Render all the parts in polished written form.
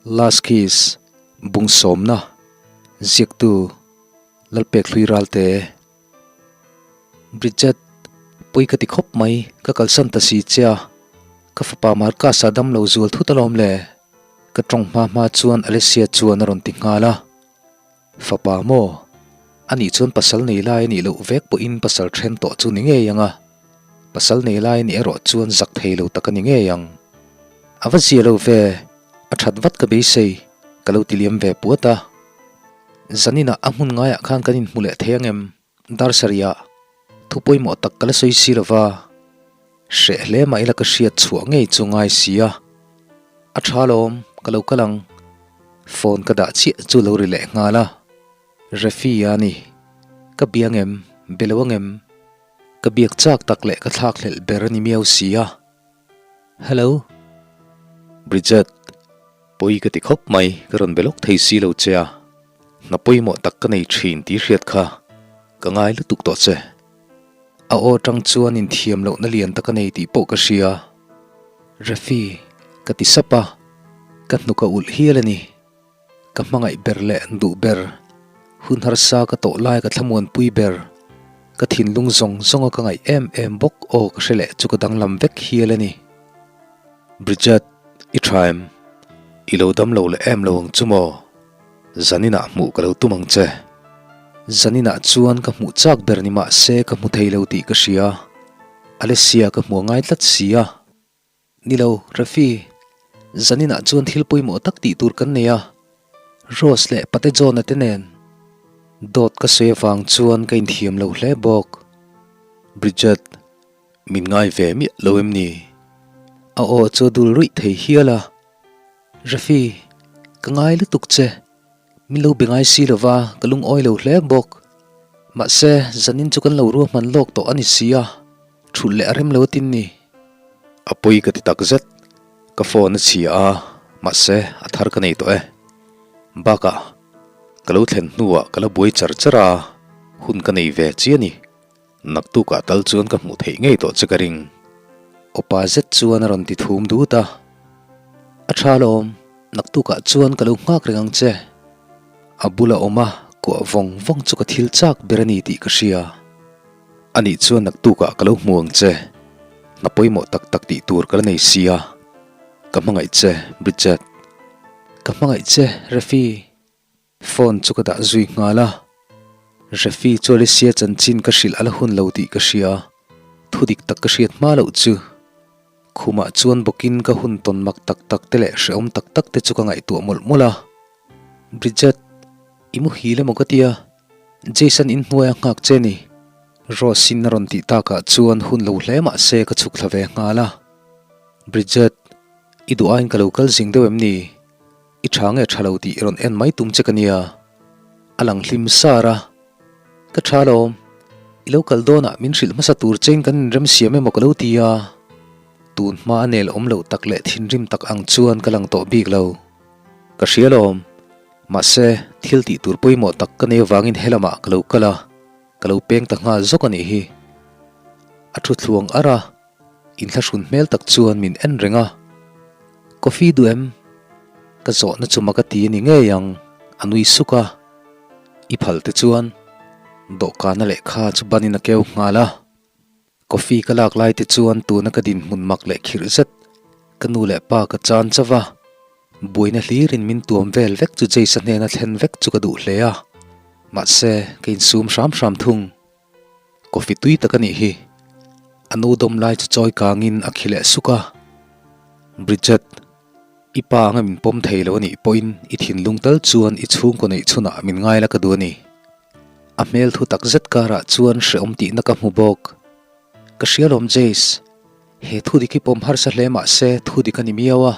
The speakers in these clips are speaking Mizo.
Last Kiss, Bung sawmna, Ziaktu, Lalpekhlui Ralte, Bridget, Pawi ka ti khawp mai, ka kalsan ta si che a, ka fapa Marcus-a dam lo zual thut alawm le, ka tawng hma hma chuan Alessia chuan a rawn ti nghal a. Fapa maw? Anih chuan pasal nei lai a nih loh vek pawhin pasal then tawh chu ni ngei ang a, pasal nei lai a nih erawh chuan zak thei lo tak a ni ngei ang. A va zia lo ve, a that vat ka beisei, ka lo ti liam ve puat a. Zaninah a hmun ngaiah khan kan inhmu leh thei ang em? Dar sarihah thu pawimawh tak ka la sawi si lo va, hreh hle mah ila ka hriat chhuah ngei chu ngai si a. A tha lawm, ka lo kal ang. Phone ka dah chiah chu lo ri leh nghal a. Refi a ni. Ka bia ngem, be lo angem? Ka biak chak tak leh ka thlakhlelh ber a ni miau si a. Hello. Bridget, pawi ka ti khawp mai, ka rawn be lawk thei si lo che a. Hna pawimawh tak ka nei thin tih hriat kha ka ngai lutuk tawh che. A aw tang chuan inthiam lohna lian tak a nei tih pawh ka hria. Refi, ka ti sap a, ka hnuk a ulh hial a ni. Ka hmangaih ber leh duh ber, hun harsa ka tawh lai ka thlamuanpui ber, ka thinlung zawng zawnga ka ngaih em em bawk aw ka hre leh chu ka danglam vek hial a ni. Bridget, i tha em? I lo dam lo leh em lo ang chu maw? Zaninah hmuh ka lo tum ang che. Zaninah chuan ka hmuh chak ber ni mah se ka hmu thei lo tih ka hria. Alessia ka hmu a ngai tlat si a. Ni lo, Rafi, zaninah chuan thil pawimawh tak tih tur kan nei a, Rose leh Pate John-a te nen. Dawt ka sawi avang chuan ka inthiam lo hle bawk. Bridget, min ngai ve miah lo em ni? A aw chu a dul ruih thei hial a. Rafi, ka ngai lutuk che. Min lo be ngai si lova, ka lungawi lo hle bawk. Mahse, zanin chu kan lo ruahman lawk tawh a ni si a, thulh leh a rem lo atin ni. A pawi ka ti tak zet, ka phone a chhia a, mahse, a thar ka nei tawh e. Bakah, ka lo thlen hnuah ka la buai char char a, hun ka nei ve chi a ni. Naktukah tal chuan ka hmuh theih ngei tawh che ka ring. Awpa zet chuan a rawn ti thum dut a. A tha alawm, naktukah chuan ka lo nghak reng ang che. A bula awm a kuah vawng vawng chu ka thil chak ber a ni tih ka hria. Anih chuan naktukah ka lo hmu ang che. Hna pawimawh tak tak tih tur ka la nei sia. Ka hmangaih che, Bridget. Ka hmangaih che, Refi. Phone chu ka dah zui nghal a, Refi chu Alicia chanchin ka hrilh a la hun lo tih ka hria, thu dik tak ka hriat hma loh chu. Khumah chuan bawkin ka hun tawn mak tak tak te leh hrehawm tak tak te chu ka ngaihtuah mawlh mawlh a. Bridget, i muhil emaw ka tia, Jason in hnuai a nghak che ni. Rose-in a rawn tih takah chuan hun lo hle mah se ka chhuk thla ve nghal a. Bridget, i duh aiin ka lo kal zing deuh em ni? I tha nge tha lo tih i rawn en mai tum che ka nia. A lang hlim sar a. Ka tha alawm. I lo kal dawnah min hrilh hmasa tur chein kan inrem siam emaw ka lo ti a. Tun hma a nel awm loh tak leh thinrim tak ang chuan ka lang tawh bik lo. Ka hria alawm. Mahse, thil tih tur pawimawh tak ka nei avangin helamah ka lo kal a. Ka lo peng ta nghal zawk a nih hi. A thu thluang ar a. Inthlahrun hmel tak chuan min en reng a, Coffee duh em? Ka zawhna chu mak a ti a ni ngei ang, a nui suk a. I phal te chuan dawhkana lehkha chu banin a keu nghal a. Coffee ka lak lai te chuan tuna ka dinhmun mak leh khirh zet ka nu leh pa ka chan chauh a. Buaina hlirin min tuam vel vek chu Jace-a hnena thlen vek chu ka duh hle a, mahse ka insum hram hram thung. Coffee tui tak a nih hi. A nu dawm lai chu chawi kangin a khi leh suk a. Bridget, i pa anga min pawm thei lo a nih pawhin i thinlung tal chuan i chhungkaw neih chhunah min ngai la ka duh a ni. A hmel thu tak zet karah chuan hrehawm tihna ka hmu bawk. Ka hria lawm Jace, he thu dik hi pawm harsa hle mah se thu dik a ni miau a.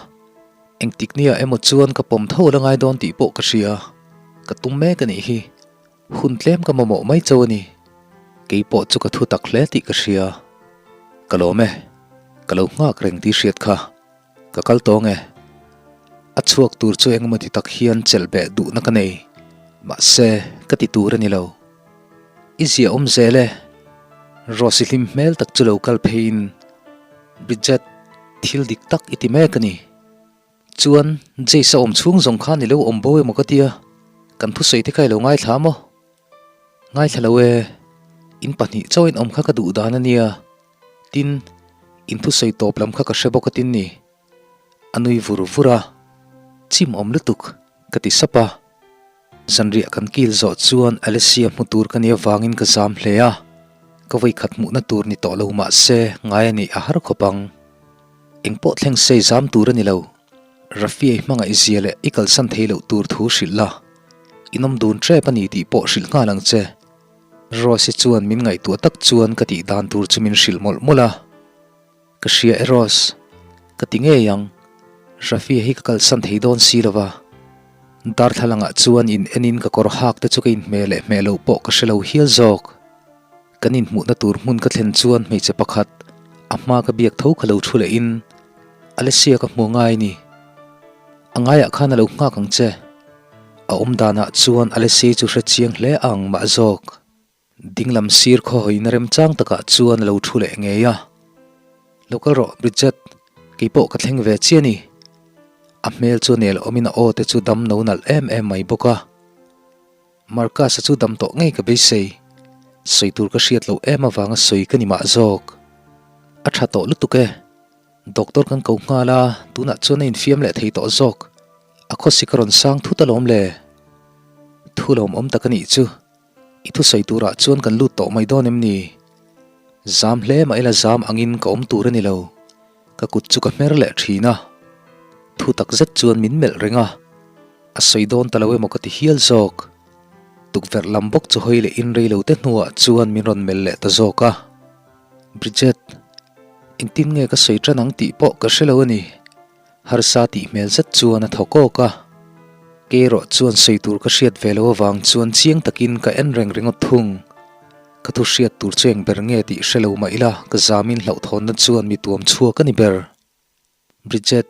Engtik nia emaw chuan ka pawm tho la ngai dawn tih pawh ka hria. Ka tum mek a nih hi. Hun tlem ka mamawh mai cho a ni. Kei pawh chu ka thu tak hle tih ka hria. Ka lawm e. Ka lo nghak reng tih hriat kha. Ka kal tawng e. A chhuak tur chu engemaw ti tak hian chelh beh duhna ka nei. Mahse, ka ti tur a ni lo. I zia awm zel e. Rose hlim hmel tak chu lo kal pheiin, Bridget, thil dik tak i ti mek a ni. Chuan, Jace a awm chhung zawng khan i lo awm bo emaw ka tia, kan thusawi te kha i lo ngaithla maw? Ngaithla lo e, in pahnih chauhin awm kha ka duh dan a nia, tin, in thusawi tawp lam kha ka hre bawk a tin ni. A nui vur vur a, Chim awm lutuk, ka ti sap a. Zanriah kan kil zawh chuan Alessia hmu tur ka nih avangin ka zam hle a, ka vawikhat hmuhna tur ni tawh lo mah se ngai a nih a har khawp ang. Engpawh thleng sei zam tur a ni lo. Rafi i hmangaih zia leh i kalsan thei loh tur thu hrilh la, in awm dun ṭep a ni tih pawh hrilh nghal ang che. Rose-i chuan min ngaihtuah tak chuan ka tih dan tur chu min hrilh mawlh mawlh a. Ka hria e Rose, ka ti ngei ang, Rafia hi ka kalsan thei dawn si lo va. Darthlalangah chuan in enin ka kawr hak te chu ka inhmeh leh hmeh loh pawh ka hre lo hial zawk. Kan inhmuhna tur hmun ka thlen chuan hmeichhe pakhat a hma ka biak tho kha lo thu lehin Alessia ka hmu ngai ni. A ngaiah khan a lo nghak ang che. A awmdanah chuan Alessia chu hre chiang hle ang mah zawk. Dinglam sir khawhawina remchang takah chuan a lo thu leh ngei a. Lo kal rawh Bridget, kei pawh ka thleng ve chiah a ni. A hmel chu nel awmin a aw te chu dam no nalh em em mai bawk a. Marcus-a chu dam tawh ngei ka beisei. Sawi tur ka hriat loh em avanga sawi ka ni mah zawk. A tha tawh lutuk e. Doctor kan ko nghal a, tunah chuan a infiam leh thei tawh zawk. A khawsik a rawn sang thut alawm le. Thu lawmawm tak a nih chu. I thusawi turah chuan kan lut tawh mai dawn em ni? Zam hle mah ila zam angin ka awm tur a ni lo. Ka kut chu ka hmer leh thin a. Thu tak zet chuan min melh reng a. A sawi dawn ta lo emaw ka ti hial zawk. Tukverh lam bawk chu hawi leh in rei lo te hnuah chuan min rawn melh leh ta zawk a. Bridget, engtin nge ka sawi tan ang tih pawh ka hre lo a ni. Harsa tih hmel zet chuan a thaw kawk a, kei erawh chuan sawi tur ka hriat ve lo avang chuan chiang takin ka en reng ringawt thung. Ka thu hriat tur chu eng ber nge tih hre lo mah ila ka zamin hlauhthawnna chuan mi tuam chhuak a ni ber. Bridget,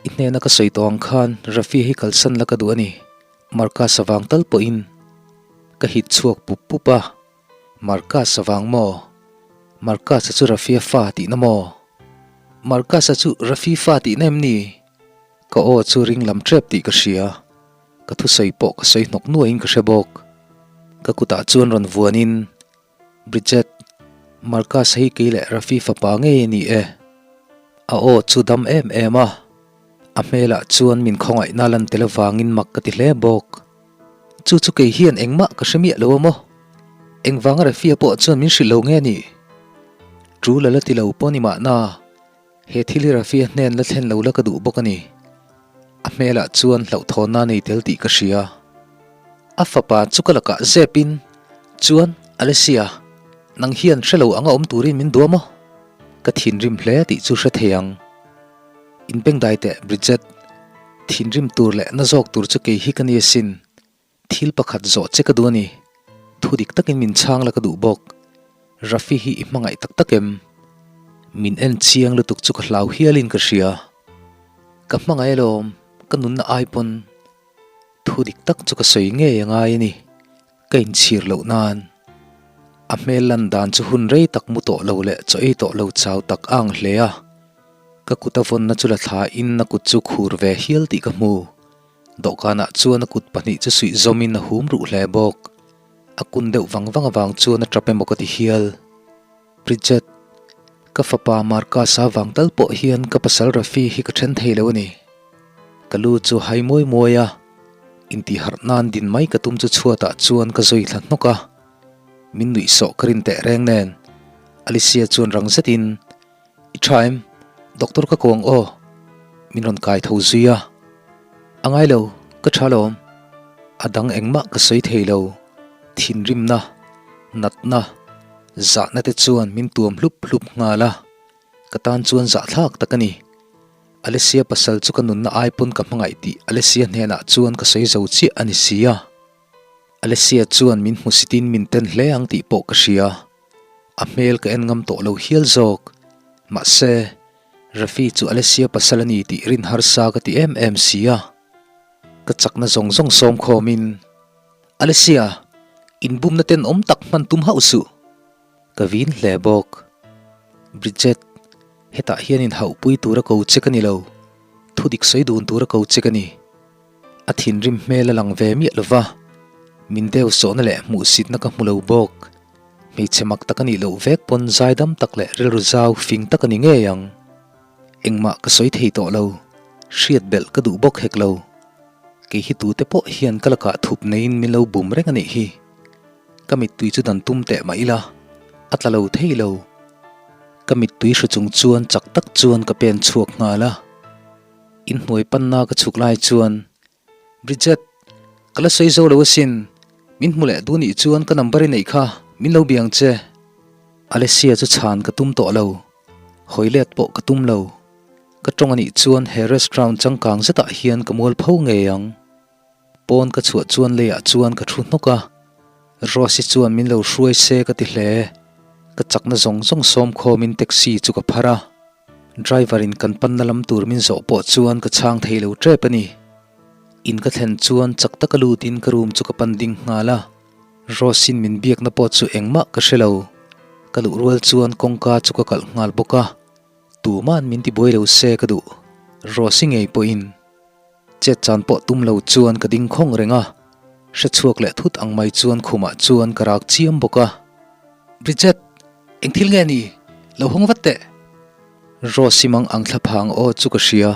i hnena ka sawi tawh ang khan Rafi hi kalsan la ka duh a ni, Marcus avang tal pawhin. Ka hit chhuak pup pup a, Marcus avang maw? Marcus-a chu Rafia fa tihna maw? Marcus-a chu Rafi fa tihna em ni? Ka aw chu ring lam tep tih ka hria. Ka thusawi pawh ka sawi hnawk nuaiin ka hre bawk. Ka kutah chuan rawn vuanin, Bridget, Marcus-a hi kei leh Rafi fapa ngei a ni e. A aw chu dam em em a. A hmelah chuan min khawngaihna lan tel avangin mak ka ti hle bawk. Chu chu kei hian engmah ka hre miah lo a maw? Engvanga Refia pawh chuan min hrilh lo nge ni? Tul a la ti lo pawh ni mahna, he thil hi Refia hnen la thlen lo la ka duh bawk a ni. A hmelah chuan hlauhthawnna a nei tel tih ka hria. A fapa chu ka lakah zepin, Chuan, Alessia, nang hian hre lo anga awm turin min duah maw? Ka thinrim hle tih chu hre thei ang. Inbengdai teh, Bridget. Thinrim tur leh na zawk tur chu kei hi ka ni asin. Thil pakhat zawh che ka duh a ni. Thu dik takin min chhang la ka duh bawk. Rafi hi i hmangaih tak tak em? Min en chiang lutuk chu ka hlau hialin ka hria. Ka hmangaih alawm, ka nunna ai pawn. Thu dik tak chu ka sawi ngei a ngai a ni. Ka inchhir loh nan. A hmel lan dan chu hun rei tak mu tawh lo leh chaw ei tawh lo chau tak a ang hle a. Ka kut a vawnna chu la thla in a kut chu khur ve hial tih ka hmu. Dawhkanah chuan a kut pahnih chu suih zawmin a hum ruh hle bawk. A kun deuh vang vang avang chuan a tap emaw ka ti hial. Bridget, ka fapa Marcus-a vang tal pawh hian ka pasal Rafi hi ka then thei lo a ni. Ka lu chu hai muai muai a, intihharh nan din mai ka tum chu chhuatah chuan ka zui thla hnawk a. Min nuih sawh ka rin teh reng nen, Alicia chuan rang zetin, I tha em? Doctor ka ko ang aw. Min rawn kai tho zui a. A ngai lo, ka tha lawm. A dang engmah ka sawi thei lo. Thinrimna, natna, zahna te chuan min tuam hlup hlup nghal a. Ka tan chuan zahthlak tak a ni. Alessia pasal chu ka nunna ai pawn ka hmangaih tih Alessia hnenah chuan ka sawi zo chiah a ni si a. Alessia chuan min hmusitin min ten hle ang tih pawh ka hria. A hmel ka en ngam tawh lo hial zawk. Mahse, Rafi chu Alessia pasal a ni tih rin harsa ka ti em em si a. Ka chakna zawng zawng sawm khawmin, Alessia, inbumna tenawm tak hman tum hauh suh. Ka vin hle bawk. Bridget, hetah hian inhauhpui tura ko che ka ni lo. Thudik sawi dun tura ko che ka ni. A thinrim hmel a lang ve miah lo va, min deu sawhna leh hmuhsitna ka hmu lo bawk. Hmeichhe mak tak a nih loh vek pawn zaidam tak leh rilru zau fing tak a ni ngei ang. Engmah ka sawi thei tawh lo, hriat belh ka duh bawk hek lo. Kei hi tute pawh hian ka lakah thup neiin min lo bum reng a nih hi. Ka mittui chu dan tum teh mah ila, a tla lo thei lo. Ka mittui hru chung chuan chak tak chuan ka pen chhuak nghal a. Inhnuai panna ka chhuk lai chuan, Bridget, ka la sawi zo lo asin, min hmu leh duh nih chuan ka number i neih kha, min lo biang che. Alessia chu chhan ka tum tawh lo, hawi let pawh ka tum lo. Ka tawng anih chuan he restaurant changkang zetah hian ka mual pho ngei ang. Pawn ka chhuah chuan leiah chuan ka thu hnawk a, Rose-i chuan min lo hruai se ka ti hle. Ka chakna zawng zawng sawm khawmin taxi chu ka phar a, driver in kan panna lam tur min zawh pawh chuan ka chhang thei lo tep a ni. In ka thlen chuan chak taka lutin ka room chu ka pan ding nghal a, Rose-in min biakna pawh chu engmah ka hre lo. Ka luh rual chuan kawngka chu ka kalh nghal bawk a, tuma'n min tibuai lo se ka duh, Rose-i ngei pawhin. Chet chan pawh tum lo chuan ka ding khawng reng a, hre chhuak leh thut ang mai chuan khumah chuan ka rak chiam bawk a. Bridget, eng thil nge ni? Lo hawng vat teh! Rose-i mang ang thlaphang aw chu ka hria,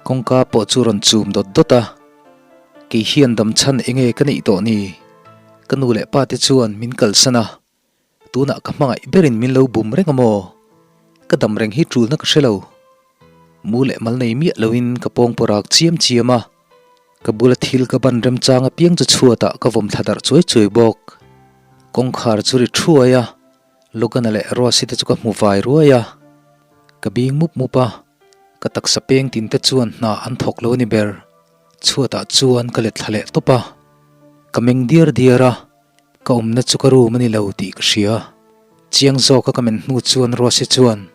kawngka pawh chu rawn chum dawt dawt a. Kei hian dam chhan enge ka neih tawh ni? Ka nu leh pa te chuan min kalsan a, Tunah ka hmangaih berin min lo bum reng a maw? Ka dam reng hi tulna ka hre lo. Mu leh mal nei miah loin ka pawng pawh rak chiam chiam a, ka bula thil ka ban remchang apiang chu chhuatah ka vawm thla darh chuai chuai bawk. Kawngkhar chu ri thuai a, Logan-a leh Rose-i te chu ka hmu vai ruai a, ka bing mup mup a, ka taksa peng tin te chuan hna an thawk lo a ni ber. Chhuatah chuan ka let thla leh tawp a, ka meng diar diar a, Ka awmna chu ka room a ni lo tih ka hria. Chiang zawka ka men hnu chuan Rose chuan,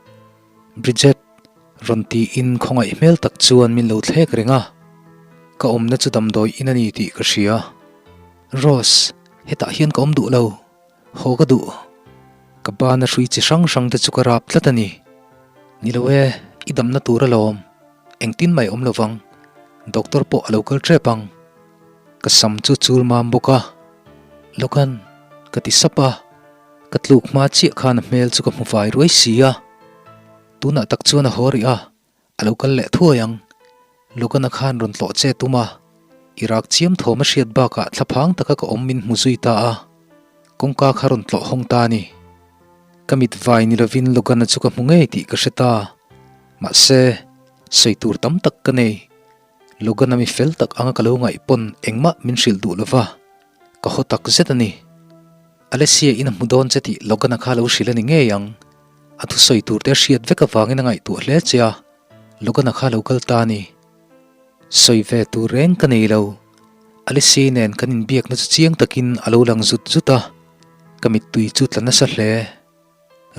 Bridget, rawn tiin khawngaih hmel tak chuan min lo thlek reng a. Ka awmna chu damdawi in a ni tih ka hria. Rose, hetah hian ka awm duh lo. Haw ka duh. Ka bana hrui chi hrang hrang te chu ka rap tlat a ni. Ni lo e, i damna tur alawm. Engtin mai awm lovang. Doctor pawh a lo kal tep ang. Ka sam chu chul mam bawk a, Logan, ka ti sap a, ka tluk hma chiah khan a hmel chu ka hmu fai ruai si a, tunah tak chuan a haw rih a, a lo kal leh thuai ang. Logan-a khan rawn tlawh che tum a, i rak chiam thawm a hriat bakah thlaphang taka ka awm min hmu zui ta a, kawngka kha rawn tlawh hawng ta a ni. Ka mit vai ni lovin Logan-a chu ka hmu ngei tih ka hre ta, mahse, sawi tur tam tak ka nei. Logan-a mi fel tak anga ka lo ngaih pawn engmah min hrilh duh lova, ka haw tak zet a ni. Alessia in a hmu dawn che tih Logan-a kha lo hrilh a ni ngei ang. A thusawi tur te a hriat vek avangin a ngaihtuah hle che a, Logan-a kha lo kal ta a ni. Sawi ve tur reng ka nei lo. Alessia nen kan inbiakna chu chiang takin a lo lang zut zut a, ka mittui chu tla nasa hle.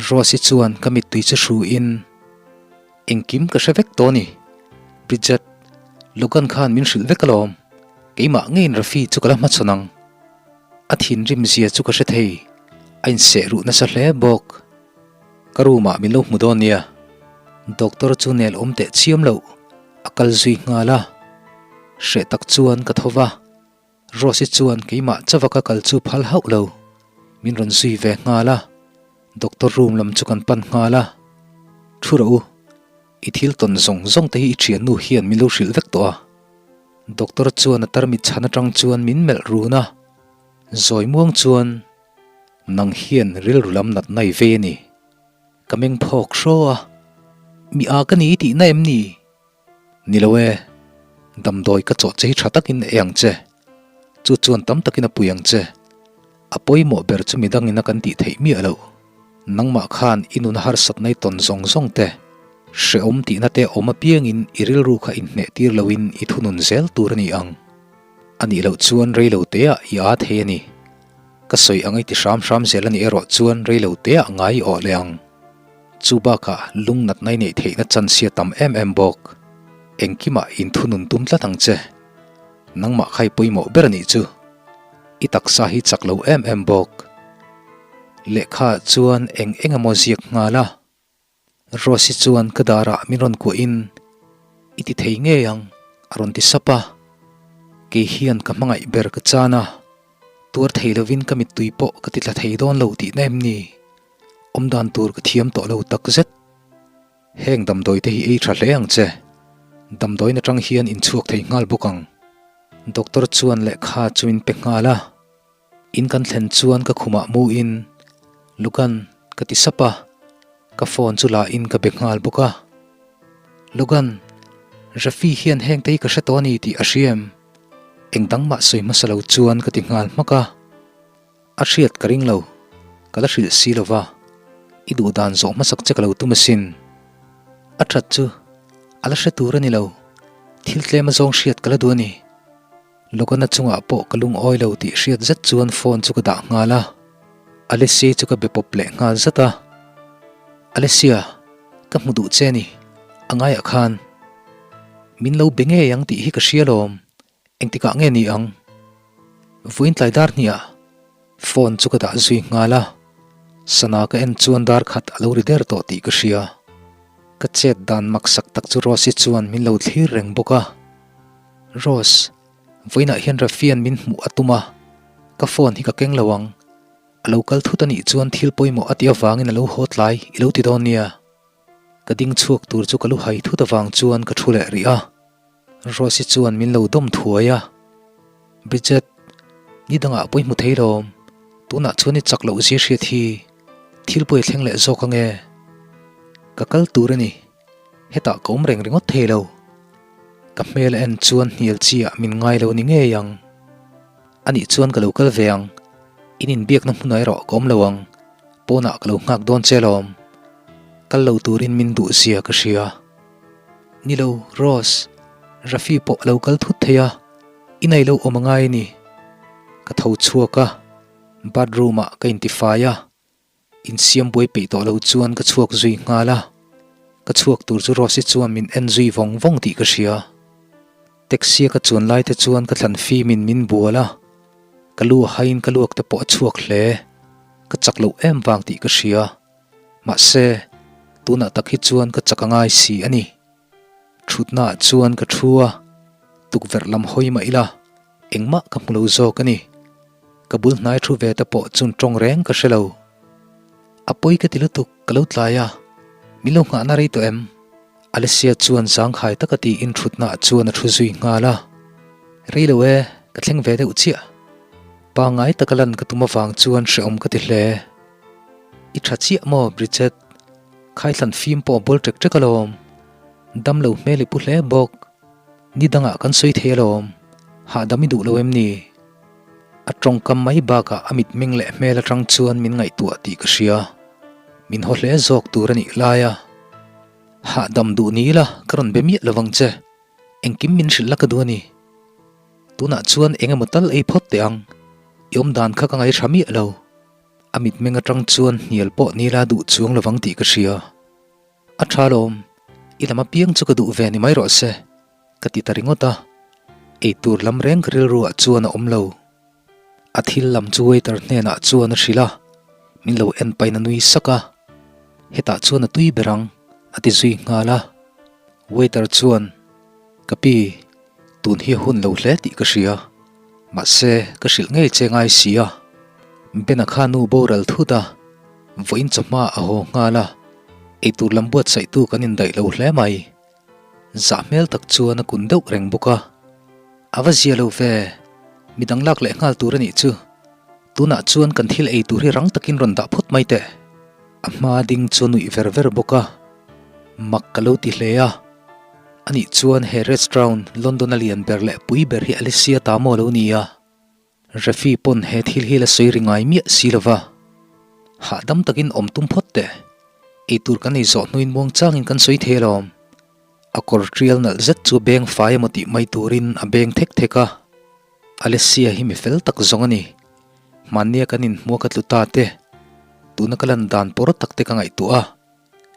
Rose-i chuan ka mittui chu hruin, Engkim ka hre vek tawh a ni. Bridget, Logan khan min hrilh vek alawm. Keimah ngeiin Rafi chu ka la hmachhawn ang. A thinrim zia chu ka hre thei, a inseh ruh nasa hle bawk. Ka room-ah min lo hmu dawn nia. Doctor chu nel awm teh chiam loh, a kal zui nghal a. Hreh tak chuan ka tho va. Rose-i chuan keimah chauha ka kal chu phal hauh lo. Min rawn zui ve nghal a, doctor room lam chu kan pan nghal a. Thu rawh u, i thil tawn zawng zawng te hi i thiannu hian min lo hrilh vek tawh a. Doctor chuan a tarmit chhan atang chuan min melh run a, zawi muang chuan, Nang hian rilru lam natna i vei a ni. Ka meng phawk hraw a, Mi a ka ni i tihna em ni? Ni lo e, damdawi ka chawh che hi tha takin ei ang che. Chu chuan tam takin a pui ang che. A pawimawh ber chu midangin a kan tih theih miah loh. Nangmah khan i nuna harsatna i tawn zawng zawng te, hrehawm tihna te awm apiangin i rilru kha inhneh tir loin i thunun zel tur a ni ang. A nih loh chuan rei lo teah i aa thei a ni. Ka sawi ang i ti hram hram zel a nih erawh chuan rei lo teah ngai i awh leh ang. Chu bakah lung natna i neih theihna chance hi a tam em em bawk. Engkimah inthunun tum tlat ang che. Nangmah kha i pawimawh ber a nih chu. I taksa hi chak lo em em bawk. Lehkhaah chuan eng eng emaw ziak nghal a. Rose-i chuan ka darah min rawn kuahin. I ti thei ngei ang, a rawn ti sap a. Kei hian ka hmangaih ber ka chan a, tuar thei lovin ka mittui pawh ka ti tla thei dawn lo tihna em ni? Awmdan tur ka thiam tawh lo takzet. Heng damdawi te hi ei tha hle ang che. Damdawiin atang hian inchhuak thei nghal bawk ang. Doctor chuan lehkha chu min pe nghal a. In kan thlen chuan ka khumah mu in Logan ka ti sap a, ka phone chu la in ka be nghal bawk a. Logan, Rafi hian heng te hi ka hre tawh a ni tih a hria em? Eng dang mah sawi hmasa lo chuan ka ti nghal hmak a. A hriat ka ring lo, ka la hrilh si lo va, i duh dan zawh hmasak che ka lo tum asin. A that chu a la hre tur a ni lo, thil tlem a zawng hriat ka la duh a ni. Logana chungah pawh ka lungawi lo tih hriat zet chuan phone chu ka dah nghal a, Alessia chu ka be pawp leh nghal zat a. Alessia, ka hmu duh che ni, a ngaiah khan min lo be ngei ang tih hi ka hria lawm, engtikah nge ni ang? Vawiin tlai dar hniah phone chu ka dah zui nghal a, sana ka en chuan dar khat a lo ri der tawh tih ka hria. Ka chet dan maksak tak chu Rose-i chuan min lo thlir reng bawk a. Rose, vawiinah hian Rafia'n min hmuh a tum a, ka phone hi ka keng lo ang. A lo kal thut a nih chuan thil pawimawh a tih avangin a lo haw tlai i lo ti dawn nia. Ka ding chhuak tur chu ka lu hai thut avang chuan ka thu leh rih a. Rose-i chuan min lo dawm thuai a. Bridget, ni dangah pawi hmu thei lawm, tunah chuan i chak loh zia hriat hi thil pawi thleng leh zawk ange. Ka kal tur a ni. Hetah ka awm reng ringawt thei lo. Ka hmel a en chuan hnial chi ah min ngai lo ni ngei ang. Anih chuan ka lo kal ve ang. In inbiakna hmunah erawh ka awm lo ang. Pawnah ka lo nghak dawn che alawm. Kal lo turin min duh zia ka hria. Ni lo, Rose. Rafi pawh a lo kal thut thei a. I nei lo awm a ngai a ni. Ka tho chhuak a. Bathroom ah ka intifai a. Insiam buai peih tawh lo chuan ka chhuak zui nghal a, ka chhuak tur chu Rose-i chuan min en zui vawng vawng tih ka hria. Taxi a ka chuan lai te chuan ka thlan fimin min bual a, ka lu a haiin ka luak te pawh a chhuak hle. Ka chak loh em vang tih ka hria. Mahse, tunah tak hi chuan ka chak a ngai si a ni. Thutnaah chuan ka thu a, tukverh lam hawi mah ila engmah ka hmu lo zawk a ni. Ka bul hnai thu ve te pawh chun tawng reng ka hre lo. A pawi ka ti lutuk, ka lo tlai a, min lo nghahna rei tawh em? Alessia chuan zangkhai taka tiin thutnaah chuan a thu zui nghal a. Rei lo e, ka thleng ve deuh chiah. Pangngai taka lan ka tum avang chuan hrehawm ka ti hle. I tha chiah maw Bridget? Khaithlan fim pawh a bawl ṭek ṭek alawm. Dam lo hmel i pu hle bawk. Ni dangah kan sawi thei alawm. Hahdam i duh lo em ni? A tawngkam mai bakah a mitmeng leh hmel atang chuan min ngaihtuah tih ka hria. Min haw hle zawk tur a nih lai a. Hahdam duh ni ila ka rawn be miah lovang che. Engkim min hrilh la ka duh a ni. Tunah chuan eng emaw tal ei phawt teh ang. I awmdan kha ka ngaihra miah lo. A mitmeng atang chuan hnial pawh nila duh chuang lovang tih ka hria. A tha lawm, i lam apiang chu ka duh ve ni mai rawh se, ka ti ta ringawt a. Eitur lam reng ka rilruah chuan a awm lo. A thil lam chu waiter hnenah chuan a hrilh a, min lo en pahin a nui sak a. Hetah chuan a tui ber ang, a ti zui nghal a. Waiter chuan, Ka pi, Tun hi a hun lo hle tih ka hria, mahse ka hrilh ngei che ngai si a. Bena kha nu boral thut a, vawiin chawhma a haw nghal a, eitur lam buatsaihtu kan indaih lo hle mai. Zah hmel tak chuan a kun deuh reng bawk a. A va zia lo ve, midang lak leh nghal tur a nih chu. Tunah chuan kan thil ei tur hi rang takin rawn dah phawt mai teh. A hma ding chu a nuih ver ver bawk a, mak ka lo ti hle a. Anih chuan he restaurant London a lian ber leh pui ber hi Alicia ta maw lo ni a? Rafi pawn he thil hi la sawi ri ngai miah si lo va. Hahdam takin awm tum phawt teh. Eitur kan ei zawh hnuin muangchangin kan sawi thei alawm. A kawr tial nalh zet chu beng fai emaw tih mai turin a beng thek thek a. Alessia hi mi fel tak zawng a ni. Hmannia kan inhmuak a tlu ta te, tuna ka lan dan pawr tak te ka ngaihtuah a,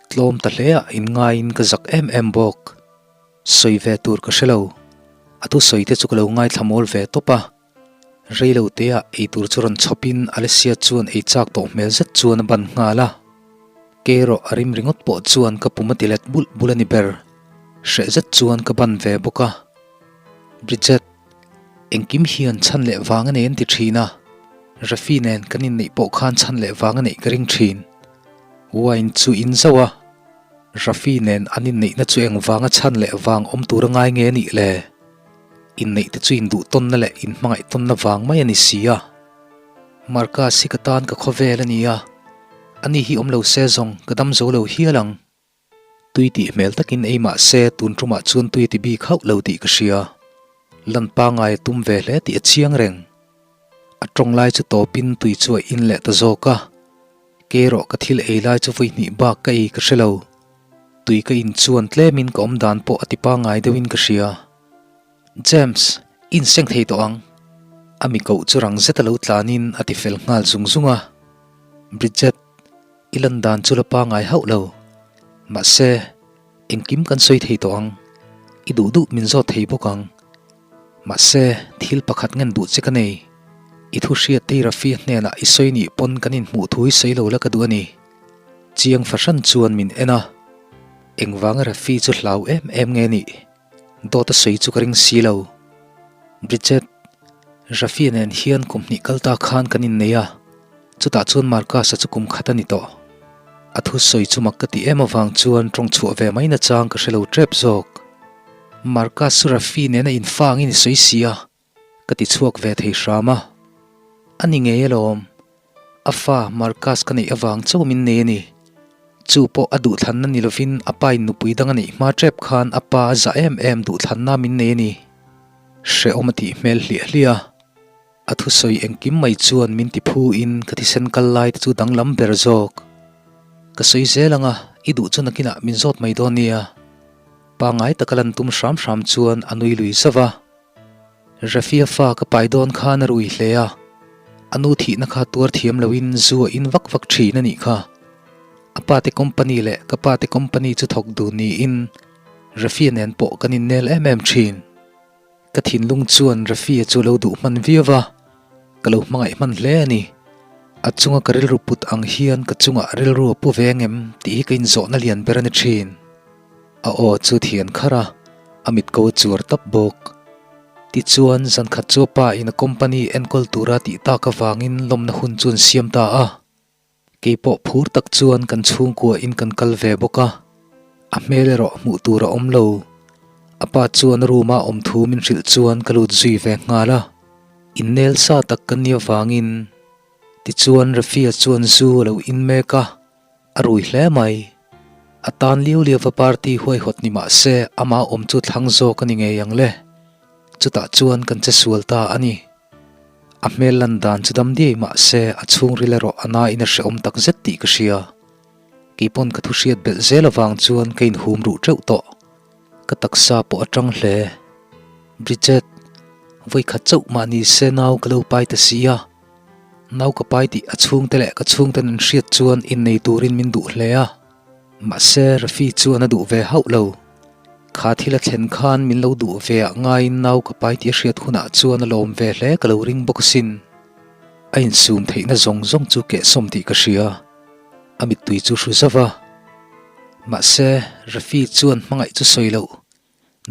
tlawm ta hle ah inngaiin ka zak em em bawk. Sawi ve tur ka hre lo, a thusawi te chu ka lo ngaithla mawl ve tawp a. Rei lo te ah ei tur chu rawn chhawp in Alessia chuan ei chak tawh hmel zet chuan a ban nghal a. Kei erawh a rim ringawt pawh chuan ka pum a ti let bulh bulh a ni ber. Hreh zet chuan ka ban ve bawk a. Bridget, engkim hian chhan leh vang a nei an ti thin a, Rafi nen kan inneih pawh khan chhan leh vang a neih ka ring thin. Wine chu in zauh a, Rafi nen an inneihna chu engvanga chhan leh vang awm tur a ngai nge a nih le? Inneih te chu induhtawnna leh inhmangaihtawnna vang mai a ni si a. Marcus hi ka tan ka khawvel a ni a, ani hi awm lo se zawng ka dam zo lo hial ang. Tui tih hmel takin ei mah se tun tumah chuan tui a ti bik hauh lo tih ka hria. Lan pangai a tum ve hle tih a chiang reng. A tawng lai chu tawpin tui chu a in leh ta zawk a. Kei erawh ka thil ei lai chu vawi hnih bak ka ei ka hre lo. Tui ka in chuan tlemin ka awm dan pawh a ti pangai deuhin ka hria. James, i inseng thei tawh ang. A mi koh chu rang zet a lo tlanin a ti fel nghal zung zung a. Bridget, i lan dan chu la pangai hauh lo. Mahse, engkim kan sawi thei tawh ang. I duh duh min zawt thei bawk ang. Mahse, thil pakhat ngen duh che ka nei. I thu hriat te Rafi hnenah i sawi nih pawn kan inhmuh thu hi sawi lo la ka duh a ni. Chiang fahran chuan min en a. Engvanga Rafi chu hlau em em nge nih? Dawt a sawi chu ka ring si lo. Bridget, Rafi nen hian kum hnih kal ta khan kan innei a, chutah chuan Marcus-a chu kum khat a ni tawh. A thusawi chu mak ka ti em avang chuan tawng chhuah ve mai nachang ka hre lo tep zawk. Marcus chu Rafi nena infangin i sawi si a, Ka ti chhuak ve thei hram a. A ni ngei alawm. A fa Marcus ka neih avang chauh min nei a ni. Chu pawh a duhthlanna ni lovin a pa in nupui dang a neih hma tep khan a pa a za em em duhthlanna min nei a ni. Hrehawm a tih hmel hliah hliah a. A thusawi engkim mai chuan min ti phu in ka thisen kal lai te chu danglam ber zawk. Ka sawi zel ang a, i duh chu nakinah min zawt mai dawn nia. Pangngai taka lan tum hram hram chuan a nui lui zauh a. Rafia fa ka pai dawn khan a rui hle a, a nu thihna kha tuar thiam loin zu a in vak vak thin a nih kha. A pate company leh ka pate company chu thawk dun niin Rafia nen pawh kan innel em em thin. Ka thinlung chuan Rafia chu lo duh hman viau va, ka lo hmangaih hman hle a ni. A chunga ka rilru put ang hian ka chungah rilru a pu ve angem tih hi ka inzawhna lian ber a ni thin. A aw chu thian kharh a, a mit ko a chuar tap bawk. Tichuan, zan khat chu a pa in a company enkawl tura tih tak avangin lawmna hun chu an siam ta a. Kei pawh phur tak chuan kan chhungkua in kan kal ve bawk a, a hmel erawh hmuh tur a awm lo. A pa chuan room a awm thu min hrilh chuan ka lut zui ve nghal a, innel sa tak kan nih avangin. Tichuan Rafia chuan zu a lo in mek a. A rui hle mai. A tan liau liau va party huaihawt ni mah se amah awm chu thlang zawk a ni ngei ang le. Chutah chuan kan che sual ta a ni. A hmel lan dan chu dam diai mah se a chhungril erawh a nain a hrehawm tak zet tih ka hria. Keipawn ka thu hriat belh zel avang chuan ka inhum ruh teuh tawh. Ka taksa pawh a tang hle. Bridget, vawikhat chauh mah ni se nau ka lo pai ta si a. Nau ka pai tih a chhungte leh ka chhungten an hriat chuan innei turin min duh hle a, mahse Rafi chuan a duh ve hauh lo. Kha thil a thlen khan min lo duh ve ah ngaiin nau ka pai tih a hriat hunah chuan a lawm ve hle ka lo ring bawk asin. A insum theihna zawng zawng chu kehsawm tih ka hria, a mittui chu hru zauh a. Mahse Rafi chuan hmangaih chu sawi loh,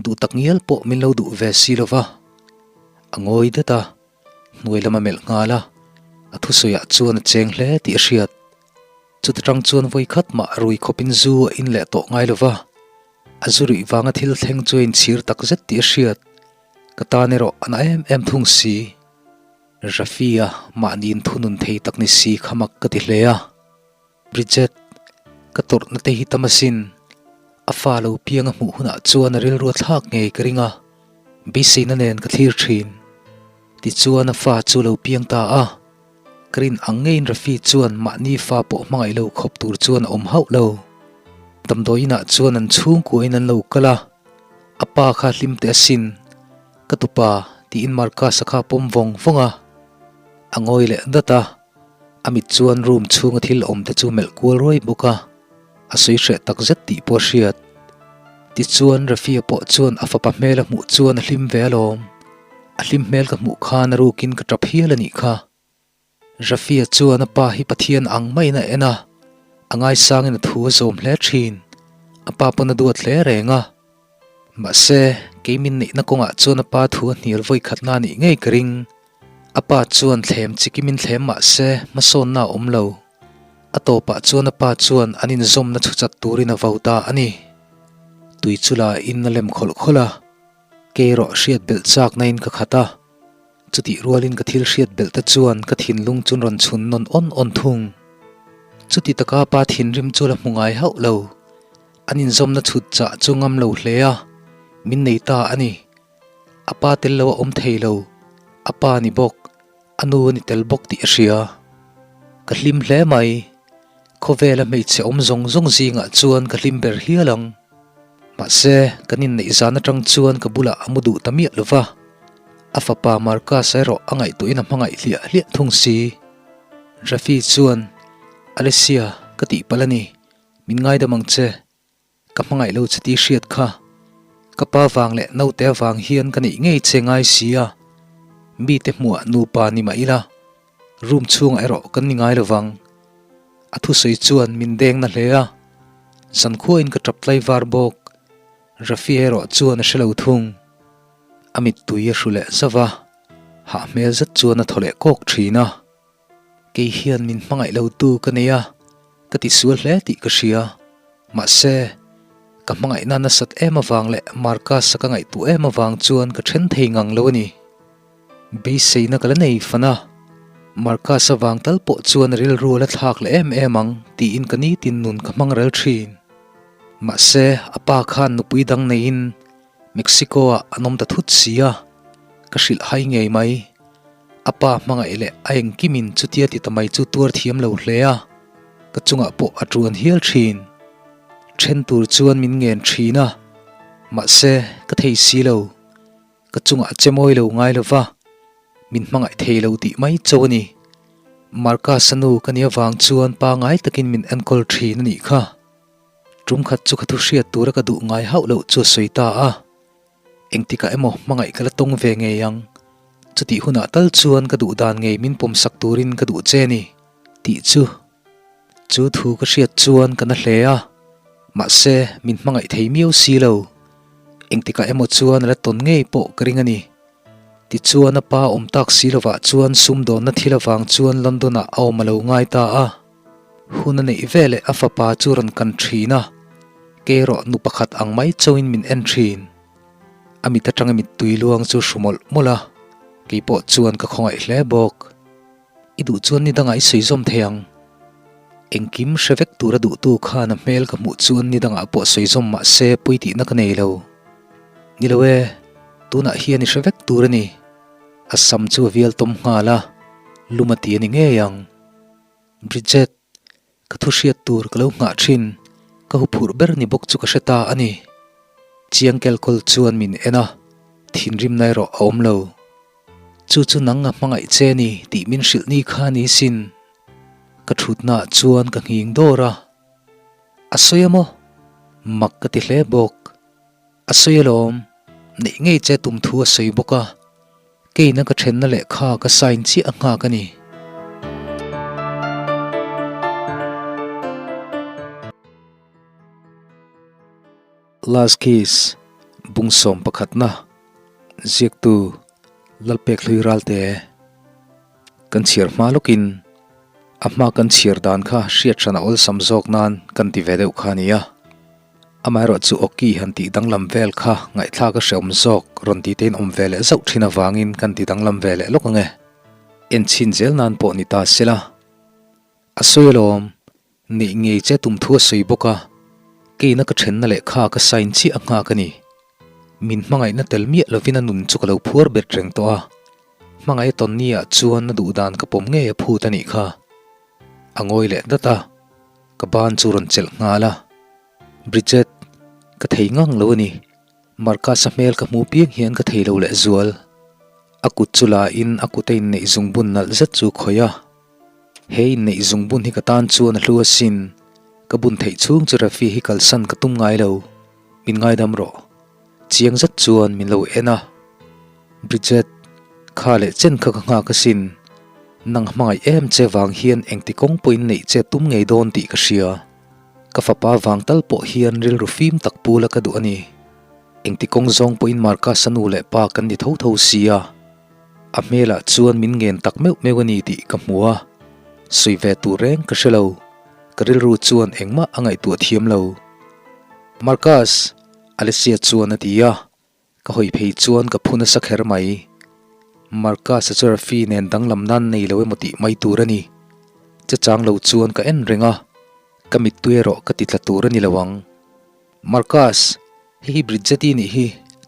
duh tak ngial pawh min lo duh ve si lo va, a ngawi det a. Hnuai lam a melh nghal a, a thusawiah chuan a cheng hle tih a hriat. Chuta tang chuan vawi khat mah rui khawpin zu a in leh tawh ngai lo va, a zu ruih vanga thil thleng chu a inchhir tak zet tih a hriat. Ka tan erawh a na em em thung si. Rafi-a mahniin thunun thei tak ni si kha mak ka ti hle a. Bridget, ka tawrhna te hi tam asin. A fa lo piang a hmuh hunah chuan a rilru a thlak ngei ka ring a, beiseina nen ka thlir thin. Tichuan a fa chu lo piang ta a, ka rin ang ngeiin Rafi chuan mahni fa pawh hmangaih lo khawp tur chuan a awm hauh lo. Damdawiinah chuan an chhungkuain an lo kal a, a pa kha hlim teh asin, ka tupa tiin Marcus-a kha a pawm vawng vawng a, a ngawi leh dat a. A mit chuan room chhunga thil awm te chu melh kual ruai bawk a, a sawi hreh tak zet tih pawh a hriat. Tichuan Rafia pawh chuan a fapa hmel a hmuh chuan a hlim ve alawm. A hlim hmel ka hmuh khan a rukin ka tap hial a nih kha. Rafia chuan a pa hi Pathian ang maiin a en a, a ngaisangin a thu a zawm hle thin. A pa pawn a duat hle reng a. Mahse, kei min neihna kawngah chuan a pa thu a hnial vawi khatna a nih ngei ka ring. A pa chuan thlem chikimin thlem mah se hmasawnna a awm lo. A tawpah chuan a pa chuan an inzawmna chhu chat turin a vo ta a ni. Tui chu la in a lem khawlh khawlh a, kei erawh hriat belh chakna in ka khat a. Chutih rualin ka thil hriat belh te chuan ka thinlung chu rawn chhun nawn awn awn thung. Chuti taka pa thinrim chu la hmu ngai hauh lo. An inzawmna chhut chah chu ngam lo hle a, min nei ta a ni. A pa tel lo a awm thei lo, a pa ni bawk, a nu a ni tel bawk tih a hria. Ka hlim hle mai. Khawvela hmeichhe awm zawng zawng zingah chuan ka hlim ber hial ang. Mahse, kan inneih zan atang chuan ka bulah a mu duh ta miah lo va, a fapa Marcus erawh a ngaihtuahin a hmangaih hliah hliah thung si. Rafi chuan, Alessia, ka tihpalh a ni, min ngaidam ang che. Ka hmangaih lo che tih hriat kha. Ka pa vang leh naute avang hian ka neih ngei che ngai si a, mite hmuah nupa ni mah ila, Room chhungah erawh kan ni ngai lovang. A thusawi chuan min deng na hle a, zankhuain ka tap tlai var bawk. Rafi erawh chuan a hre lo thung. A mittui a hru leh zauh a, hah hmel zet chuan a thaw leh kawk thin a. Kei hian min hmangaih lo tu ka nei a, ka tisual hle tih ka hria. Mahse, ka hmangaihna nasat em avang leh Marcus-a ka ngaihtuah em avang chuan ka then thei ngang lo a ni. Beiseina ka la nei fan a, Marcus avang tal pawh chuan rilru a la thlak leh em em ang tiin ka nitin nun ka hmang rel thin. Mahse, a pa khan nupui dang neiin Mexico ah an awm ta thut si a, ka hrilh hai ngei mai. A pa hmangaih leh a engkimin chutia ti ta mai chu tuar thiam lo hle a, ka chungah pawh a tuan hial thin. Then tur chuan min ngen thin a, mahse, ka thei si lo. Ka chungah che mawi lo ngai lo va, min hmangaih thei lo tih mai cho a ni. Marcus-a nu ka nih avang chuan pangai takin min enkawl thin a nih kha. Tum khat chu ka thu hriat tura ka duh ngai hauh loh chu a sawi ta a. Engtikah emaw hmangaih ka la tawng ve ngei ang. Chutih hunah tal chuan ka duh dan ngei min pawmsak turin ka duh che ni tih chu. Chu thu ka hriat chuan ka na hle a, mahse min hmangaih thei miau si lo. Engtikah emaw chuan a la tawn ngei pawh ka ring a ni. Tichuan a pa awm tak si lovah chuan sumdawnna thil avang chuan London ah a awm a lo ngai ta a. Hun a neih veleh a fapa chu rawn kan thin a, kei erawh nu pakhat ang mai chauhin min en thin. A mit atanga mittui luang chu hru mawlh mawlh a, kei pawh chuan ka khawngaih hle bawk. I duh chuan ni dangah i sawi zawm thei ang. Engkim hre vek tura duhtu khan a hmel ka hmuh chuan ni dangah pawh sawi zawm mah se pui tihna ka nei lo. Ni lo e, tunah hian i hre vek tur a ni. A sam chu a vial tawm nghal a, lum a ti a ni ngei ang. Bridget, ka thu hriat tur ka lo nghah thin, ka huphurh ber ni bawk chu ka hre ta a ni. Chiang kelkawl chuan min en a, thinrimna erawh a awm lo. Chu chu nang a hmangaih che ni tih min hrilh ni kha ni sin. Ka thutnaah chuan ka nghing dawr a. A sawi a maw? Mak ka ti hle bawk. A sawi alawm, neih ngei che tum thu a sawi bawk a. Keina ka thenna lehkha ka sign chiah a nghak a ni. Last Kiss, Bungsawm pakhatna, Ziaktu, Lalpek Hlui Ralte, Kan chhiar hma lawkin a hma kan chhiar dan kha hriat hran a awlsam zawk nan kan ti ve deuh kha a ni a. Amaherawhchu awki han tih danglam vel kha ngaihthlak a hreawm zawk rawn ti tein awm ve leh zauh thin avangin kan ti danglam ve leh lawk ang e. Enchhin zel nan pawh ni ta sela. A sawi alawm, Neih ngei che tum thu a sawi bawk a, keina ka thenna lehkha ka sign chiah a nghak a ni. Min hmangaihna tel miah lovin a nun chu ka lo phuar bet reng tawh a, hmangaih a tawn ni ah chuan a duh dan ka pawm ngei a phut a nih kha. A ngawi leh dat a, ka ban chu rawn chelh nghal a. Bridget, ka thei ngang lo a ni. Marcus-a hmel ka hmu piang hian ka thei lo leh zual. A kut chu la in a kut a inneih zungbun nalh zet chu khawih a. He inneih zungbun hi ka tan chuan a hlu asin. Ka bun theih chhung chu Rafi hi kalsan ka tum ngai lo. Min ngaidam rawh. Chiang zet chuan min lo en a. Bridget, kha leh chen kha ka nghak asin. Nang hmangaih em che vang hian engti kawng pawhin neih che tum ngei dawn tih ka hria. Ka fapa vang tal pawh hian rilru fim tak pula ka duh a ni. Engti kawng zawng pawhin Marcus-a nu leh pa kan ni tho tho sia. A hmelah chuan min ngen tak meuh meuh a ni tih ka hmu a, sawi ve tur reng ka hre lo. Ka rilru chuan engmah a ngaihtuah thiam lo. Marcus! Alessia chuan a ti a, ka hawi phei chuan ka phu nasa kher mai. Marcus-a chu Rafi nen danglam nan nei lo emaw tih mai tur a ni. Che chang lo chuan ka en reng a, ka mittui erawh ka ti tla tur a ni lo ang. Marcus, hei hi Bridget-i nih hi,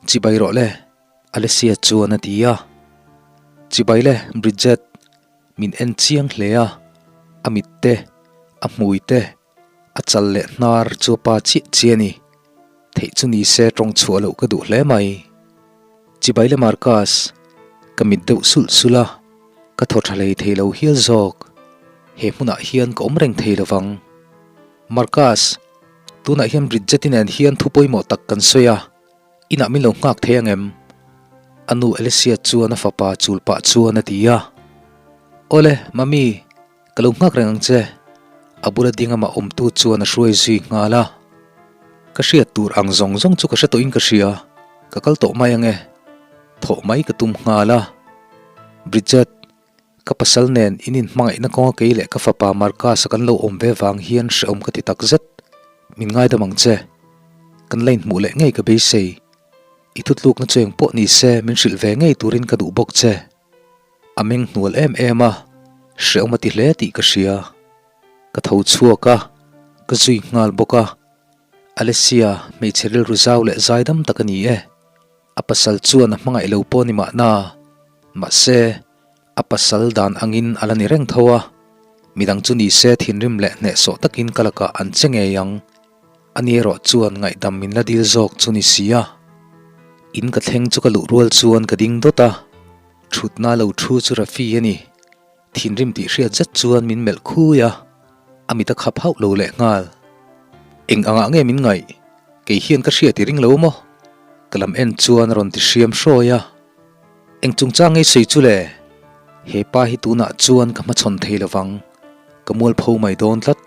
chibai rawh le, Alessia chuan a ti a. Chibai le, Bridget, min en chiang hle a, a mit te, a hmui te, a chal leh hnar chu a pa chiah chiah a ni. Theih chu ni se tawng chhuah loh ka duh hle mai. Chibai le Marcus, ka mit deuh sulh sulh a, ka thaw tha hlei thei lo hial zawk. He hmunah hian ka awm reng thei lo vang. Marcus, tunah hian Bridget-i nen hian thu pawimawh tak kan sawi a, inah min lo nghak thei ang em? A nu Alessia chuan a fapa chul pah chuan a ti a. Awle, Mummy, ka lo nghak reng ang che, a bula ding amah awmtu chuan a hruai zui nghal a. Ka hriat tur ang zawng zawng chu ka hre tawhin ka hria, ka kal tawh mai ang e, thawh mai ka tum nghal a. Bridget, Ka pasal nen in inhmangaihna kawnga kei leh ka fapa Marcus-a kan lo awm ve vang hian hrehawm ka ti tak zet. Min ngaidam ang che. Kan la inhmuh leh ngei ka beisei. I thutlukna chu eng pawh ni se min hrilh ve ngei turin ka duh bawk che. A meng hnual em em a, hrehawm a ti hle tih ka hria. Ka tho chhuak a, ka zui nghal bawk a. Alessia, hmeichhe rilru zau leh zaidam tak a ni e. A pasal chuan a hmangaih lo pawh ni mahna, mahse, a pasal dan angin a la ni reng tho a, midang chu ni se thinrim leh hnehsawh takin ka lakah an che ngei ang. Ani erawh chuan ngaihdam min la dil zawk chu ni si a. In ka thleng chu ka luh rual chuan ka ding dawt a, thutna lo thu chu Rafi a ni. Thinrim tih hriat zet chuan min melh khui a, a mit a khap hauh lo leh nghal. Eng angah nge min ngaih? Kei hian ka hriat i ring lo maw? Ka lam en chuan a rawn ti hriam hrawi a. Eng chungchang ngei sawi chu le? He pa hi tunah chuan ka hmachhawn thei lo vang, ka mualpho mai dawn tlat.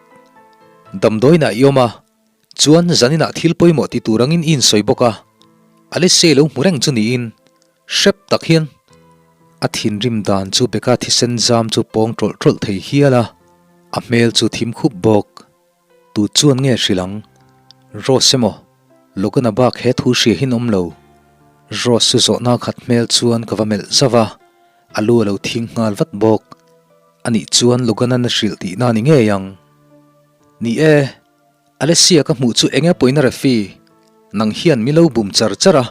Damdawiinah i awm a, chuan zaninah thil pawimawh ti tur angin i insawi bawk a, Alessia i lo hmu reng chu niin Hrep tak hian a thinrim dan chu Becca thisen zam chu pawng tawlh tawlh thei hial a, a hmel chu thim khup bawk. Tu chuan nge hrilh ang? Rose emaw, Logan-a bak he thu hria hin awm lo. Rose chu zawhna khat hmel chuan ka va melh zauh a, a lu a lo thing nghal vat bawk. Anih chuan Logan-a'n a hrilh tihna a ni ngei ang. Ni e. Alessia ka hmuh chu enge pawhin a refi, nang hian mi lo bum char char a,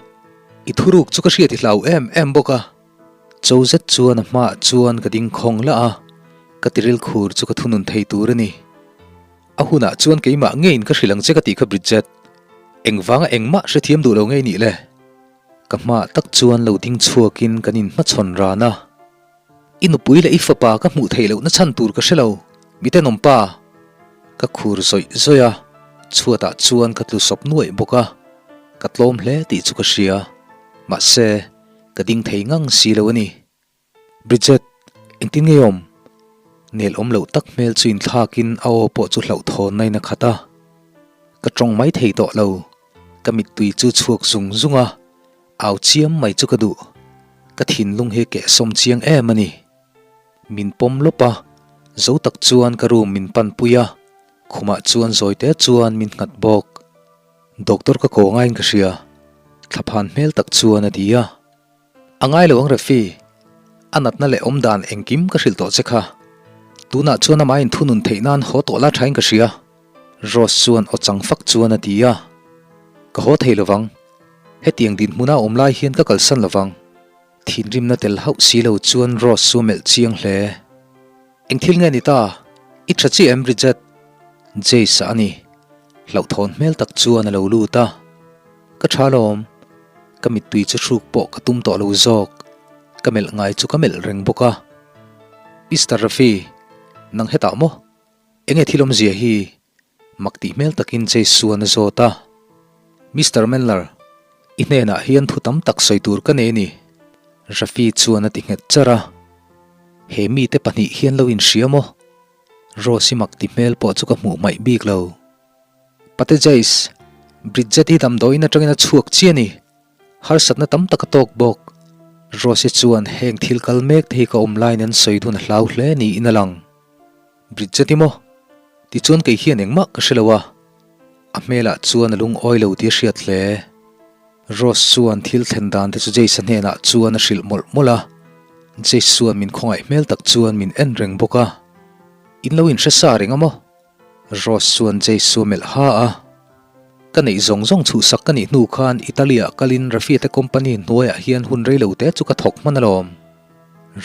i thuruk chu ka hriat i hlau em em bawk a. Cho zet chuan a hmaah chuan ka ding khawng lah a, ka tiril khur chu ka thunun thei tur a ni. A hunah chuan keimah ngeiin ka hrilh ang che ka tih kha Bridget, engvanga engmah hrethiam duh lo ngei nih le? Ka hmaah tak chuan lo ding chhuakin kan inhmachhawn ran a. I nupui leh i fapa ka hmuh theih lohna chhan tur ka hre lo, mi tenawm pa! Ka khur zawih zawih a, chhuatah chuan ka tlu sawp nuaih bawk a, ka tlawm hle tih chu ka hria, mahse, ka ding thei ngang si lo a ni. Bridget, engtin nge awm? Nel awm loh tak hmel chu inthlakin a aw pawh chu hlauhthawnna in a khat a. Ka tawng mai thei tawh lo, ka mittui chu chhuak zung zung a, Au chiam mai chu ka duh. Ka thinlung hi kehsawm chiang em a ni. Min pawm lawp a, zo tak chuan ka room min pan pui a, khumah chuan zawite chuan min nghat bawk. Doctor ka ko ngaiin ka hria, thlaphan hmel tak chuan a ti a. A ngai lo ang Rafi, a natna leh awmdan engkim ka hrilh tawh che kha. Tunah chuan amah inthunun theih nan haw tawh la thain ka hria. Rose chuan aw chang fak chuan a ti a, Ka haw thei lovang, hetiang dinhmuna awm lai hian ka kalsan lovang. Thinrimna tel hauh si lo chuan Rose chu a melh chiang hle. Eng thil nge ni ta? I tha chiah em Bridget? Jace-a a ni. Hlauhthawn hmel tak chuan a lo lut a. Ka tha alawm. Ka mittui chu hruk pawh ka tum tawh lo zawk. Ka melh ngai chu ka melh reng bawk a. Mister Rafi, nang hetah maw? Enge thil awmzia hi? Mak tih hmel takin Chase chuan a zawt a. Mister Menler, i hnenah hian thu tam tak sawi tur ka nei a ni, Rafi chuan a ti nghet char a. He mite pahnih hian lo inhria maw? Rose-i mak ti hmel pawh chu ka hmuh hmaih bik lo. Pate Chase, Bridget hi damdawiin atangin a chhuak chiah a ni. Harsatna tam tak a tawk bawk. Rose-i chuan heng thil kal mek te hi ka awm laiin an sawi dun a hlau hle niin a lang. Bridget-i maw? Tichuan kei hian engmah ka hre lo a. A hmelah chuan a lungawi lo tih a hriat hle. Rose chuan thil thlen dan te chu Jace-a hnenah chuan a hrilh mawlh mawlh a. Jace chuan min khawngaih hmel tak chuan min en reng bawk a. In lo inhre sa reng a maw? Rose chuan Jace chu a melh ha a. Ka neih zawng zawng chhuhsak ka nih hnu khan Italy-ah kalin Rafia te company hnuaiah hian hun rei lo te chu ka thawk hman alawm.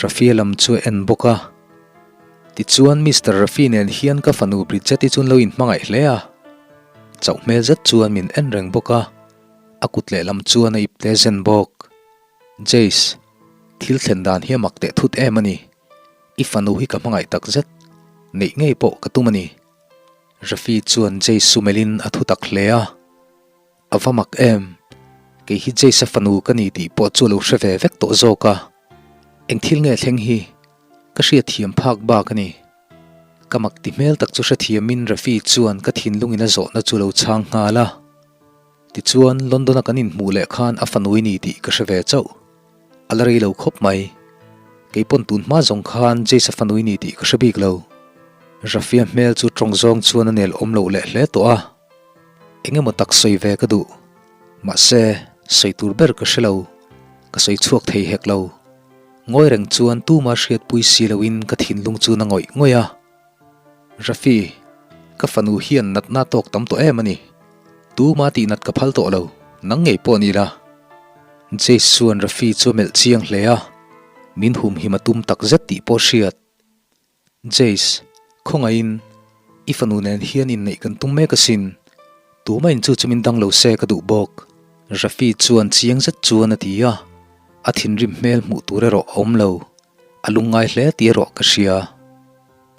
Rafia lam chu a en bawk a. Tichuan Mister Rafi nen hian ka fanu Bridget-i chu an lo inhmangaih hle a. Chauh hmel zet chuan min en reng bawk a, a kut lehlam chuan a ipte zen bawk. Jace, thil thlen dan hi a mak teh thut em a ni. I fanu hi ka hmangaih tak zet, neih ngei pawh ka tum a ni. Rafi chuan Jace chu melhin a thu tak hle a. A va mak em? Kei hi Jace-a fanu ka ni tih pawh chu a lo hre ve vek tawh zawk a. Eng thil nge thleng hi? Ka hriatthiam phak bak a ni. Ka mak ti hmel tak chu hrethiamin Rafi chuan ka thinlungin a zawhna chu lo chhang nghal a. Tichuan, London-a kan inhmuh leh khan a fanu i ni tih ka hre ve chauh. A la rei lo khawp mai. Kei pawn tun hma zawng khan Jace-a fanu i ni tih ka hre bik lo. Rafi-a hmel chu tawng zawng chuan a nel awm loh leh hle tawh a. Eng emaw tak sawi ve ka duh. Mahse, sawi tur ber ka hre lo. Ka sawi chhuak thei hek lo. Ngawi reng chuan tuma hriatpui si loin ka thinlung chu na ngawih ngawih a. Rafi, ka fanu hian natna tawk tam tawh em a ni. Tuma tih nat ka phal tawh lo, nang ngei pawh ni la. Jace chuan Rafi chu a melh chiang hle a, min humhim a tum tak zet tih pawh hriat. Jace, khawngaihin, i fanu nen hian inneih kan tum mek asin. Tumahin chu chu min dang lo se ka duh bawk. Rafi chuan chiang zet chuan a ti a, a thinrim hmel hmuh tur erawh a awm lo. A lungngai hle tih erawh ka hria.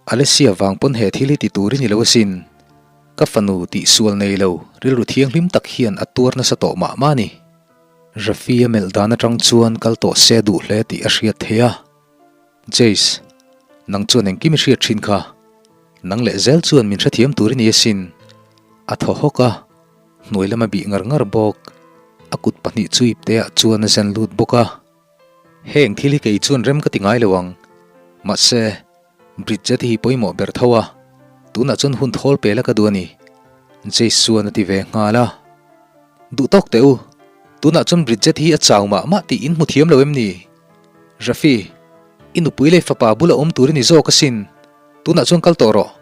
Alessia vang pawn he thil hi ti tur i ni lo asin. Ka fanu tih sual nei lo, rilru thianghlim tak hian a tuar nasa tawh mah mah a ni. Rafi a melh dan atang chuan kal tawh se duh hle tih a hriat theih a. Jace, nang chuan engkim i hriat thin kha. Nang leh zel chuan min hrethiam tur i ni asin. A thaw hawk a, hnuai lam a bih ngar ngar bawk. A kut pahnih chu ipteah chuan a zen lut bawk a. Heng thil hi kei chuan rem ka ti ngai lo ang. Mahse, Bridget hi pawimawh ber tho a, tunah chuan hun thawl pe la ka duh a ni. Jace chuan a ti ve nghal a. Duh tawk teh u, tunah chuan Bridget hi a chau mah mah tih in hmu thiam lo em ni? Rafi, i nupui leh fapa bula awm tur i ni zawk asin, tunah chuan kal tawh rawh.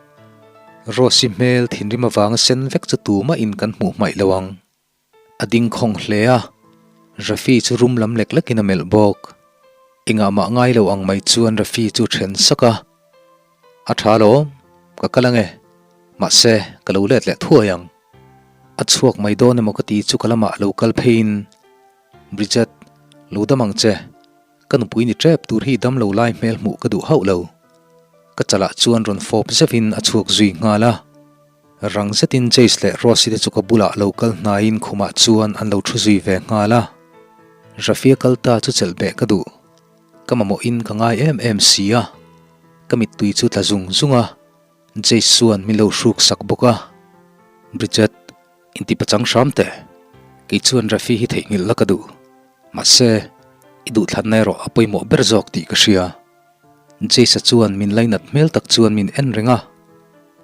Rose-i hmel thinrim avanga sen vek chu tumah in kan hmuh hmaih lo ang. A ding khawng hle a, Rafi chu rum lam lek lekin a melh bawk. Engah mah ngai lo ang mai chuan Rafi chu then sak a, A tha alawm, ka kal ange, mahse ka lo let leh thuai ang. A chhuak mai dawn emaw ka ti chu ka lamah lo kal pheiin, Bridget, lo dam ang che. Ka nupui ni tep tur hi dam lo lai hmel hmuh ka duh hauh lo. Ka chalah chuan rawn fawp zeuhin a chhuak zui nghal a. Rang zetin Jace leh Rose-i te chu ka bulah lo kal hnaiin khumah chuan an lo thu zui ve nghal a. Rafia kal ta chu chelh beh ka duh. Ka mamawhin ka ngai em em si a. Ka mittui chu tla zung zung a. Jace chuan min lo hruk sak bawk a. Bridget, inti pachang hram teh. Kei chuan Rafi hi theihnghilh la ka duh. Mahse, i duhthlanna erawh a pawimawh ber zawk tih ka hria. Jace-a chuan min lainat hmel tak chuan min en reng a.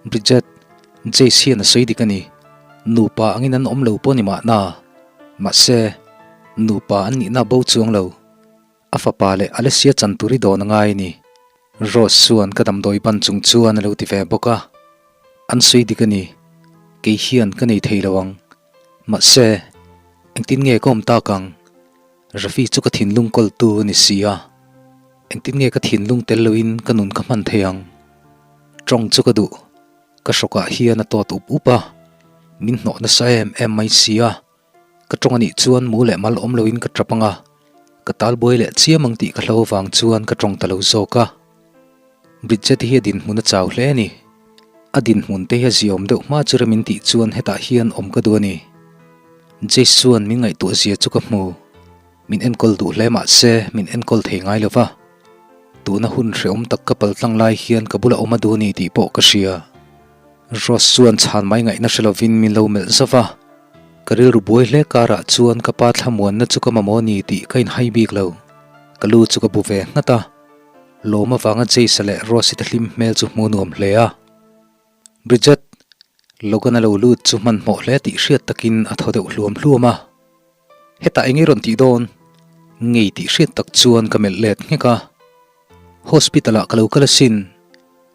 Bridget, Jace hian a sawi dik a ni. Nupa angin an awm lo pawh ni mahna. Mahse, nupa an nihna bo chuang lo. A fapa leh Alessia chan tur i dawn a ngai a ni. Rose chuan ka damdawi ban chung chuan a lo ti ve bawk a. An sawi dik a ni. Kei hian ka nei thei lo ang. Mahse, engtin nge ka awm tak ang? Rafi chu ka thinlung kawltu a ni si a, engtin nge ka thinlung tel loin ka nun ka hman thei ang? Tawng chu ka duh, ka hrawkah hian a tawt up up a, min hnawh nasa em em mai si a, ka tawng a nih chuan mu leh mal awm loin ka tap ang a, ka talbuai leh chiam ang tih ka hlo avang chuan ka tawng ta lo zawk a. Bridget hi a dinhmun a chau hle a ni. A dinhmun te hi a ziaawm deuh hma chu rem in tih chuan hetah hian awm ka duh a ni. Jace chuan min ngaihtuah zia chu ka hmu. Min enkawl duh hle mah se min enkawl thei ngai lo va. Tuna hun hrehawm tak ka pal tlang lai hian ka bula awm a duh a ni tih pawh ka hria. Rose chuan chhan mai ngaihna hre lovin min lo melh zauh va. Ka rilru buai hle karah chuan ka pa thlamuanna chu ka mamawh a ni tih ka inhai bik lo. Ka lu chu ka bu ve nghat a. Lawm avanga Jace-a leh Rose-i te hlim hmel chu hmuh nuam hle a. Bridget, Logan a lo lut chu hmanhmawh hle tih hriat takin a thaw deuh hluam hluam a. Hetah eng i rawn tih dawn? Ngei tih hriat tak chuan ka melh let nghek a. Hospital ah ka lo kal asin,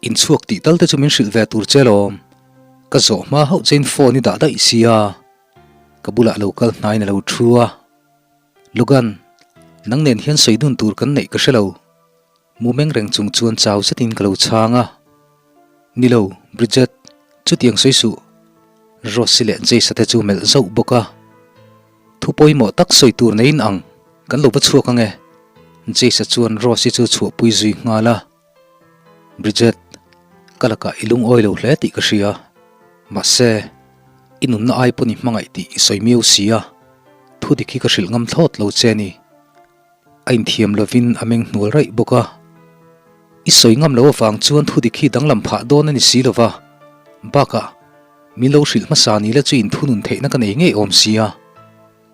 inchhuak tih tal te chu min hrilh ve tur che lawm. Ka zawh hma hauh chein phone i dah daih sia. Ka bulah lo kal hnaiin a lo thu a. Logan, nang nen hian sawi dun tur kan neih ka hre lo. Mu meng reng chung chuan chau zetin ka lo chhang a. Ni lo, Bridget, chutiang sawi suh. Rosy leh Jace-a te chu melh zauh bawk a. Thu pawimawh tak sawi tur neiin ang, kan lo va chhuak ang e. Jace-a chuan Rosy chu chhuahpui zui nghal a. Bridget, ka lakah i lungawi lo hle tih ka hria. Mahse, i nunna ai pawn i hmangaih tih i sawi miau si a. Thu dik hi ka hrilh ngam thlawt lo che ni. A inthiam lovin a meng hnual raih bawk a. I sawi ngam lo avang chuan thu dik hi danglam phah dawn a ni si lova. Bakah, min lo hrilh hmasa ni la chu inthunun theihna ka nei ngei awm si a.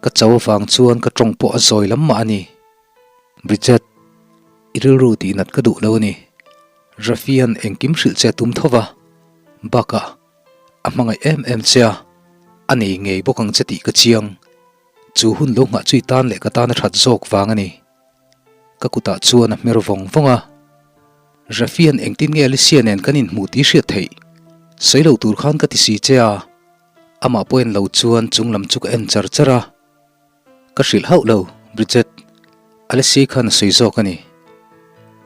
Ka cho avang chuan ka tawng pawh a zawi lam mah a ni. Bridget, i rilru tih nat ka duh lo a ni. Rafia'n engkim hrilh che a tum tho va. Bakah, a hmangaih em em che a, a nei ngei bawk ang che tih ka chiang. Chu hun lo nghah chu i tan leh ka tan a that zawk vang a ni. Ka kutah chuan a hmer vawng vawng a. Rafia'n engtin nge Alicia nen kan inhmuh tih hriat theih? Sawi lo tur khan ka ti si che a. Amah pawh en lo chuan chung lam chu ka en char char a. Ka hrilh hauh lo, Bridget. Alicia khan a sawi zawk a ni.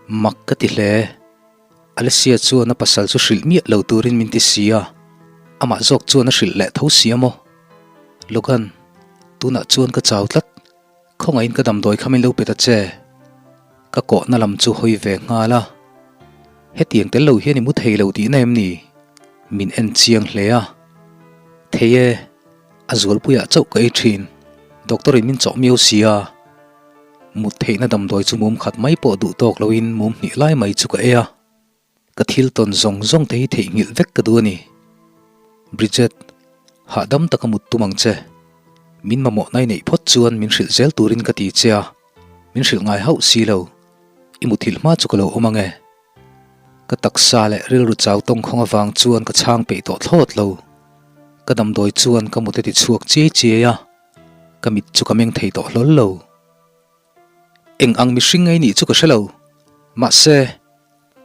Mak ka ti hle. Alicia chuan a pasal chu hrilh miah lo turin min ti si a, amah zawk chuan a hrilh leh tho si a maw? Logan, tunah chuan ka chau tlat, khawngaihin ka damdawi kha min lo pe ta che. Ka kawhna lam chu hawi ve nghal a, hetiang tel lo hian i mu thei lo tihna em ni? Min en chiang hle a, Thei e, a zualpuiah chauh ka ei thin, doctor in min chawh miau si a. Mut theihna damdawi chu mum khat mai pawh duh tawk loin mum hnih lai mai chu ka ei a. Ka thil tawn zawng zawng te hi theihnghilh vek ka duh a ni. Bridget, hahdam taka mut tum ang che. Min mamawh nai neih phawt chuan min hrilh zel turin ka ti che a, min hrilh ngai hauh si lo. I muthilh hma chu ka lo awm ang e. Ka taksa leh rilru chau tawngkhawng avang chuan ka chhang peih tawh thlawt lo. Ka damdawi chuan ka mut a ti chhuak chiai chiai a. Ka mit chu ka meng thei tawh hlawl lo. Eng ang mihring ngei nih chu ka hre lo. Mahse,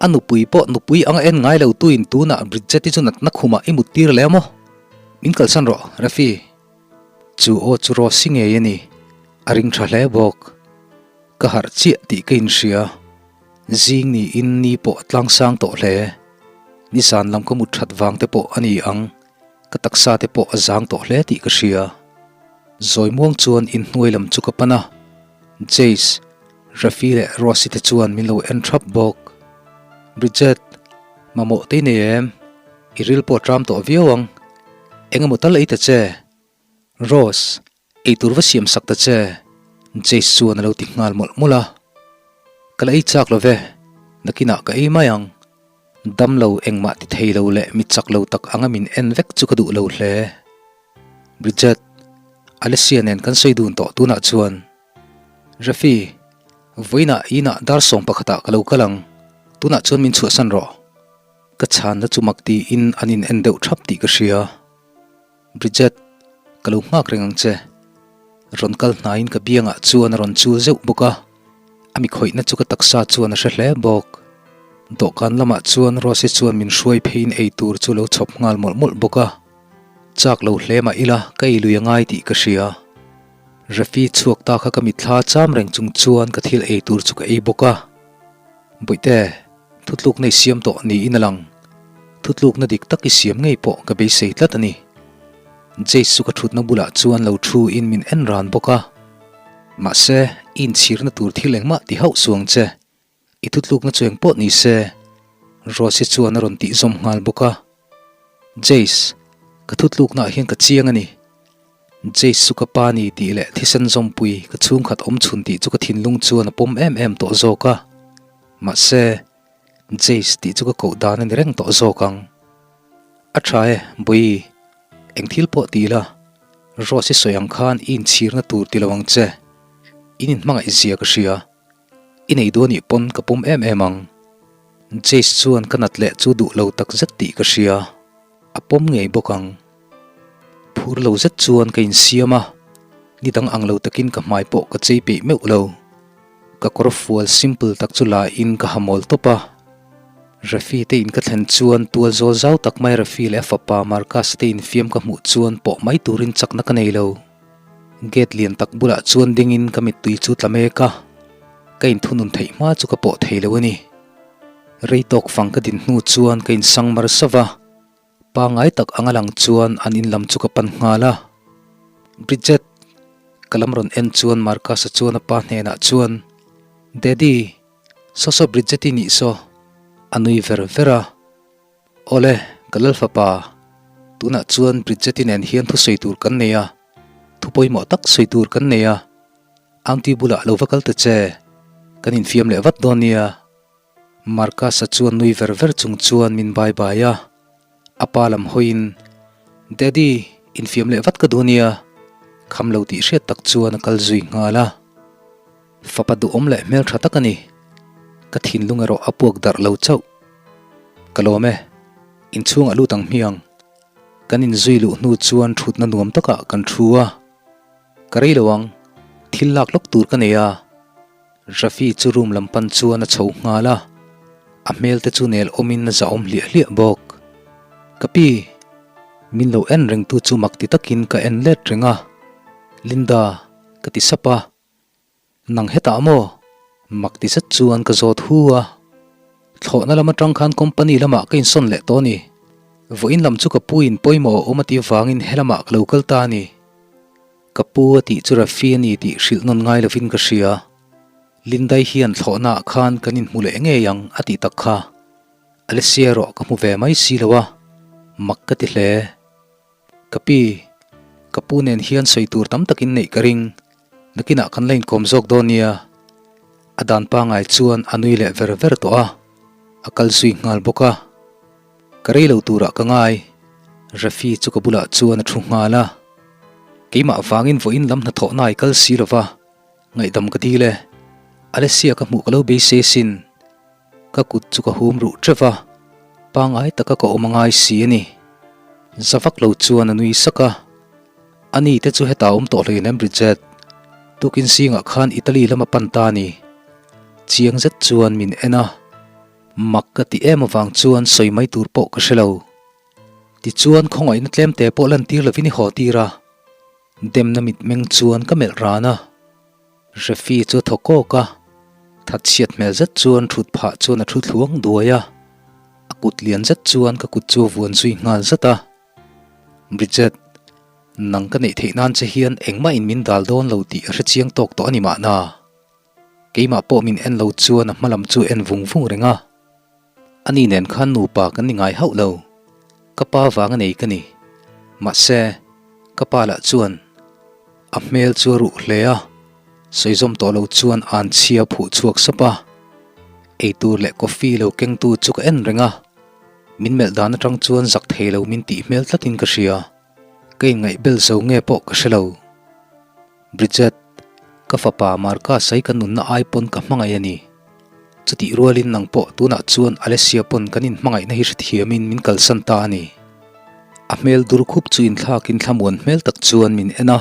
a nupui pawh nupui anga en ngai lo tuin tunah Bridget-i chu natna khumah i mut tir leh a maw? Min kalsan rawh, Rafi. Chu aw chu Rosy ngei a ni. A ring tha hle bawk. Ka harh chiah tih ka inhria. Zing niin ni pawh a tlangsang tawh hle. Nizan lam ka mut that vang te pawh a ni ang. Ka taksa te pawh a zang tawh hle tih ka hria. Zawi muang chuan inhnuai lam chu ka pan a, Jace, Rafi leh Rosy te chuan min lo en thap bawk. Bridget, mamawh te i nei em? I ril pawh a tram tawh viau ang. Eng emaw tal ei ta che? Rose, eitur va siam sak ta che? Jace chuan a lo ti nghal mawlh mawlh a. Ka la ei chak lo ve, nakinah ka ei mai ang. Damlo engmah ti thei lo leh mi chak lo tak anga min en vek chu ka duh lo hle. Bridget, Alessia nen kan sawi dun tawh tunah chuan. Rafi, vawiinah inah dar sawm pakhatah ka lo kal ang, tunah chuan min chhuahsan rawh. Ka chhanna chu mak tiin an in en deuh thap tih ka hria. Bridget, ka lo nghak reng ang che. Rawn kal hnaiin ka biangah chuan a rawn chul zeuh bawk a, a mi khawihna chu ka taksa chuan a hre hle bawk. Dawhkan lamah chuan Rose-i chuan min hruai pheiin ei tur chu lo chhawp nghal mawlh mawlh bawk a. Chak lo hle mah ila ka ei lui a ngai tih ka hria. Rafi chhuak ta kha ka mitthla cham reng chung chuan ka thil ei tur chu ka ei bawk a. Bawihte. Thutlukna i siam tawh niin a lang. Thutlukna dik tak i siam ngei pawh ka beisei tlat a ni. Jace chu ka thutna bulah chuan lo thu in min en ran bawk a. Mahse, i inchhirna tur thil engmah ti hauh suang che. I thutlukna chu engpawh ni se. Rose-i chuan a rawn tih zawm nghal bawk a. Jace, ka thutluknaah hian ka chiang a ni. Jace chu ka pa ni tih leh thisen zawmpui ka chhungkhat awm chhun tih chu ka thinlung chuan a pawm em em tawh zawk a. Mahse, Jace tih chu ka koh dan a ni reng tawh zawk ang. A tha e, Bawihi, eng thil pawh ti ila. Rose i sawi ang khan i inchhirna tur ti lo ang che. In inhmangaih zia ka hria. I nei duh anih pawn ka pawm em em ang. Jace chuan ka nat leh chu duh lo tak zet tih ka hria. A pawm ngei bawk ang. Phur lo zet chuan ka insiam a, ni dang ang lo takin ka hmai pawh ka chei peih meuh lo. Ka kawr fual simple tak chu la in ka ha mawl tawp a. Rafi te in ka thlen chuan tual zawl zau tak mai Rafi leh a fapa Marcus te infiam ka hmuh chuan pawh mai turin chakna ka nei lo. Gate lian tak bulah chuan dingin ka mittui chu tla mek a, ka inthunun theih hma chu ka pawh thei lo a ni. Rei tawk fang ka din hnu chuan ka insang mar sava a, pangai tak anga lang chuan an in lam chu ka pan nghal a. Bridget! Ka lam rawn en chuan Marcus-a chuan a pa hnenah chuan, Daddy, saw saw Bridget-i nih saw? A nui ver ver a. Awle, ka lal fapa, tunah chuan Bridget-i nen hian thusawi tur kan nei a, thu pawimawh tak sawi tur kan nei a. Aunty bulah lo va kal ta che, kan infiam leh vat dawn nia. Marcus-a chuan nui ver ver chung chuan min bai bai a, a pa lam hawiin, Daddy, infiam leh vat ka duh nia, kham lo tih hriat tak chuan a kal zui nghal a. Fapa duhawm leh hmeltha tak a ni, ka thinlung erawh a puak darh lo chauh. Ka lawm e, inchhungah lut ang hmiang. Kan inzui luh hnu chuan thutna nuam takah kan thu a. Ka rei lo ang, thil lak lawk tur ka nei a. Rafi chu room lam pan chuan a chho nghal a, a hmel te chu nel awmin a zahawm hliah hliah bawk. Ka pi, min lo en reng tu chu mak ti takin ka en let reng a, Linda, ka ti sap a. Nang hetah maw? Mak ti zet chuan ka zawt hu a. Thlawhna lam atang khan company lamah ka insawn leh tawh a ni. Vawiin lam chu ka pu in pawimawh a awm a tih avangin helamah ka lo kal ta a ni. Ka pu a tih chu Rafi a ni tih hrilh nawn ngai lovin ka hria. Lindai hian thlawhnaah khan kan inhmu leh ngei ang a tih tak kha. Alessia erawh ka hmu ve mai si lo a, mak ka ti hle. Ka pi, ka pu nen hian sawi tur tam takin neih ka ring, nakinah kan la inkawm zawk dawn nia. A dan pangai chuan a nui leh ver ver tawh a, a kal zui nghal bawk a. Ka rei lo turah ka ngai, Rafi chu ka bulah chuan a thu nghal a. Keimah vangin vawiin lam hnathawhna i kal si lova, ngaihdam ka dil e. Alessia ka hmuh ka lo beisei asin. Ka kut chu ka hum ruh teuh va, pangai taka ka awm a ngai si a ni. Za vak lo chuan a nui sak a, Ani te chu hetah awm tawh hleinem Bridget, tukin zingah khan Italy lama pan ta a ni. Chiang zet chuan min en a, mak ka ti em avang chuan sawi mai tur pawh ka hre lo. Tichuan khawngaihna tlemte pawh lantir lovin i haw tir a, demna mitmeng chuan ka melh ran a. Refi chu a thaw kawk a, thatchhiat hmel zet chuan thut phah chuan a thu thluang duai a, a kut lian zet chuan ka kut chu a vuan zui nghal zat a. Bridget, nang ka neih theih nan che hian engmah in min dal dawn lo tih a hre chiang tawk tawh a ni mahna. Keimah pawh min en lo chuan a hma lam chu en vung vung reng a. Ani nen khan nupa kan ni ngai hauh lo. Ka pa vang a nei ka ni. Mahse, ka pa lah chuan a hmel chu a ruh hle a, sawizawm tawh lo chuan an chhia phuh chhuak sap a. Eitur leh coffee lo kengtu chu ka en reng a, min melh dan atang chuan zak thei lo min tih hmel tlatin ka hria. Ka inngaih bel zo nge pawh ka hre lo. Bridget, ka fapa Marcus hi ka nunna ai pawn ka hmangaih a ni. Chutih rualin nang pawh tunah chuan Alessia pawn kan inhmangaihna hi hrethiamin min kalsan ta a ni. A hmel dur khup chu inthlakin thlamuan hmel tak chuan min en a.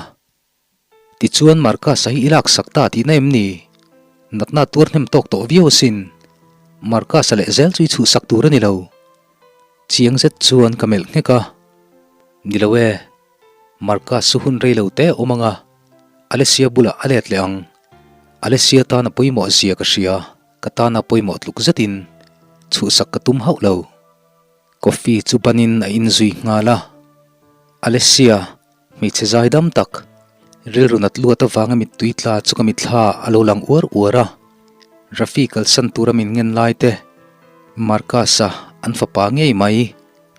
Tichuan Marcus-a hi i laksak ta tihna em ni? Natna tuar hnem tawk tawh viau asin. Marcus-a leh zel chu i chhuhsak tur a ni lo. Chiang zet chuan ka melh nghek a. Ni lo e. Marcus chu hun rei lo te a awm ang a, Alessia bulah a let leh ang. Alessia tan a pawimawh zia ka hria, ka tana pawimawh tluk zetin chhuhsak ka tum hauh lo. Coffee chu banin a inzui nghal a. Alessia, hmeichhe zaidam tak, rilru nat luat avanga mittui tla chu ka mitthla a lo lang uar uar a. Rafi kalsan tura min ngen lai te, Marcus-a an fapa ngei mai.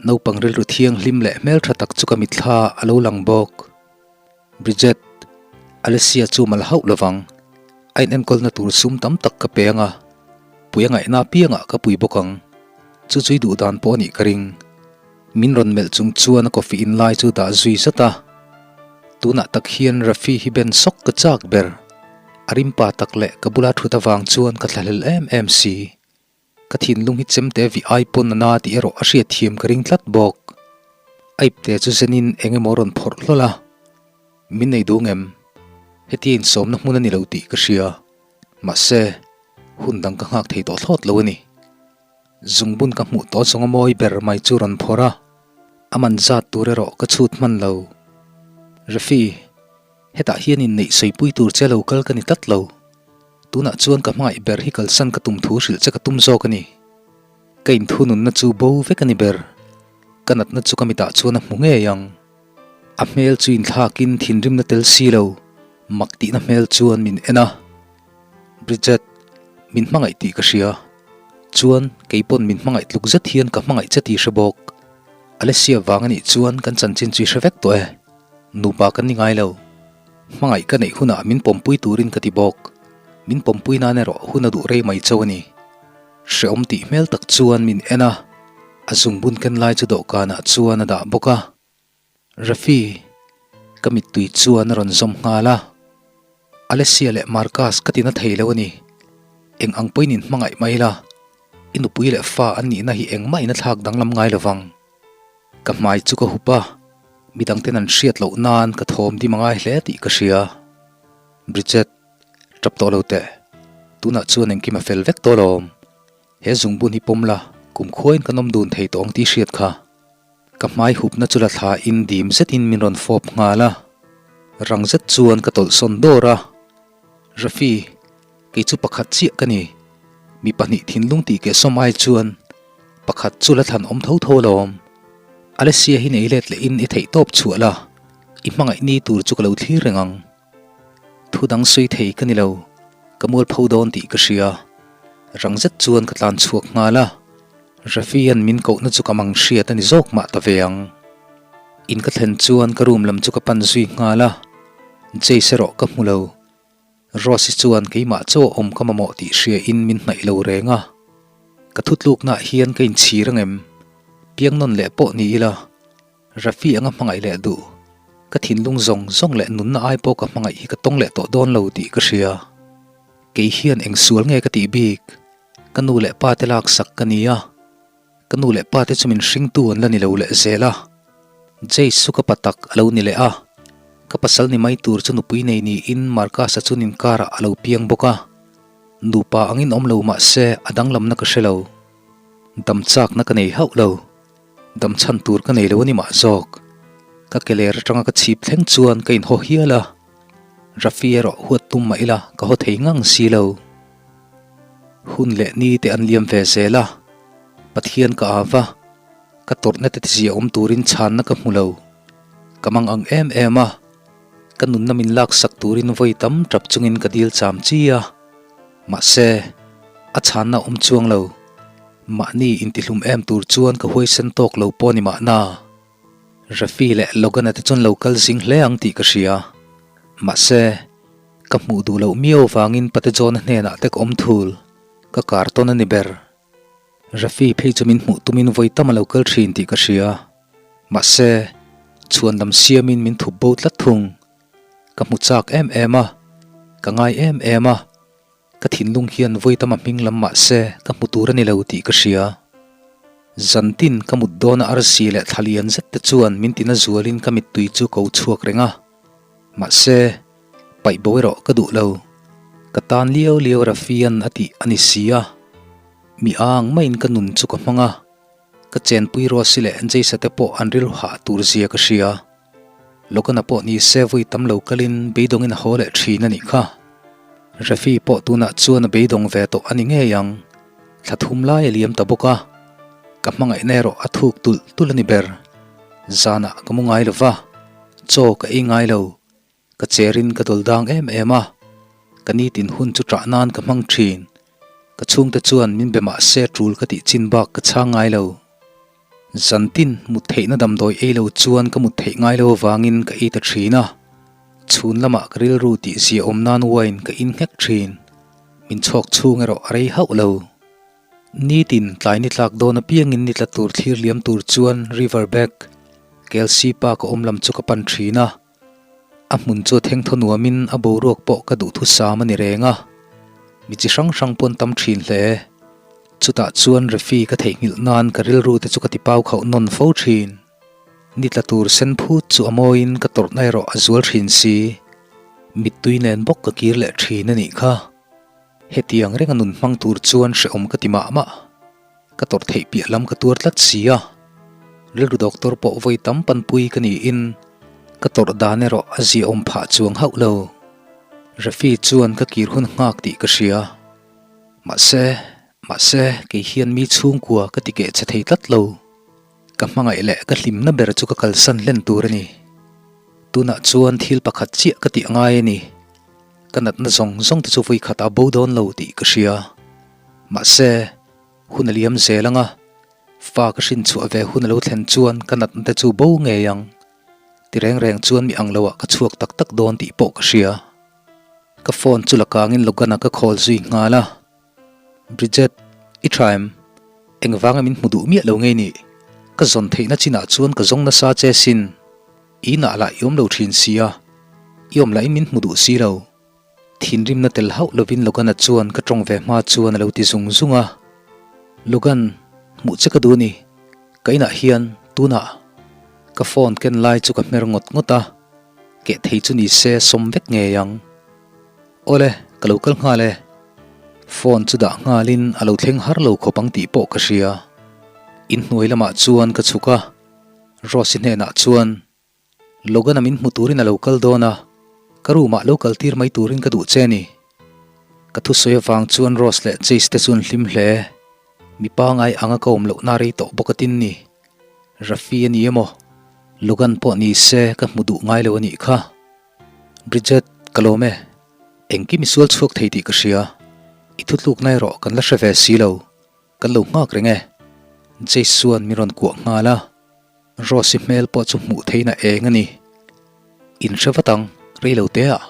Naupang rilru thianghlim leh hmeltha tak chu ka mitthla a lo lang bawk. Bridget, Alessia chu mal hauh lovang. A inenkawlna tur sum tam tak ka pe ang a, pui a ngaihna apiangah ka pui bawk ang. Chu chui duh dan pawh a nih ka ring. Min rawn melh chung chuan a coffee in lai chu dah zui zat a. Tunah tak hian Rafi hi ben sawk ka chak ber. A rimpa tak leh ka bula thut avang chuan ka thlahlel em em si. Ka thinlung hi chemte vih ai pawn a na tih erawh a hriatthiam ka ring tlat bawk. A ipte chu zenin eng emaw rawn phawrh hlawl a, Min nei duh ngem? Hetia insawmna hmun a ni lo tih ka hria. Mahse, hun dang ka nghak thei tawh thlawt lo a ni. Zungbun ka hmuh tawh zawng a mawi ber mai chu rawn phawrh a, a man zat tur erawh ka chhut hman lo. Rafi, hetah hian inneih sawipui tur che lo kal ka ni tlat lo. Tunah chuan ka hmangaih ber hi kalsan ka tum thu hrilh che ka tum zawk a ni. Ka inthununna chu bo vek a ni ber. Ka natna chu ka mitah chuan a hmu ngei ang. A hmel chu inthlakin thinrimna tel si lo, mak tihna hmel chuan min en a. Bridget, min hmangaih tih ka hria. Chuan, kei pawn min hmangaih tluk zet hian ka hmangaih che tih hre bawk. Alessia vang a nih chuan kan chanchin chu i hre vek tawh e. Nupa kan ni ngai lo. Hmangaih ka neih hunah min pawmpui turin ka ti bawk. Min pawmpui nan erawh hun a duh rei mai chauh a ni. Hreawm tih hmel tak chuan min en a, a zungbun ken lai chu dawhkanah chuan a dah bawk a. Rafi, ka mittui chuan a rawn zawm nghal a. Alessia leh Marcus ka tina thei lo a ni. Eng ang pawhin in hmangaih mai la, i nupui leh fa an nihna hi engmah in a thlak danglam ngai lo vang. Ka hmai chu ka hup a, midangten an hriat loh nan ka thawm dim a ngai hle tih ka hria. Bridget, tap tawh lo teh. Tunah chuan engkim a fel vek tawh alawm. He zungbun hi pawm la, kum khuain kan awm dun thei tawh ang tih hriat kha. Ka hmai hupna chu la thlain dim zetin min rawn fawp nghal a. Rang zet chuan ka tawlhsawn dawr a. Rafi, Kei chu pakhat chiah ka ni. Mi pahnih thinlung tih keh sawm ai chuan pakhat chu la thlan awm tho tho alawm. Alessia hi nei let lehin i theih tawp chhuah la, i hmangaih ni tur chu ka lo thlir reng ang. Thu dang sawi thei ka ni lo, ka mualpho dawn tih ka hria. Rang zet chuan ka tlan chhuak nghal a, Rafia'n min kohna chu ka mang hriat a ni zawk mah ta ve ang. In ka thlen chuan ka room lam chu ka pan zui nghal a, Jace erawh ka hmu lo. Rose-i chuan keimah chaw awm ka mamawh tih hria in min hnaih lo reng a. Ka thutluknaah hian ka inchhir angem? Piang nawn leh pawh ni ila, Rafi anga hmangaih leh duh, ka thinlung zawng zawng leh nunna ai pawh ka hmangaih hi ka tawng leh tawh dawn lo tih ka hria. Kei hian eng sual nge ka tih bik? Ka nu leh pa te laksak ka ni a. Ka nu leh pa te chu min hringtu an la ni lo leh zel a. Jace chu ka pa tak a lo ni leh a. Ka pasal ni mai tur chu nupui nei niin Marcus-a chun inkarah a lo piang bawk a. Nupa angin awm lo mah se a danglamna ka hre lo. Dam chakna ka nei hauh lo. Dam chhan tur ka nei lo a ni mah zawk. Ka ke ler atanga ka chhip thleng chuan ka inhaw hial a. Rafi erawh huat tum mah ila ka haw thei ngang si lo. Hun leh ni te an liam ve zel a, Pathian ka au va, ka tawrhna te tizia awm turin chhanna ka hmu lo. Ka mang ang em em a, ka nunna min laksak turin vawi tam tap chungin ka dil cham chi a. Mahse, a chhanna awm chuang lo. Mahni intihlum em tur chuan ka huaisen tawk lo pawh ni mahna. Rafi leh Logan-a te chuan lo kal zing hle ang tih ka hria. Mahse, Ka hmuh duh loh miau vangin Pate John-a hnenah te ka awm thul, ka kar tawn a ni ber. Rafi phei chu min hmuh tumin vawi tam a lo kal thin tih ka hria. Mahse, chhuan lam siamin min thup bo tlat thung. Ka hmu chak em em a, ka ngai em em a, ka thinlung hian vawi tam a hming lam mahse ka hmu tur a ni lo tih ka hria. Zantin ka mut dawna arsi leh thla lian zet te chuan min tina zualin ka mittui chu ko chhuak reng a. Mahse, paih bo erawh ka duh lo. Ka tan liau liau Rafia'n a tih a ni si a. Mi ang maiin ka nun chu ka hmang a. Ka chenpui Rosy leh Jace-a te pawh an rilru hah tur zia ka hria. Logan-a pawh ni se vawi tam lo kalin beidawngin a haw leh thin a nih kha. Rafi pawh tunah chuan a beidawng ve tawh a ni ngei ang. Thla thum lai a liam ta bawk a. Ka hmangaihna erawh a thuk tulh tulh a ni ber. Zanah ka mu ngai lo va. Chaw ka ei ngai lo, ka cherin ka dawl dang em em a, ka nitin hun chu ṭah nan ka hmang ṭhin. Ka chhungte chuan min be mah se ṭul ka tih chin bak ka chhang ngai lo. Zantin mut theihna damdawi ei lo chuan ka mut theih ngai lo avangin ka ei ta ṭhin a, chhun lamah ka rilru tih zia awm nan wine ka in nghek ṭhin. Min chhawk chhung erawh a rei hauh lo. Nitin tlai ni tlak dawn apiangin ni tla tur thlir liam tur chuan River Back, Kelsey Park a awm lam chu ka pan thin a. A hmun chu a thengthaw nuamin a boruak pawh ka duhthusam a ni reng a, mi chi hrang hrang pawn tam thin hle. Chutah chuan Refi ka theihnghilh nan ka rilru te chu ka ti pau khauh nawn fo thin. Ni tla tur sen phut chu a mawiin ka tawrhna erawh a zual thin si. Mittui nen bawk ka kir leh thin a nih kha. Hetiang renga nun hmang tur chuan hrehawm ka ti mah mah. Ka tawrh theih piah lam ka tuar tlat si a. Rilru doctor pawh vawi tam panpui ka niin ka tawrh dan erawh a ziaawm phah chuang hauh lo. Rafi chuan ka kir hun nghak tih ka hria. Mahse, mahse kei hian mi chhungkua ka ti keh che thei tlat lo. Ka hmangaih leh ka hlimna ber chu ka kalsan hlen tur a ni. Tunah chuan thil pakhat chiah ka tih angai a ni. Ka natna zawng zawng te chu vawi khat a bo dawn lo tih ka hria. Mahse, hun a liam zel ang a, fa ka hrin chhuah ve hun a lo thlen chuan ka natna te chu bo ngei ang. Ti reng reng chuan mi ang loah ka chhuak tak tak dawn tih pawh ka hria. Ka phone chu la kangin Logan-a ka call zui nghal a. Bridget, i tha em? Engvanga min hmu duh miah lo ngei nih? Ka zawn theihna chinah chuan ka zawng nasa che sin. I inah lah i awm lo thin si a, i awm lahin min hmu duh si lo. Thinrimna tel hauh lovin Logan-a chuan ka tawng ve hma chuan a lo ti zung zung a. Logan, hmuh che ka duh a ni. Ka inah hian, tunah. Ka phone ken lai chu ka hmer ngawt ngawt a, keh thei chu ni se sawm vek ngei ang. Awle, ka lo kal nghal e. Phone chu dah nghalin a lo thleng har lo khawp ang tih pawh ka hria. Inhnuai lamah chuan ka chhuk a. Rose-i hnenah chuan, Logan-a min hmu turin a lo kal dawn a, ka room-ah lo kal tir mai turin ka duh che a ni. Ka thusawi avang chuan Rose leh Chase te chu an hlim hle. Mi pangai anga ka awm lohna rei tawh bawk atin ni. Rafi a ni emaw, Logan pawh ni se ka hmu duh ngai lo a nih kha. Bridget, ka lawm e. Engkim i sual chhuak thei tih ka hria. I thutlukna erawh kan la hre ve si lo. Kan lo nghak reng e. Jace chuan min rawn kuah nghal a, Rose-i hmel pawh chu hmuh theihna eng a ni. In hre vat ang, rei lo te ah.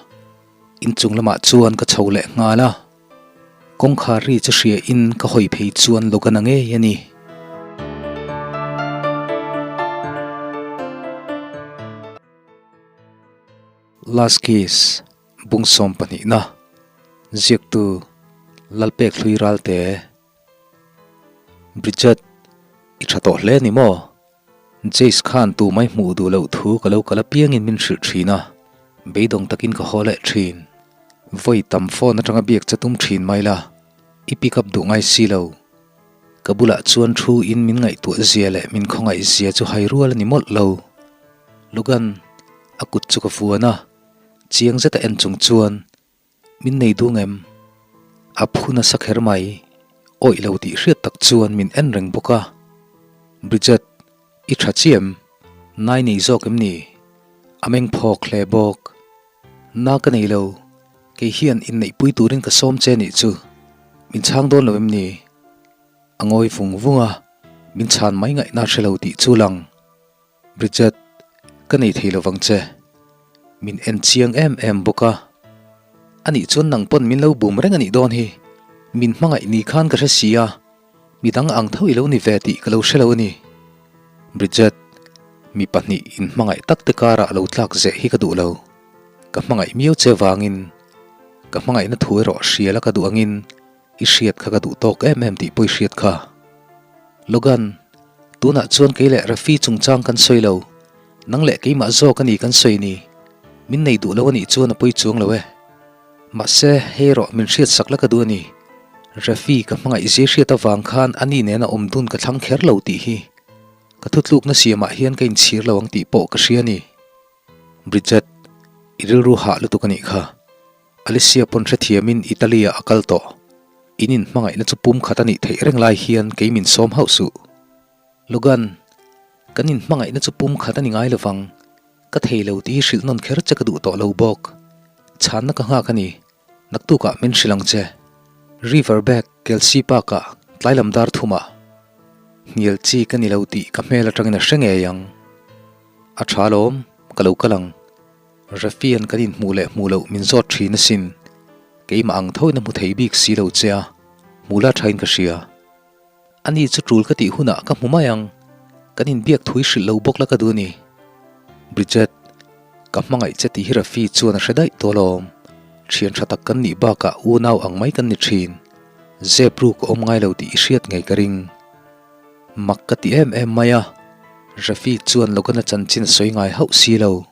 Inchung lamah chuan ka chho leh nghal a, kawngkhar ri chu hria in ka hawi phei chuan Logan-a ngei a ni. Last Kiss. Bungsawm pahnihna, ziaktu Lalpek Hlui Ralte, Bridget, i tha tawh hle ni maw? Jace khan tu mai hmuh duh loh thu ka lo kal apiangin min hrilh thin a, beidawng takin ka haw leh thin. Vawi tam phone atanga biak che tum thin mai la, i pick up duh ngai si lo. Ka bulah chuan thu in min ngaihtuah zia leh min khawngaih zia chu hai rual a ni mawlh lo. Logan, a kut chu ka vuan a. Chiang zeta en chung chuan min nei dung em? A phu nasa kher mai. Awih lo tih hriat tak chuan min en reng bawk a. Bridget, i tha chi em? Nai nei zawk em ni? A meng phawk hle bawk. Na ka nei lo, kei hian inneihpui turin ka sawm che nih chu. Min chhang dawn lo em ni? A ngawi vung vung a, min chhan mai ngaihna hre lo tih chu lang. Bridget, ka nei thei lovang che. Min en chiang em em bawk a. Anih chuan nang pawn min lo bum reng anih dawn hi. Min hmangaih ni khan ka hre si a, midang ang tho i lo ni ve tih ka lo hre lo a ni. Bridget, mi pahnih inhmangaih tak te karah lo tlak zeh hi ka duh lo. Ka hmangaih miau che vangin, ka hmangaihna thu erawh hria la ka duh angin, I hriat kha ka duh tawk em em tih pawh i hriat kha. Logan, tunah chuan kei leh Rafi chungchang kan sawi lo. Nang leh keimah zawk a ni kan sawi ni. Min nei duh lo a nih chuan a pawi chuang lo e. Mahse, hei erawh min hriat sak la ka duh a ni. Rafi ka hmangaih zia hriat avang khan a ni nena awm dun ka thlang kher lo tih hi. Ka thutlukna siamah hian ka inchhir lo ang tih pawh ka hria a ni. Bridget, i rilru hah lutuk a nih kha. Alicia pawn hrethiamin Italy-ah a kal tawh. In inhmangaihna chu pum khat a nih theih reng lai hian kei min sawm hauh suh. Logan, kan inhmangaihna chu pum khat a ni ngai lovang. Ka thei lo tih hi hrilh nawn kher che ka duh tawh lo bawk. Chhanna ka nghak a ni. Naktukah min hrilh ang che. River Bank, Kelsey Park-ah, tlai lam dar thumah. Hnial chi ka ni lo tih ka hmel atangin a hre ngei ang. A tha alawm, ka lo kal ang. Rafian kan inhmuh leh hmuh loh min zawt thin asin. Keimah ang thoin a hmu thei bik si lo che a, hmuh la thain ka hria. Ani chu tul ka tih hunah ka hmu mai ang, kan inbiak thui hrilh lo bawk la ka duh a ni. Bridget, Ka hmangaih che tih hi Rafi chuan a hre daih tawh alawm. Thian tha tak kan nih bakah unau ang mai kan ni thin. Zep ruk a awm ngai lo tih i hriat ngei ka ring. Mak ka ti em em mai a, Rafi chuan Logan-a chanchin a sawi ngai hauh si lo.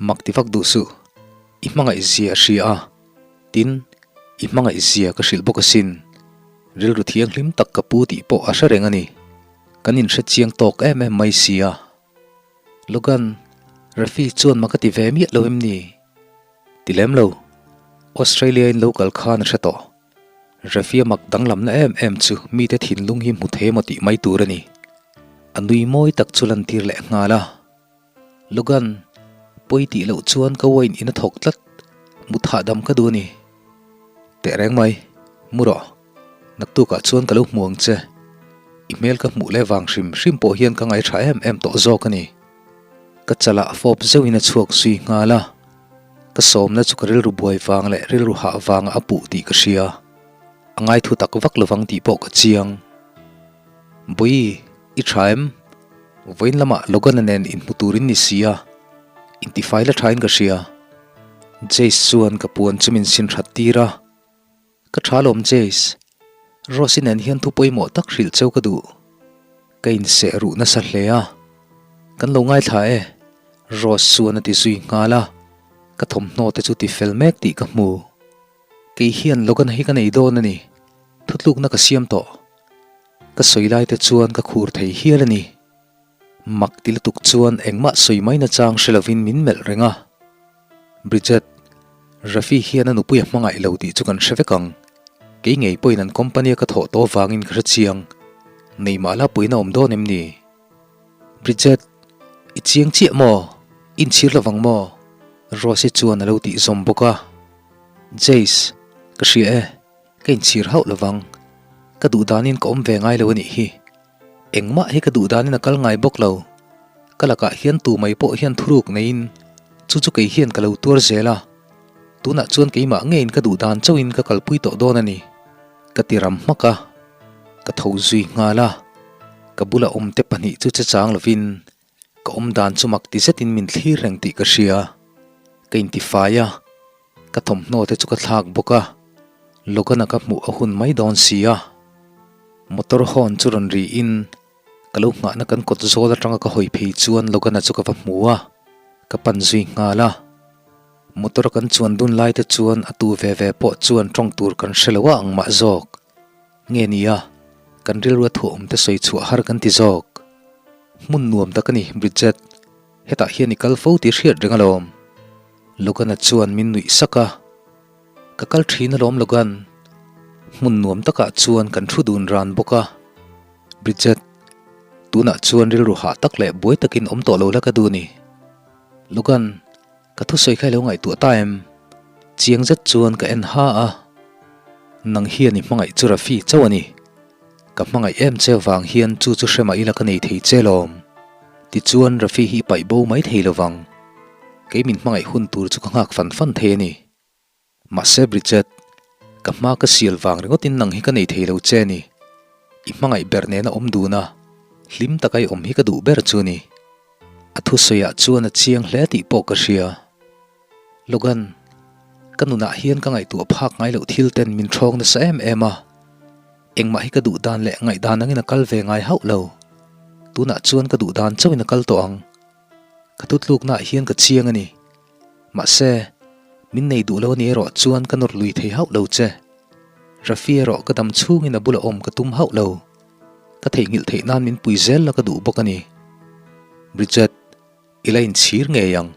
Mak ti vak duh suh, i hmangaih zia a hria a, tin, i hmangaih zia ka hrilh bawk asin. Rilru thianghlim tak ka pu tih pawh a hre reng a ni. Kan inhre chiang tawk em em mai si a. Logan, Rafi chuan mak a ti ve miah lo em ni? Ti lem lo. Australia in lo kal khan a hre tawh. Rafi a mak danglamna em em chu mite thinlung hi hmu thei emaw tih mai tur a ni. A nui mawi tak chu lantir leh nghal a. Logan, pawi tih loh chuan ka wine in a thawk tlat. Mut hahdam ka duh a ni. Tehreng mai, mu rawh. Naktukah chuan ka lo hmu ang che. I hmel ka hmuh leh vang hrim hrim pawh hian ka ngaihṭha em em tawh zawk a ni. Ka chalah fawp zeuhin a chhuak zui nghal a. Ka sawmna chu ka rilru buai vang leh rilru hah vangah a puh tih ka hria. A ngaithu tak vak lovang tih pawh ka chiang. Bawi, i ṭha em? Vawiin lamah Logan-a nen inhmu turin ni si a, intifai la ṭhain ka hria. Jace chuan ka puan chu min sin ṭhat tir a. Ka tha lawm Jace, Rose-i nen hian thu pawimawh tak hrilh cheu ka duh. Ka inseh ruh nasa hle a, kan lo ngaithla e, Rose chuan a ti zui nghal a, ka thawmhnaw te chu ti fel mek tih ka hmu. Kei hian Logan-a hi ka nei dawn a ni, thutlukna ka siam tawh. Ka sawi lai te chuan ka khur thei hial a ni. Mak ti lutuk chuan engmah sawi mai nachang hre lovin min melh reng a. Bridget, Rafi hian a nupui a hmangaih lo tih chu kan hre vek ang. Kei ngei pawhin an company a ka thawh tawh vangin ka hre chiang. Nei mah la puiin a awm dawn em ni? Bridget, i chiang chiah maw? I inchhir lovang maw? Rose-i chuan a lo tih zawm bawk a. Jace, ka hria e. Ka inchhir hauh lovang. Ka duh danin ka awm ve ngai lo a nih hi. Engmah hi ka duh danin a kal ngai bawk lo. Ka lakah hian tu mai pawh hian thuruk neiin chu chu kei hian ka lo tuar zel a. Tunah chuan keimah ngeiin ka duh dan chauhin ka kalpui tawh dawn a ni. Ka ti ram hmak a, ka tho zui nghal a. Ka bula awmte pahnih chu che chang lovin ka awm dan chu mak ti zetin min thlir reng tih ka hria. Ka intifai a, ka thawmhnaw te chu ka thlak bawk a. Logan-a ka hmuh a hun mai dawn si a. Motor horn chu rawn ri in ka lo nghahna kan kawt zawl atanga ka hawi phei chuan Logan-a chu ka va hmu a, ka pan zui nghal a. Motor a kan chuan dun lai te chuan a tu ve ve pawh chuan tawng tur kan hre lo a ang mah zawk. Nge nia, kan rilru a thuawm te sawi chhuah har kan ti zawk. Hmun nuam tak a ni, Bridget. Hetah hian i kal fo tih hriat reng alawm. Logan-a chuan min nuih sak a. Ka kal thin alawm Logan. Hmun nuam takah chuan kan thu dun ran bawk a. Bridget, tunah chuan rilru hah tak leh buai takin awm tawh lo la ka duh ni. Logan, ka thusawi kha i lo ngaihtuah ta em? Chiang zet chuan ka en ha a. Nang hian i hmangaih chu Rafi chauh a ni. Ka hmangaih em che vang hian chu chu hre mah ila ka nei thei che lawm. Tichuan Rafi hi i paih bo mai thei lovang. Kei min hmangaih hun tur chu ka nghak fan fan thei a ni. Mahse Bridget, ka hma ka sial vang ringawtin nang hi ka nei thei lo che ni. I hmangaih ber nena awm dun a, hlim taka i awm hi ka duh ber chu ni. A thusawiah chuan a chiang hle tih pawh ka hria. Logan, ka nunah hian ka ngaihtuah phak ngai loh thil ten min ṭhawng nasa em em a. Engmah hi ka duh dan leh ngaihdan angin a kal ve ngai hauh lo. Tunah chuan ka duh dan chauhin a kal tawh ang. Ka thutluknaah hian ka chiang a ni. Mahse, min nei duh lo a ni erawh chuan ka nawr lui thei hauh lo che. Rafi erawh ka dam chhungin a bula awm ka tum hauh lo. Ka theihnghilh theih nan min pui zel la ka duh bawk a ni. Bridget, i la inchhir ngei ang.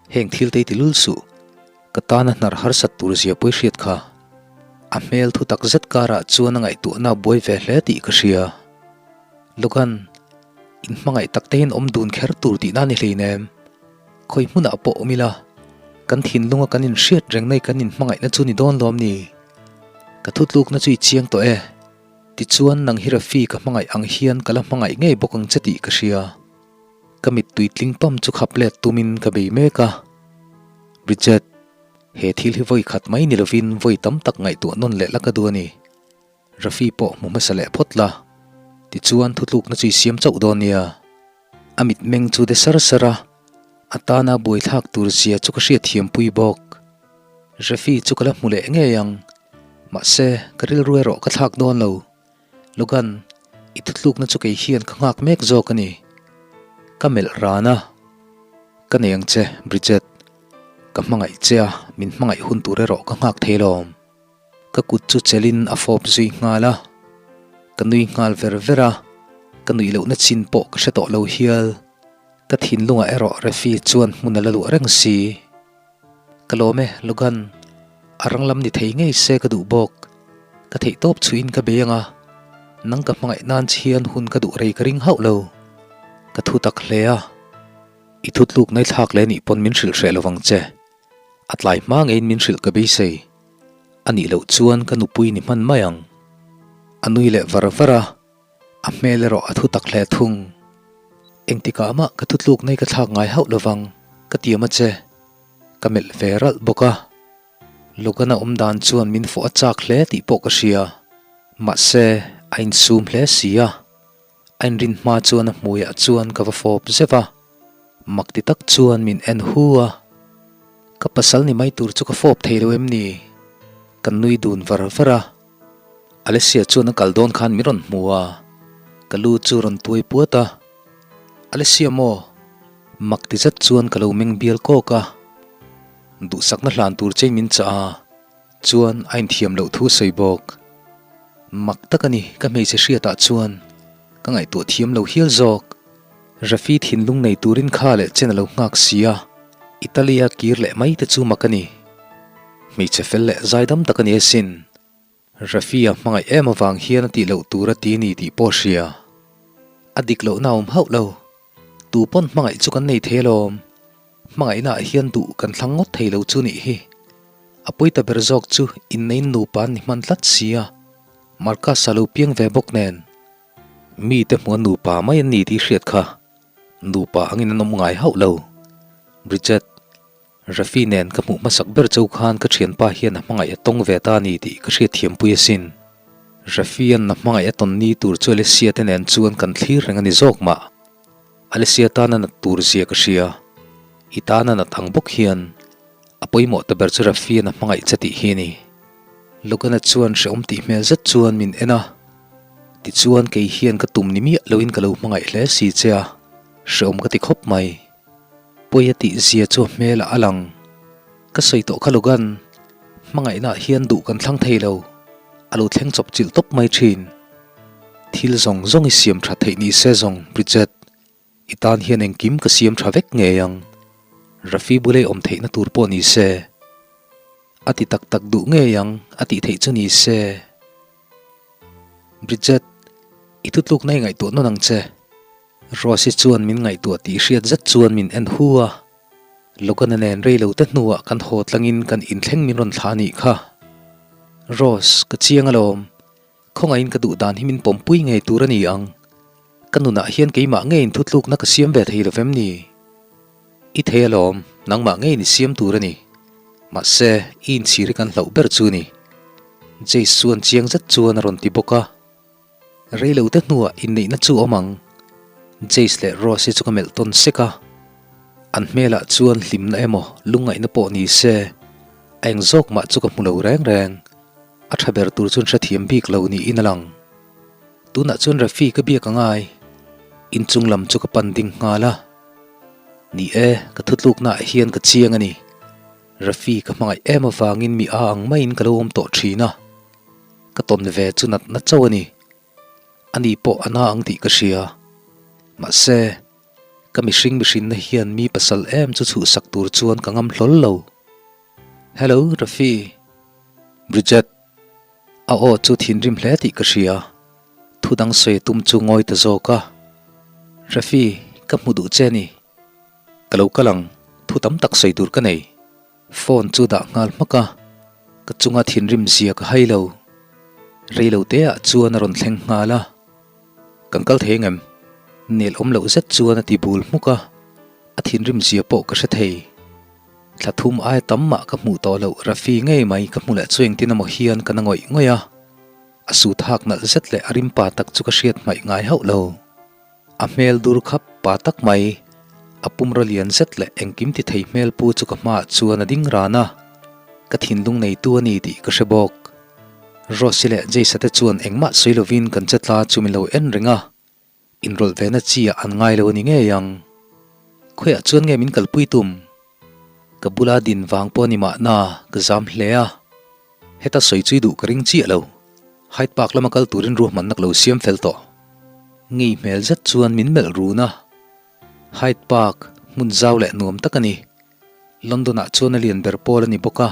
Heng thil te i ti lul suh. Ka tana hnar harsat tur zia pawi hriat kha. A hmel thu tak zet karah chuan a ngaihtuahna a buai ve hle tih ka hria. Logan, in hmangaih tak te hian awm dun kher tur tihna a ni hleinem. Khawi hmunah pawh awm ila, kan thinlunga kan inhriat reng nai kan inhmangaihna chu ni dawn lawm ni? Ka thutlukna chu i chiang tawh e. Tichuan nang hi Rafi ka hmangaih ang hian ka la hmangaih ngei bawk ang che tih ka hria. Ka mittui tling pam chu khap let tumin ka bei mek a. Bridget, he thil hi vawi khat mai ni lovin vawi tam tak ngaihtuah nawn leh la ka duh a ni. Rafi pawh hmu hmasa leh phawt la, tichuan thutlukna chu i siam chauh dawn nia. A mitmeng chu de sar sar a. A tana buaithlak tur zia chu ka hriatthiampui bawk. Rafi chu ka la hmu leh ngei ang. Mahse, ka rilru erawh ka thlak dawn lo. Logan, i thutlukna chu kei hian ka nghak mek zawk a ni. Ka melh ran a. Ka nei ang che, Bridget. Ka hmangaih che a, min hmangaih hun tur erawh ka nghak thei lawm. Ka kut chu chelin a fawp zui nghal a, ka nui nghal ver ver a, ka nuih lohna chin pawh ka hre tawh lo hial. Ka thinlungah erawh Refi chuan hmun a la luah reng si. Ka lawm e, Logan. A rang lam ni thei ngei se ka duh bawk. Ka theih tawp chhuihin ka bei ang a, nang ka hmangaih nan che hian hun ka duh rei ka ring hauh lo. Ka thu tak hle a, i thutluk naithlak leh nih pawn min hrilh hreh lovang che. A tlai hma ngeiin min hrilh ka beisei. A nih loh chuan ka nupui ni hman mai ang. A nui leh var var a, a hmel erawh a thu tak hle thung. Engtikah mah ka thutluk nei ka thlak ngai hauh lovang, ka tiam a che. Ka melh ve ralh bawk a. Logan-a awm dan chuan min fawh a chak hle tih pawh ka hria. Mahse, a insum hle si a. A inrin hma chuan a hmuiah chuan ka va fawp zeuh a, mak ti tak chuan min en hu a. Ka pasal ni mai tur chu ka fawp thei lo em ni? Kan nui dun var var a. Alessia chuan a kal dawn khan min rawn hmu a, ka lu chu rawn tuai puat a. Alessia maw? Mak ti zet chuan ka lo meng bial kawk a. Duhsakna hlan tur chein min chah a. Chuan a inthiam loh thu sawi bawk. Mak tak a ni, ka hmeichhe hriatah chuan ka ngaihtuah thiam lo hial zawk. Rafi thinlung nei turin kha leh chen a lo nghak si a, Italy-a kir leh mai te chu mak a ni. Hmeichhe fel leh zaidam tak a ni asin. Rafi-a hmangaih em avang hian a tih loh tur a ti ni tih pawh hria. A dik lohna a awm hauh lo. Tu pawn hmangaih chu kan nei thei alawm. Hmangaihna ah hian duh kan thlang ngawt thei lo chu nih hi. A pawi ta ber zawk chu inneiin nupa an ni hman tlat si a, Marcus-a lo piang ve bawk nen. Mite hmuh a nupa mai an ni tih hriat kha nupa angin an awm ngai hauh lo. Bridget, Rafi nen ka hmuh hmasak ber cho khan ka thianpa hian a hmangaih a tawng ve ta a ni tih ka hriatthiampui asin. Rafi-a'n a hmangaih a tawn ni tur chu Alessia te nen chuan kan thlir reng a ni zawk mah. Alessia tana nat tur zia ka hria. I tana nat ang bawk hian a pawimawh ta ber chu Rafi-a'n a hmangaih che tih hi a ni. Logan-a chuan hrehawm tih hmel zet chuan min en a. Tichuan kei hian ka tum ni miah loin ka lo hmangaih hle si che a, hrehawm ka ti khawp mai. Pawi a tih zia chu a hmelah a lang. Ka sawi tawh kha Logan, hmangaihnaah hian duh kan thlang thei lo, a lo thleng chawp chilh tawp mai thin. Thil zawng zawng i siam tha theih ni se zawng, Bridget, i tan hian engkim ka siam tha vek ngei ang. Rafi bulei awm theihna tur pawh ni se. A ti tak tak duh ngei ang, a tih theih chu ni se. Bridget, i thutlukna i ngaihtuah nawn ang che. Rose-i chuan min ngaihtuah tih hriat zet chuan min en hu a, Logan-a nen rei lo te hnuah kan haw tlangin kan inthleng min rawn thlah a nih kha. Rose, ka chiang alawm. Khawngaihin ka duh dan hi min pawmpui ngei tur a ni ang. Ka nunah hian keimah ngeiin thutlukna ka siam ve thei lo vem ni? I thei alawm, nangmah ngeiin i siam tur a ni. Mahse, i inchhir hi kan hlauh ber chu a ni. Jace chuan chiang zet chuan a rawn ti bawk a. Rei lo te hnuah inneihna chu awm ang. Jace leh Rose hi chu ka melh tawn sek a. An hmelah chuan hlimna emaw lungngaihna pawh ni se, a eng zawk mah chu ka hmu lo reng reng. A tha ber tur chuan hrethiam bik lo niin a lang. Tunah chuan Rafi ka biak a ngai. Inchung lam chu ka pan ding nghal a. Ni e, ka thutluknaah hian ka chiang a ni. Rafi ka hmangaih em avangin mi a ang maiin ka lo awm tawh thin a. Ka tawn ve chu natna chauh a ni. Ani pawh a na ang tih ka hria. Mahse, ka mihring mihrinna hian mi pasal em chu chhuhsak tur chuan ka ngam hlawl lo. Hello, Rafi. Bridget. A aw chu thinrim hle tih ka hria. Thu dang sawi tum chu ngawi ta zawk a. Rafi, ka hmu duh che ni. Ka lo kal ang, thu tam tak sawi tur ka nei. Phone chu dah nghal hmak a, ka chunga thinrim zia ka hai lo. Rei lo te ah chuan a rawn thleng nghal a, Kan kal thei angem? Nel awm loh zet chuan a ti bul hmuk a, a thinrim zia pawh ka hre thei. Thla thum aia tam mah ka hmuh tawh loh Rafi ngei mai ka hmu leh chu engtin emaw hian ka na ngawih ngawih a, a sut hak nalh zet leh a rim pa tak chu ka hriat hmaih ngai hauh lo. A hmel dur khap pa tak mai. A pumraw lian zet leh engkim ti thei hmel pu chu ka hmaah chuan a ding ran a, ka thinlung neitu a ni tih ka hre bawk. Rose-i leh Jace-a te chuan engmah sawi lovin kan che tla chu min lo en reng a, inrawlh ve na chi ah an ngai lo a ni ngei ang. Khawiah chuan nge min kalpui tum? Ka bula din vang pawh a ni mahna ka zam hle a, heta sawi chui duh ka ring chiah lo. Hyde Park lama kal turin ruahmanna ka lo siam fel tawh. Ngei hmel zet chuan min melh run a. Hyde Park, hmun zau leh nuam tak a ni. London-ah chuan a lian ber pawl a ni bawk a,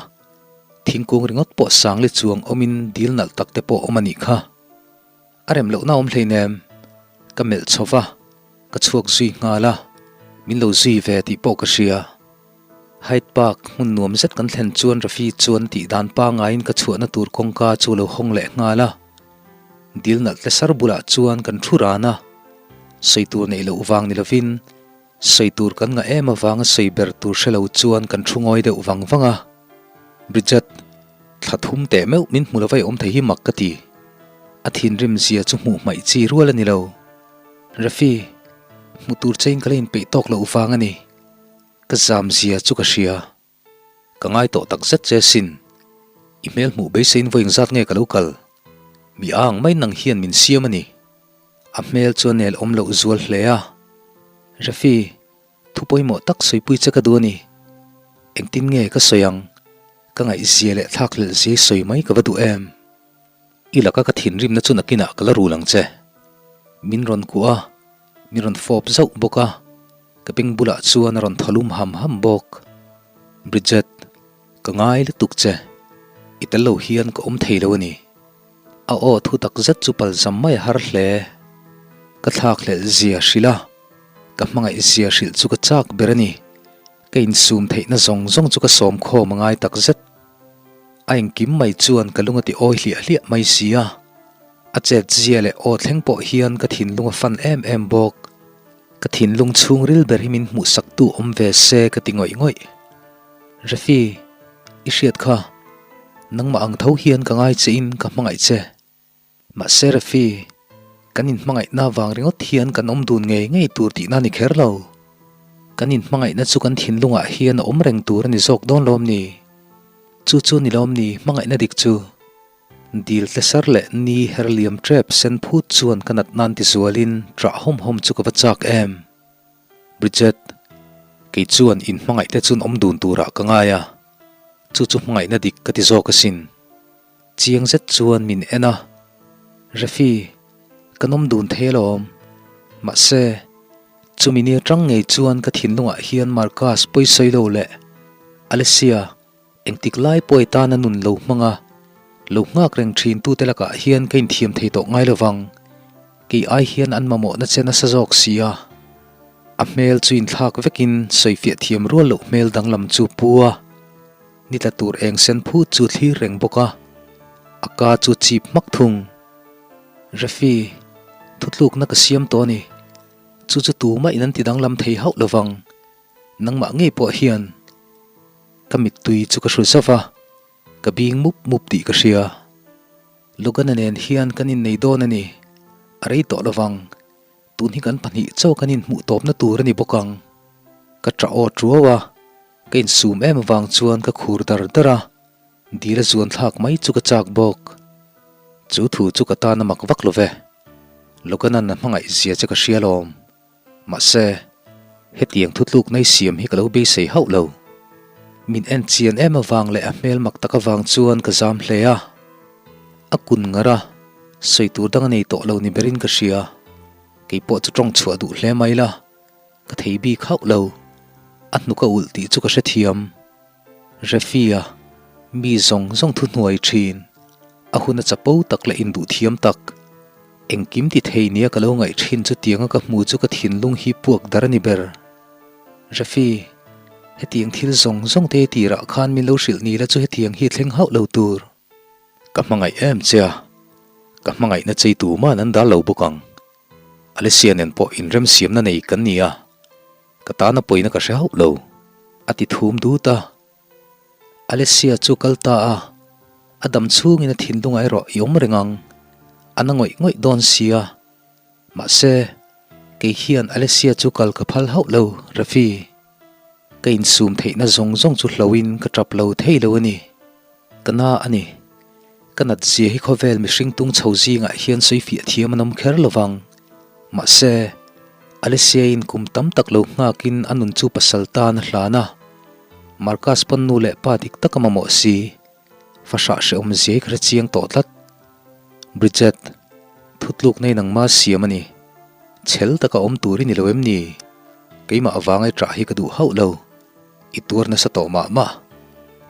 thingkung ringawt pawh sangli chuang awmin dil nalh tak te pawh awm a nih kha. A rem lohna awm hleinem. Ka melh chho va, ka chhuak zui nghal a, min lo zui ve tih pawh ka hria. Hyde Park hmun nuam zet kan thlen chuan Rafi chuan tih dan pangaiin ka chhuahna tur kawngka chu lo hawng leh nghal a. Dil nalh tle sar bulah chuan kan thu ran a, sawi tur neih loh vang ni lovin sawi tur kan ngah em avanga sawi ber tur hre lo chuan kan thu ngawi deuh vang vang a. Bridget, thla thum teh meuh min hmu lova i awm thei hi mak ka ti. A thinrim zia chu hmuh hmaih chi rual a ni lo. Rafi, hmu tur chein ka la inpeih tawk loh vang a ni. Ka zam zia chu ka hria. Ka ngai tawh tak zet che sin. I hmel hmuh beiseiin vawi engzat nge ka lo kal? Mi ang mai nang hian min siam a ni. A hmel chu a nel awm loh zual hle a. Rafi, thu pawimawh tak sawipui che ka duh a ni. Engtin nge ka sawi ang? Ka ngaihzia leh thlakhlelh zia i sawi mai ka va duh em? I laka ka thinrimna chu nakinah ka la rul ang che. Min rawn kuah a, min rawn fawp zauh bawk a, ka beng bulah chuan a rawn thaw lum ham ham bawk. Bridget, ka ngai lutuk che. I tel lo hian ka awm thei lo a ni. A aw thu tak zet chu palzam mai a har hle. Ka thlakhlelh zia hrilh a, ka hmangaih zia hrilh chu ka chak ber a ni. Ka insum theihna zawng zawng chu ka sawmkhawm a ngai tak zet. A engkim mai chuan ka lung a ti awi hliah hliah mai si a, a chet zia leh aw thleng pawh hian ka thinlung a fan em em bawk. Ka thinlung chhungril ber hi min hmuhsaktu awm ve se ka ti ngawih ngawih. Rafi, i hriat kha, nangmah ang tho hian ka ngai che in ka hmangaih che. Mahse Rafi, kan inhmangaihna vang ringawt hian kan awm dun ngei ngei tur tihna ni kher lo. Kan inhmangaihna chu kan thinlungah hian a awm reng tur a ni zawk dawn lawm ni? Chu chu ni lawm ni hmangaihna dik chu? Dil tlesar leh ni her liam tep sen phut chuan ka nat nan tizualin ṭah hawm hawm chu ka va chak em? Bridget, kei chuan inhmangaihte chun awm dun turah ka ngai a, chu chu hmangaihna dik ka ti zawk asin. Chiang zet chuan min en a, Rafi, kan awm dun thei alawm. Mahse, chumi ni atang ngei chuan ka thinlungah hian Marcus pawisawi lo leh Alessia engtik lai pawh i tana nun lo hmang a, lo nghak reng thin tute lakah hian ka inthiam thei tawh ngai lovang. Kei ai hian an mamawhna che nasa zawk si a. A hmel chu inthlak vekin sawifiah thiam rual loh hmel danglam chu pu a. Ni tla tur eng sen phut chu thlir reng bawk a, a ka chu chip hmak thung. Rafi, thutlukna ka siam tawh a ni. Chu chu tumah in an ti danglam thei hauh lovang. Nangmah ngei pawh hian ka mittui chu ka hru zauh va, ka bing mup mup tih ka hria. Logan-a nen hian kan innei dawn a ni, a rei tawh lovang. Tun hi kan pahnih chaw kan inhmuh tawpna tur a ni bawk ang. Ka ṭah aw ṭuau a, ka insum em avang chuan ka khur dar dar a, dil a zuan thlak mai chu ka chak bawk. Chu thu chu ka tan a mak vak lo ve. Logan-a'n a hmangaih zia che ka hria alawm. Mahse, hetiang thutluk nei siam hi ka lo beisei hauh lo. Min en chian em avang leh a hmel mak tak avang chuan ka zam hle a. A kun ngar a, sawi tur dang a nei tawh lo ni berin ka hria. Kei pawh chu tawng chhuah duh hle mai la, ka thei bik hauh lo. A hnuk a ulh tih chu ka hrethiam. Refia, mi zawng zawng thu hnuai thin. A hun a chapo tak leh induh thiam tak. Engkim ti thei nia ka lo ngaih thin chu tianga ka hmu chu ka thinlung hi puak dar a ni ber. Rafi, hetiang thil zawng zawng te tirah khan min lo hrilh ni la chu hetiang hi thleng hauh lo tur. Ka hmangaih em che a, ka hmangaihna chei tuman an dal lo bawk ang. Alessia nen pawh inremsiamna nei kan ni a, ka tana pawina ka hre hauh lo, a ti thum dut a. Alessia chu kal ta a, a dam chhungin a thinlungah erawh i awm reng ang, a na ngawih ngawih dawn sia. Mahse, Kei hian Alessia chu kal ka phal hauh lo, Rafi. Ka insum theihna zawng zawng chu hloin ka tap lo thei lo a ni. Ka na a ni. Ka nat zia hi khawvel mihring tung chho zingah hian sawi fiah thiam an awm kher lo vang. Mahse, Alessia-in kum tam tak lo nghakin a nun chu pasal tan a hlan a. Marcus pawn nu leh pa dik tak a mamawh si. Fahrah hrehawm zia hi ka hre chiang tawh tlat. Bridget, thutluk nei nangma siam a ni. Chhel taka awm tur i ni lo em ni? Keimah avanga i ṭah hi ka duh hauh lo. I tuar nasa tawh mah mah.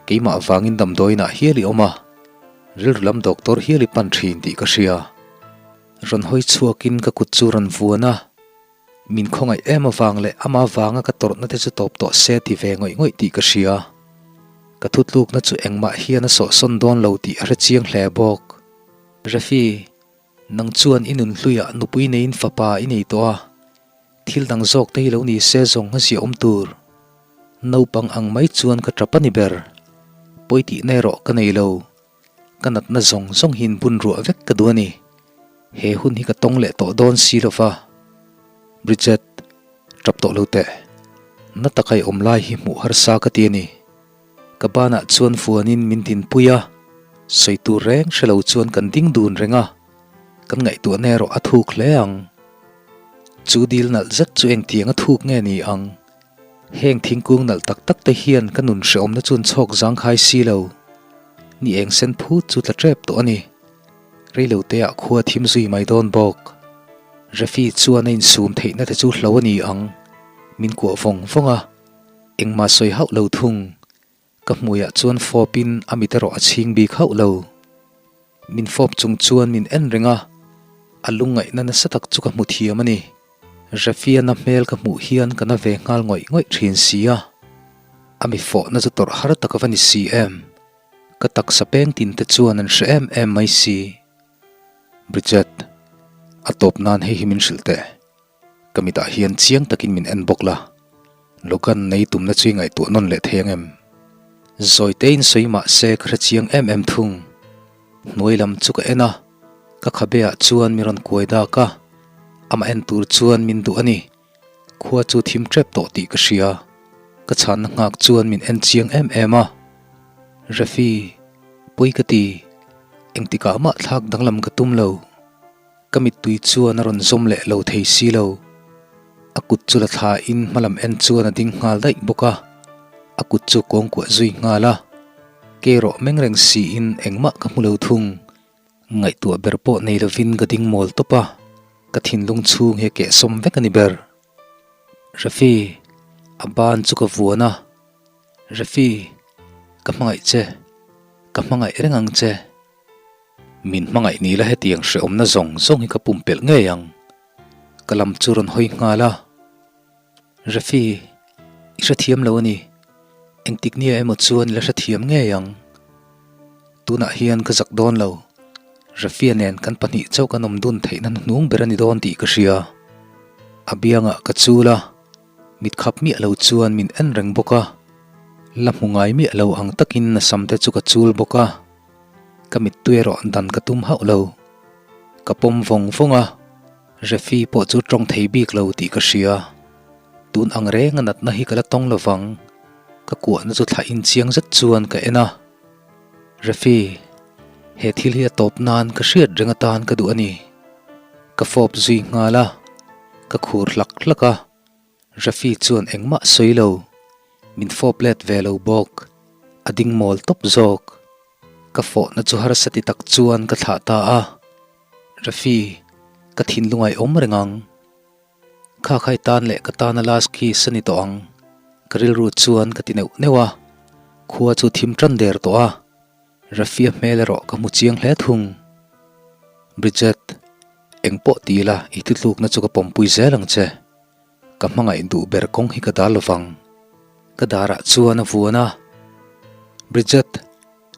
Keimah avangin damdawiinah hial i awm a, rilru lam doctor hial i pan ṭhin tih ka hria. Rawn hawi chhuakin ka kut chu rawn vuan a. Min khawngaih em avang leh ama vanga ka tawrhna te chu tawp tawh se ti ve ngawih ngawih tih ka hria. Ka thutlukna chu engmah hian a sawhsawn dawn lo tih a hre chiang hle bawk. Rafi, nang chuan i nun hluiah nupui neiin fapa i nei tawh a, thil dang zawk te hi lo ni se zawng a ziah awm tur. Naupang ang mai chuan ka tap a ni ber. Pawi tihna erawh ka nei lo. Ka natna zawng zawng hi inbun ruah vek ka duh a ni. He hun hi ka tawng leh tawh dawn si lo va. Bridget, tap tawh lo teh. Na taka i awm lai hi hmuh harsa ka ti a ni. Ka banah chuan fuanin min dinpui a, sawi tur reng hre lo chuan kan ding dun reng a, kan ngaihtuahna erawh a thuk hle ang. Chu dil nalh zet chu engtiang a thuk nge ni ang? Heng thingkung nalh tak tak te hian ka nun hrehawmna chu an chhawk zangkhai si lo. Ni eng sen phut chu tla tep tawh a ni. Reilote ah khua thim zui mai dawn bawk. Rafi chuan a insum theihna te chu hlo a ni ang. Min kuah vawng vawng a, engmah sawi hauh lo thung. Ka hmuiah chuan fawpin a mit erawh a chhing bik hauh lo. Min fawp chung chuan min en reng a, a lungngaihna nasa tak chu ka hmu thiam a ni. Rafiana hmel ka hmuh hian ka na ve nghal ngawih ngawih thin si a, a mi fawhna chu tawrh har tak a va ni si em? Ka taksa peng tin te chuan an hre em em mai si. Bridget, a tawp nan hei hi min hrilh teh. Ka mitah hian chiang takin min en bawk la. Logan nei tumna chu i ngaihtuah nawn leh thei ang em? Zawitein sawi mah se ka hre chiang em em thung. Hnuai lam chu ka en a, ka khabe ah chuan mi rawn kuai dak a, amah en tur chuan min duh a ni. Khua chu thim tep tawh tih ka hria. Ka chhanna nghak chuan min en chiang em em a. Rafi, pawi ka ti, engtikah mah thlak danglam ka tum lo. Ka mittui chuan a rawn zawm leh lo thei si lo. A kut chu la thlain hmalam en chuan a ding nghal daih bawk a, a kut chu kawngkuah zui nghal a. Kei rawh meng reng siin engmah ka hmu lo thung. Ngaihtuah ber pawh nei lovin ka ding mawl tawp a, ka thinlung chhung hi a kehsawm vek a ni ber. Rafi, a ban chu ka vuan a. Rafi, ka hmangaih che, ka hmangaih reng ang che. Min hmangaih ni la hetiang hrehawmna zawng zawng hi ka pumpelh ngei ang. Ka lam chu rawn hawi nghal a. Rafi, i hrethiam lo a ni. Engtik nia emaw chuan i la hrethiam ngei ang. Tunah hian ka zak dawn lo. Rafia nen kan pahnih chauh kan awm dun theihna hnuhnung ber a ni dawn tih ka hria. A biangah ka chul a, mit khap miah lo chuan min en reng bawk a. La hmu ngai miah lo ang takin a sam te chu ka chul bawk a. Ka mittui erawh dan ka tum hauh lo. Ka pawm vawng vawng a, Refi pawh chu tawng thei bik lo tih ka hria. Tun ang reng a natna hi ka la tawng lovang. Ka kuahna chu thlah in chiang zet chuan ka en a. Refi, he thil hi a tawp nan ka hriat reng atan ka duh a ni. Ka fawp zui nghal a, ka khur hlak hlak a. Rafi chuan engmah sawi lo, min fawp let ve lo bawk, a ding mawl tawp zawk. Ka fawhna chu harsa ti tak chuan ka thlah ta a, Rafi, ka thinlung ai awm reng ang. Kha khai tan leh ka tana last kiss a ni tawh ang, ka rilru chuan ka ti neuh neuh a, khua chu thim tan der tawh a, Rafi a hmel erawh ka hmu chiang hle thung. Bridget, engpawh ti ila i thutlukna chu ka pawmpui zel ang che. Ka hmangaih duh ber kawng hi ka dal lovang. Ka darah chuan a vuan a, Bridget,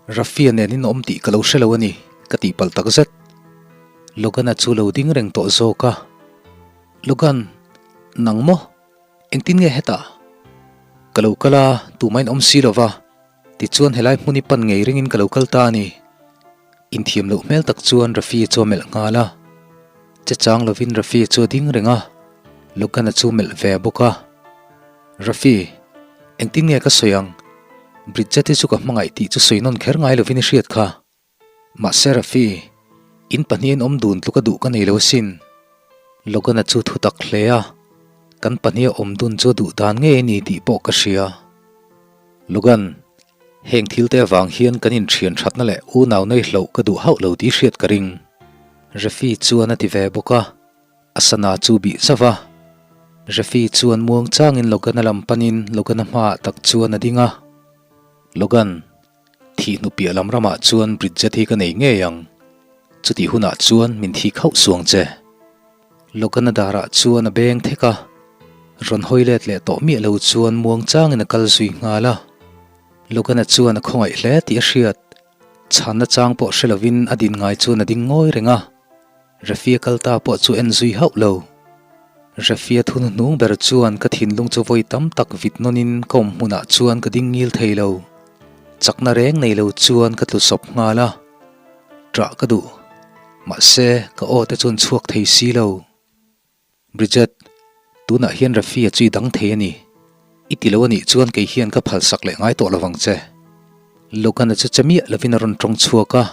Raffia nen in awm tih ka lo hre lo a ni, ka tihpalh tak zet. Logan-a chu lo ding reng tawh zawk a. Logan, nang maw? Engtin nge hetah? Ka lo kal a, tumah in awm si lo va, tichuan helai hmun i pan ngei ringin ka lo kal ta a ni. Inthiam loh hmel tak chuan Rafi chu a melh nghal a. Che chang lovin Rafi chu a ding reng a. Logan-a chu melh ve bawk a. Rafi, engtin nge ka sawi ang? Bridget-i chu ka hmangaih tih chu sawi nawn kher ngai lovin i hriat kha. Mahse Rafi, in pahnihin awm dun tluka duh ka nei lo asin. Logan-a chu thu tak hle a, kan pahniha awm dun chu a duh dan ngei a ni tih pawh ka hria. Logan, heng thil te avang hian kan inthian thatna leh unau nei hloh ka duh hauh lo tih hriat ka ring. Rafi chuan a ti ve bawk a. A sana chu bih zauh a. Rafi chuan muang changin Logan-a lam panin Logan-a hmaah tak chuan a ding a. Logan, thih hnu piah lam ramah chuan Bridget hi ka nei ngei ang. Chutih hunah chuan min thik hauh suang che. Logan-a darah chuan a beng thek a. Rawn hawi let leh tawh miah lo chuan muang changin a kal zui nghal a. Logan-a chuan a khawngaih hle tih a hriat. Chhanna chang pawh hre lovin a din ngai chuan a ding ngawi reng a. Refia kal ta pawh chu en zui hauh lo. Refia thu hnuhnung ber chuan ka thinlung chu vawi tam tak vit nawnin ka awm hmunah chuan ka ding ngil thei lo. Chakna reng nei lo chuan ka tlu sawp nghal a. Ṭah ka duh. Mahse, ka aw te chuan chhuak thei si lo. Bridget, tunah hian Rafi a chui dang thei a ni. I ti lo a nih chuan kei hian ka phalsak leh ngai tawh lovang che. Logan-a chu che miah lovin a rawn tawng chhuak a,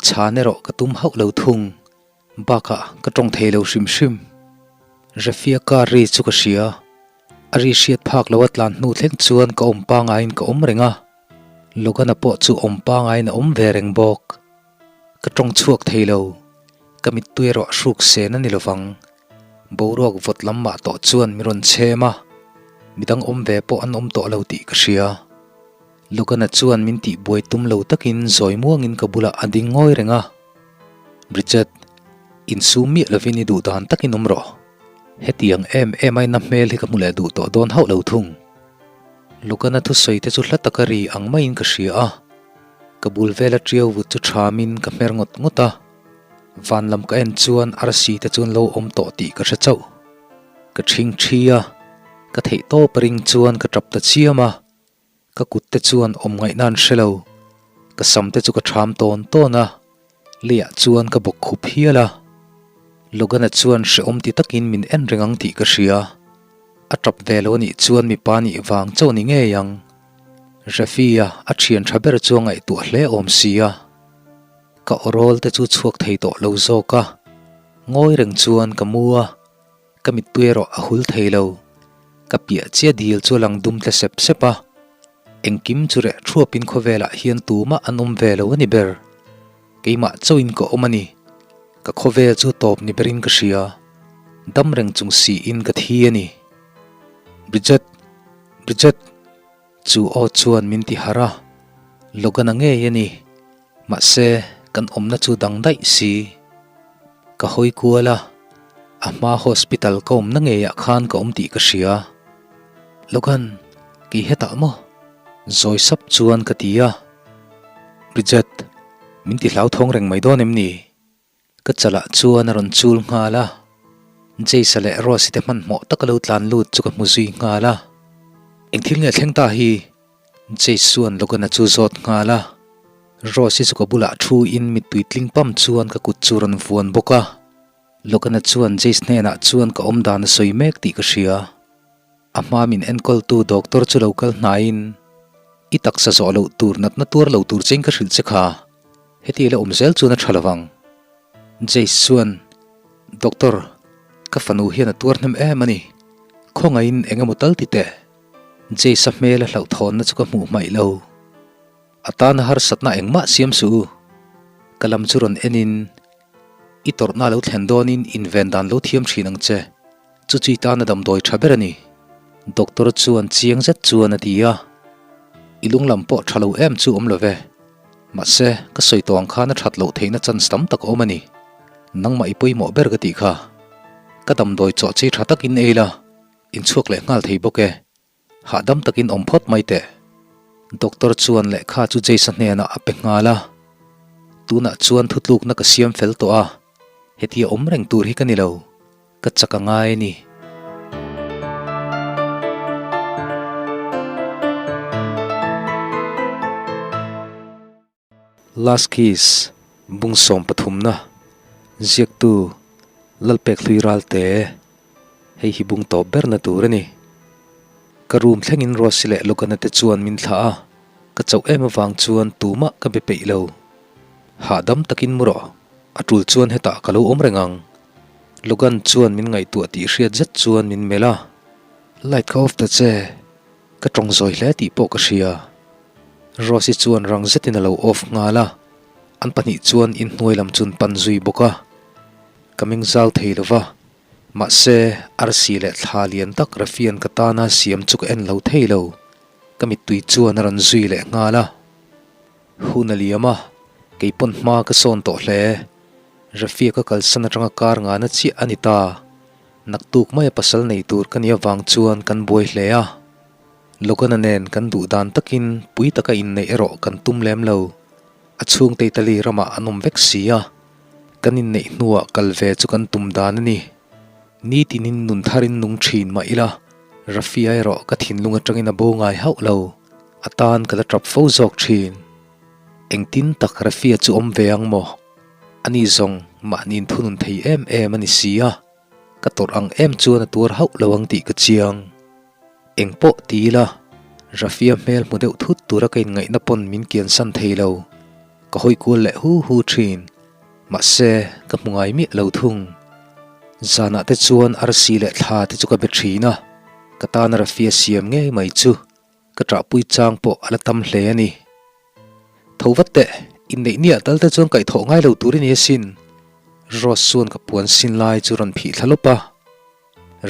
chhan erawh ka tum hauh lo thung. Bakah ka tawng thei lo hrim hrim. Rafi-a car ri chu ka hria. A ri hriat phak lo a tlan hnu thleng chuan ka awm pangaiin ka awm reng a. Logan-a pawh chu awm pangaiin a awm ve reng bawk. Ka tawng chhuak thei lo. Ka mittui erawh hruk sen a ni lovang. Boruak vawt lam mah tawh chuan mi rawn chhem a, midang awm ve pawh an awm tawh lo tih ka hria. Logan-a chuan min tih buai tum lo takin zawi muangin ka bulah a ding ngawi reng a. Bridget, insum miah lovin i duh dan takin awm rawh. Hetiang em em a ina hmel hi ka hmu leh duh tawh dawn hauh lo thung. Logan-a thusawi te chu hla taka ri ang maiin ka hria a. Ka bul vela ṭiau vut chu ṭhamin ka hmer ngawt ngawt a, van lam ka en chuan arsi te chuan lo awm tawh tih ka hre chauh. Ka ṭhing ṭhi a, ka theih tawp a ring chuan ka ṭap ta chiam a, ka kut te chuan awm ngaihna an hre lo, ka sam te chu ka ṭham tawn tawn a, leiah chuan ka bawk khup hial a. Logan-a chuan hrehawm ti takin min en reng ang tih ka hria, a ṭap ve lo anih chuan mipa nih vang chauh ni ngei ang. Rafi-a a thian tha ber chu a ngaihtuah hle awm si a, ka awrawl te chu chhuak thei tawh lo zawk a, ngawi reng chuan ka mu a, ka mittui erawh a hul thei lo, ka piah chiah dil chu a lang dum tle sep sep a, engkim chu reh thuapin khawvelah hian tumah an awm ve lo a ni ber, keimah chauhin ka awm a ni, ka khawvel chu tawp ni berin ka hria, dam reng chung siin ka thi a ni. Bridget! Bridget! Chu aw chuan min ti harh a, Logan-a ngei a ni. Mahse, kan awmna chu dang daih si. Ka hawi kual a, a hma hospital ka awmna ngeiah khan ka awm tih ka hria. Logan, kei hetah maw? Zawi sap chuan ka ti a. Bridget, min ti hlauthawng reng mai dawn em ni? Ka chalah chuan a rawn chul nghal a, Jace-a leh Rose-i te hmanhmawh taka lo tlan lut chu ka hmu zui nghal a. Eng thil nge thleng ta hi? Jace chuan Logan-a chu zawt nghal a. Rose-i chu ka bulah thu in mittui tling pam chuan ka kut chu rawn vuan bawk a. Logan-a chuan Jace hnenah chuan ka awm dan a sawi mek tih ka hria. A hma min enkawltu doctor chu lo kal hnaiin, I taksa zawh loh tur natna tuar lo tur chein ka hrilh che kha. Heti la awm zel chuan a tha lovang. Jace chuan, Doctor, ka fanu hian a tuar hnem em a ni. Khawngaihin eng emaw tal ti teh. Jace-a hmel a hlauhthawnna chu ka hmuh hmaih lo. A tana harsatna engmah siam suh u. Ka lam chu rawn enin, I tawrhna lo thlen dawnin inven dan lo thiam thin ang che. Chu chi tana damdawi tha ber a ni. Doctor chuan chiang zet chuan a ti a. I lunglam pawh tha lo em chu awm lo ve. Mahse, ka sawi tawh ang khan a that loh theihna chance tam tak a awm a ni. Nangmah i pawimawh ber ka tih kha. Ka damdawi chawh chi tha takin ei la, inchhuak leh nghal thei bawk e. Hahdam takin awm phawt mai teh. Doctor chuan lehkha chu Jace-a hnenah a pe nghal a. Tunah chuan thutlukna ka siam fel tawh a, hetia awm reng tur hi ka ni lo. Ka chak a ngai a ni. Last Kiss, Bung sawm pathumna, Ziaktu, Lalpek Hlui Ralte. Hei hi bung tawp berna tur a ni. Ka room thlengin Rosy leh Logan-a te chuan min thlah a, ka chauh em avang chuan tumah ka be peih lo. Hahdam takin mu rawh, a tul chuan hetah ka lo awm reng ang. Logan chuan min ngaihtuah tih hriat zet chuan min melh a. Light ka off ta che, ka tawng zawi hle tih pawh ka hria. Rosy chuan rang zetin a lo off nghal a, an pahnih chuan inhnuai lam chu an pan zui bawk a. Ka meng zau thei lo va, mahse arsi leh thla lian tak Rafian ka tana siam chu ka en lo thei lo. Ka mittui chuan a rawn zui leh nghal a. Hun a liam a, kei pawn hma ka sawn tawh hle. Rafia ka kalsan atanga kar ngana chiah a ni ta. Naktuk maia pasal nei tur ka nih avang chuan kan buai hle a. Logan-a nen kan duh dan takin pui taka inneih erawh kan tum lem lo. A chhungte Italy ramah an awm vek si a, kan inneih hnuah kal ve chu kan tum dan a ni. Nitinin nun tharin nung thin mah ila, Rafia erawh ka thinlung atangin a bo ngai hauh lo, a tan ka la tap fo zawk thin. Engtin tak Rafia chu awm ve ang maw? Ani zawng mahni inthunun thei em em a ni si a, ka tawrh ang em chuan a tuar hauh lo ang tih ka chiang. Eng pawh ti ila, Rafia hmel hmu deuh thut tura ka inngaihna pawn min kiansan thei lo. Ka hawi kual leh hu hu thin. Mahse, ka hmu ngai miah lo thung. Zanah te chuan arsi leh thla te chu ka be thin a, ka tana Rafia siam ngei mai chu ka ṭahpui chang pawh a la tam hle a ni. Tho vat teh, inneih nia tal te chuan kaihthawh ngai lo tur i ni asin. Rose chuan ka puan sin lai chu rawn phih thla lawp a.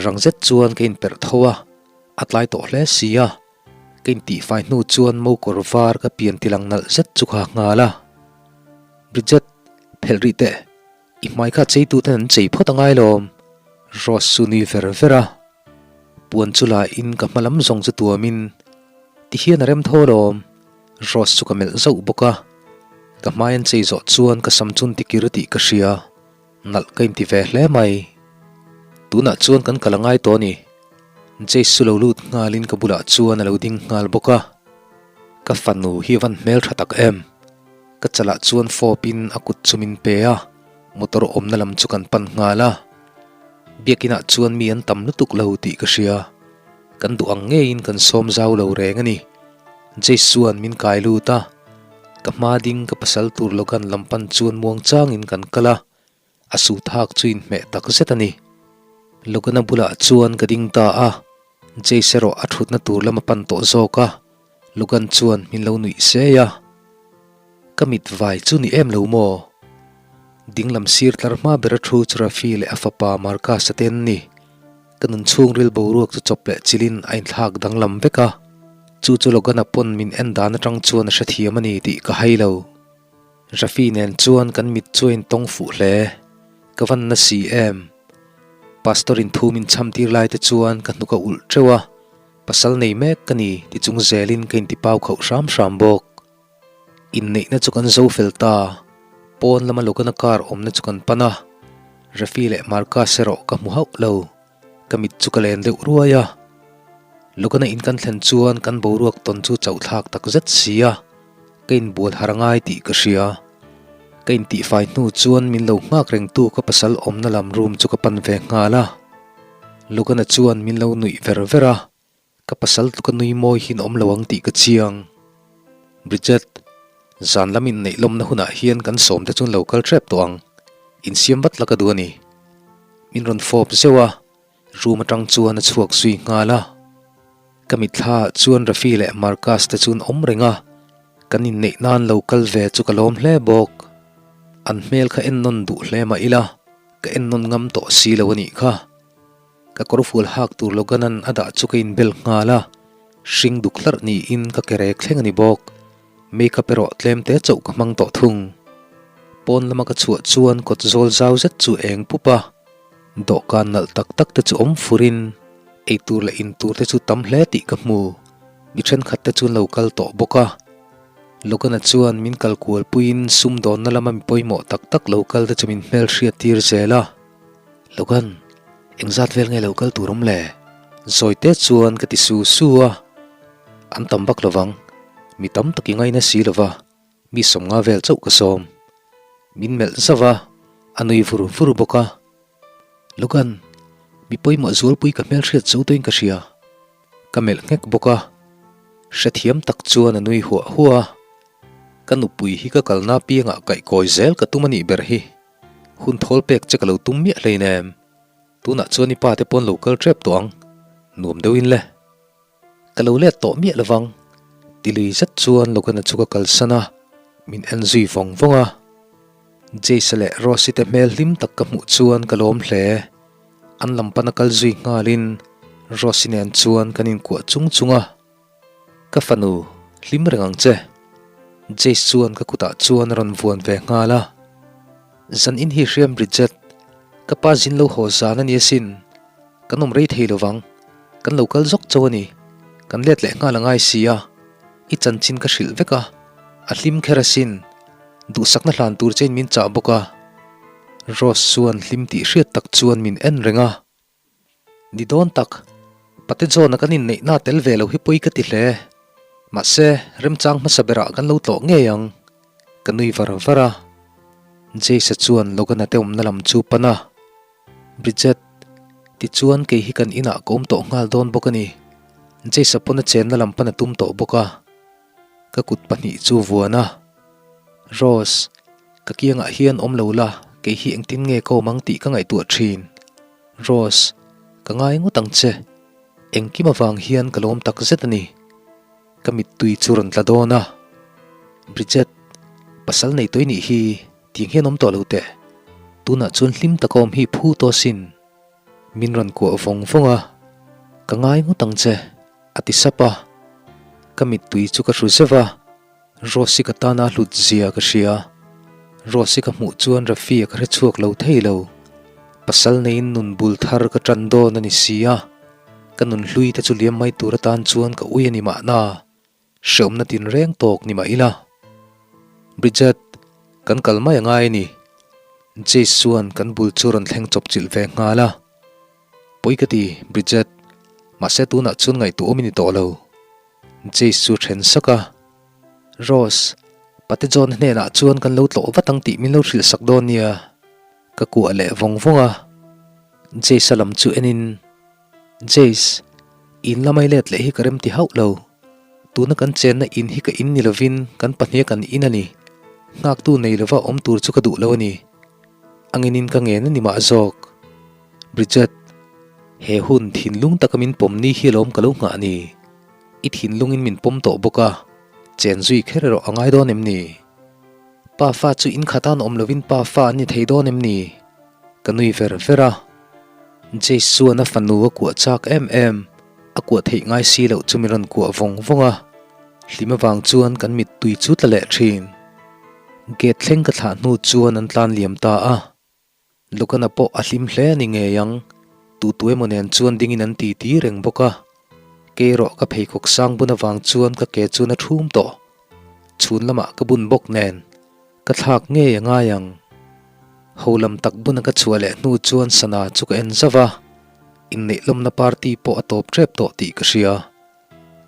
Rang zet chuan ka inperh tho a, a tlai tawh hle si a, ka intihfai hnu chuan mo kawr var ka pian tilang nalh zet chu ka ha nghal a. Bridget, phelh rih teh, i hmai kha chei tuten an chei phawt a ngai lawm, Rose chu nui ver ver a. Puan chu la in ka hma lam zawng chu tuamin, Ti hian a rem tho lawm, Rose chu ka melh zauh bawk a. Ka hmai an chei zawh chuan ka sam chun tikir tih ka hria. Nalh ka inti ve hle mai. Tunah chuan kan kal a ngai tawh a ni. Jace chu lo lut nghalin ka bulah chuan a lo ding nghal bawk a. Ka fanu hi a van hmel tha tak em. Ka chalah chuan fawpin a kut chu min pe a, motor awmna lam chu kan pan nghal a. Biakinah chuan mi an tam lutuk lo tih ka hria. Kan duh ang ngeiin kan sawm zau lo reng a ni. Jace chuan min kai lut a, ka hma ding ka pasal tur Logan lam pan chuan muang changin kan kal a, a suit hak chu inhmeh tak zet a ni. Logan-a bulah chuan ka ding ta a, Jace erawh a thutna tur lam a pan tawh zawk a, Logan chuan min lo nuih sei a. Ka mit vai chu ni em lo maw? Dinglam sir tlar hma ber a thu chu Rafi leh a fapa Marcus-a te an ni. Ka nun chhungril boruak chu chawp leh chilin a inthlak danglam vek a, chu chu Logan-a pawn min en dan atang chuan a hrethiam a ni tih ka hai lo. Rafi nen chuan kan mit chu a intawng fuh hle. Ka van na si em? Pastor in thu min chham tir lai te chuan ka hnuk a ulh teuh a, pasal nei mek ka ni ti chung zelin ka intipau khauh hram hram bawk. Inneihna chu kan zo fel ta, pawn lama Logan-a car awmna chu kan pan a, Rafi leh Marcus erawh ka hmu hauh lo, ka mit chu ka len deuh ruai a. Logan-a in kan thlen chuan kan boruak tawn chu chauh thlak tak zet si a, ka inbual har a ngai tih ka hria. Ka intihfai hnu chuan min lo nghak rengtu ka pasal awmna lam room chu ka pan ve nghal a, Logan-a chuan min lo nuih ver ver a. Ka pasal tluka nui mawi hi in awm lo ang tih ka chiang. Bridget, zan lam inneih lawmna hunah hian kan sawmte chu an lo kal hrep tawh ang. Insiam vat la ka duh a ni. Min rawn fawp zeuh a, room atang chuan a chhuak zui nghal a. Ka mitthla ah chuan Rafi leh Marcus te chu an awm reng a, kan inneih nan lo kal ve chu ka lawm hle bawk. An hmel kha en nawn duh hle mah ila, ka en nawn ngam tawh si lo a nih kha. Ka kawrfual hak tur Logan-a'n a dah chu ka inbel nghal a, hring duk hlarh niin ka ke rek thleng a ni bawk. Makeup erawh tlem te chauh ka hmang tawh thung. Pawn lama ka chhuah chuan kawt zawl zau zet chu eng pup a, dawhkan nalh tak tak te chu awm furin eitur leh intur te chu tam hle tih ka hmu. Mi thenkhat te chu an lo kal tawh bawk a. Logan-a chuan min kal kual puiin sumdawnna lama mi pawimawh tak tak lo kal te chu min hmelhriat tir zel a. Logan, engzat vel nge lo kal tur awm le? Zawite chuan ka ti su su a, an tam vak lovang, mi tam tak i ngaina si lova, mi sawmnga vel chauh ka sawm. Min melh zauh a, a nui vur vur bawk a. Logan, Mi pawimawh zualpui ka hmelhriat zo tawhin ka hria. Ka melh nghek bawk a, hrethiam tak chuan a nui huah huah a. Ka nupui hi ka kalna piangah kaihkawi zel ka tum a nih ber hi. Hun thawl pek che ka lo tum miah hleinem. Tunah chuan i pa te pawn lo kal tep tawh ang, nuam deuhin le. Ka lo let tawh miah lovang. Ti lui zet chuan Logan-a chu ka kalsan a, min en zui vawng vawng a. Jace-a leh Rose-i te hmel hlim tak ka hmuh chuan ka lawm hle. An lam pana kal zui nghalin Rose-i nen chuan kan inkuah chung chung a. Ka fanu, hlim reng ang che. Jace chuan ka kutah chuan a rawn vuan ve nghal a. Zan in hi hriam Bridget, ka pa zin lo haw zan a ni asin. Kan awm rei thei lovang, kan lo kal zawk chauh a ni. Kan let leh nghal a ngai si a, i chanchin ka hrilh vek a, a hlim kher asin. Duhsakna hlan tur chein min chah bawk a. Rose chuan hlim tih hriat tak chuan min en reng a. Ni dawn tak, Pate John-a kan inneihna tel ve lo hi pawi ka ti hle. Mahse, remchang hmasa berah kan lo tlawh ngei ang. Ka nui var var a. Jace-a chuan Logan-a te awmna lam chu pan a. Bridget, tichuan kei hi kan inah ka awm tawh nghal dawn bawk a ni. Jace-a pawn a chenna lam pan a tum tawh bawk a. Ka kut pahnih chu vuan a. Rose, ka kiangah hian awm lo la, kei hi engtin nge ka awm ang tih ka ngaihtuah thin. Rose, ka ngai ngawt ang che. Engkim avang hian ka lawm tak zet a ni. Ka mittui chu rawn tla dawn a. Bridget, pasal nei tawih nih hi tiang hian awm tawh lo teh. Tunah chuan hlim taka awm hi phu tawh asin. Min rawn kuah vawng vawng a, Ka ngai ngawt ang che, a ti sap a. Ka mittui chu ka hru zeuh a, Rose-i ka tana hlut zia ka hria. Rose-i ka hmuh chuan Rafi-a ka hre chhuak lo thei lo. Pasal neiin nun bul thar ka ṭan dawn a ni si a, ka nun hlui te chu liam mai tur atan chuan ka ui a ni mahna. Hreawmna tinreng tawk ni mah ila. Bridget, kan kal mai a ngai a ni. Jace chuan kan bul chu rawn thleng chawp chilh ve nghal a. Pawi ka ti, Bridget. Mahse tunah chuan ngaihtuah awm i ni tawh lo. Jace chu then sak a. Rose, Pate John hnenah chuan kan lo tlawh vat ang tih min lo hrilh sak dawn nia. Ka kuah leh vawng vawng a. Jace-a lam chu enin. Jace, in lamai let leh hi ka rem ti hauh lo. Tuna kan chenna in hi ka in ni lovin kan pahnia kan in a ni. Nghaktu nei lova awm tur chu ka duh lo a ni. Angin in ka ngen a ni mah zawk. Bridget, he hun thinlung taka min pawm ni hi alawm ka lo nghah ni. I thinlungin min pawm tawh bawk a, chen zui kher erawh a ngai dawn em ni? Pa fa chu in khatan awm lovin pa fa an ni thei dawn em ni? Ka nui ver ver a. Jace chuan a fanu a kuah chak em em, a kuah theih ngai si loh chu min rawn kuah vawng vawng a, hlim avang chuan kan mittui chu tla leh thin. Gate thleng ka thlah hnu chuan an tlan liam ta a. Lukana pawh a hlim hle a ni ngei ang, tutu emaw nen chuan dingin an ti ti reng bawk a. Kei erawh ka pheikhawk sang bun avang chuan ka ke chuan a thum tawh. Chhun lamah ka bun bawk nen. Ka thlak ngei a ngai ang. Ho lam tak buna ka chhuah leh hnu chuan sana chu ka en zauh a, inneih lawmna party pawh a tawp tep tawh tih ka hria.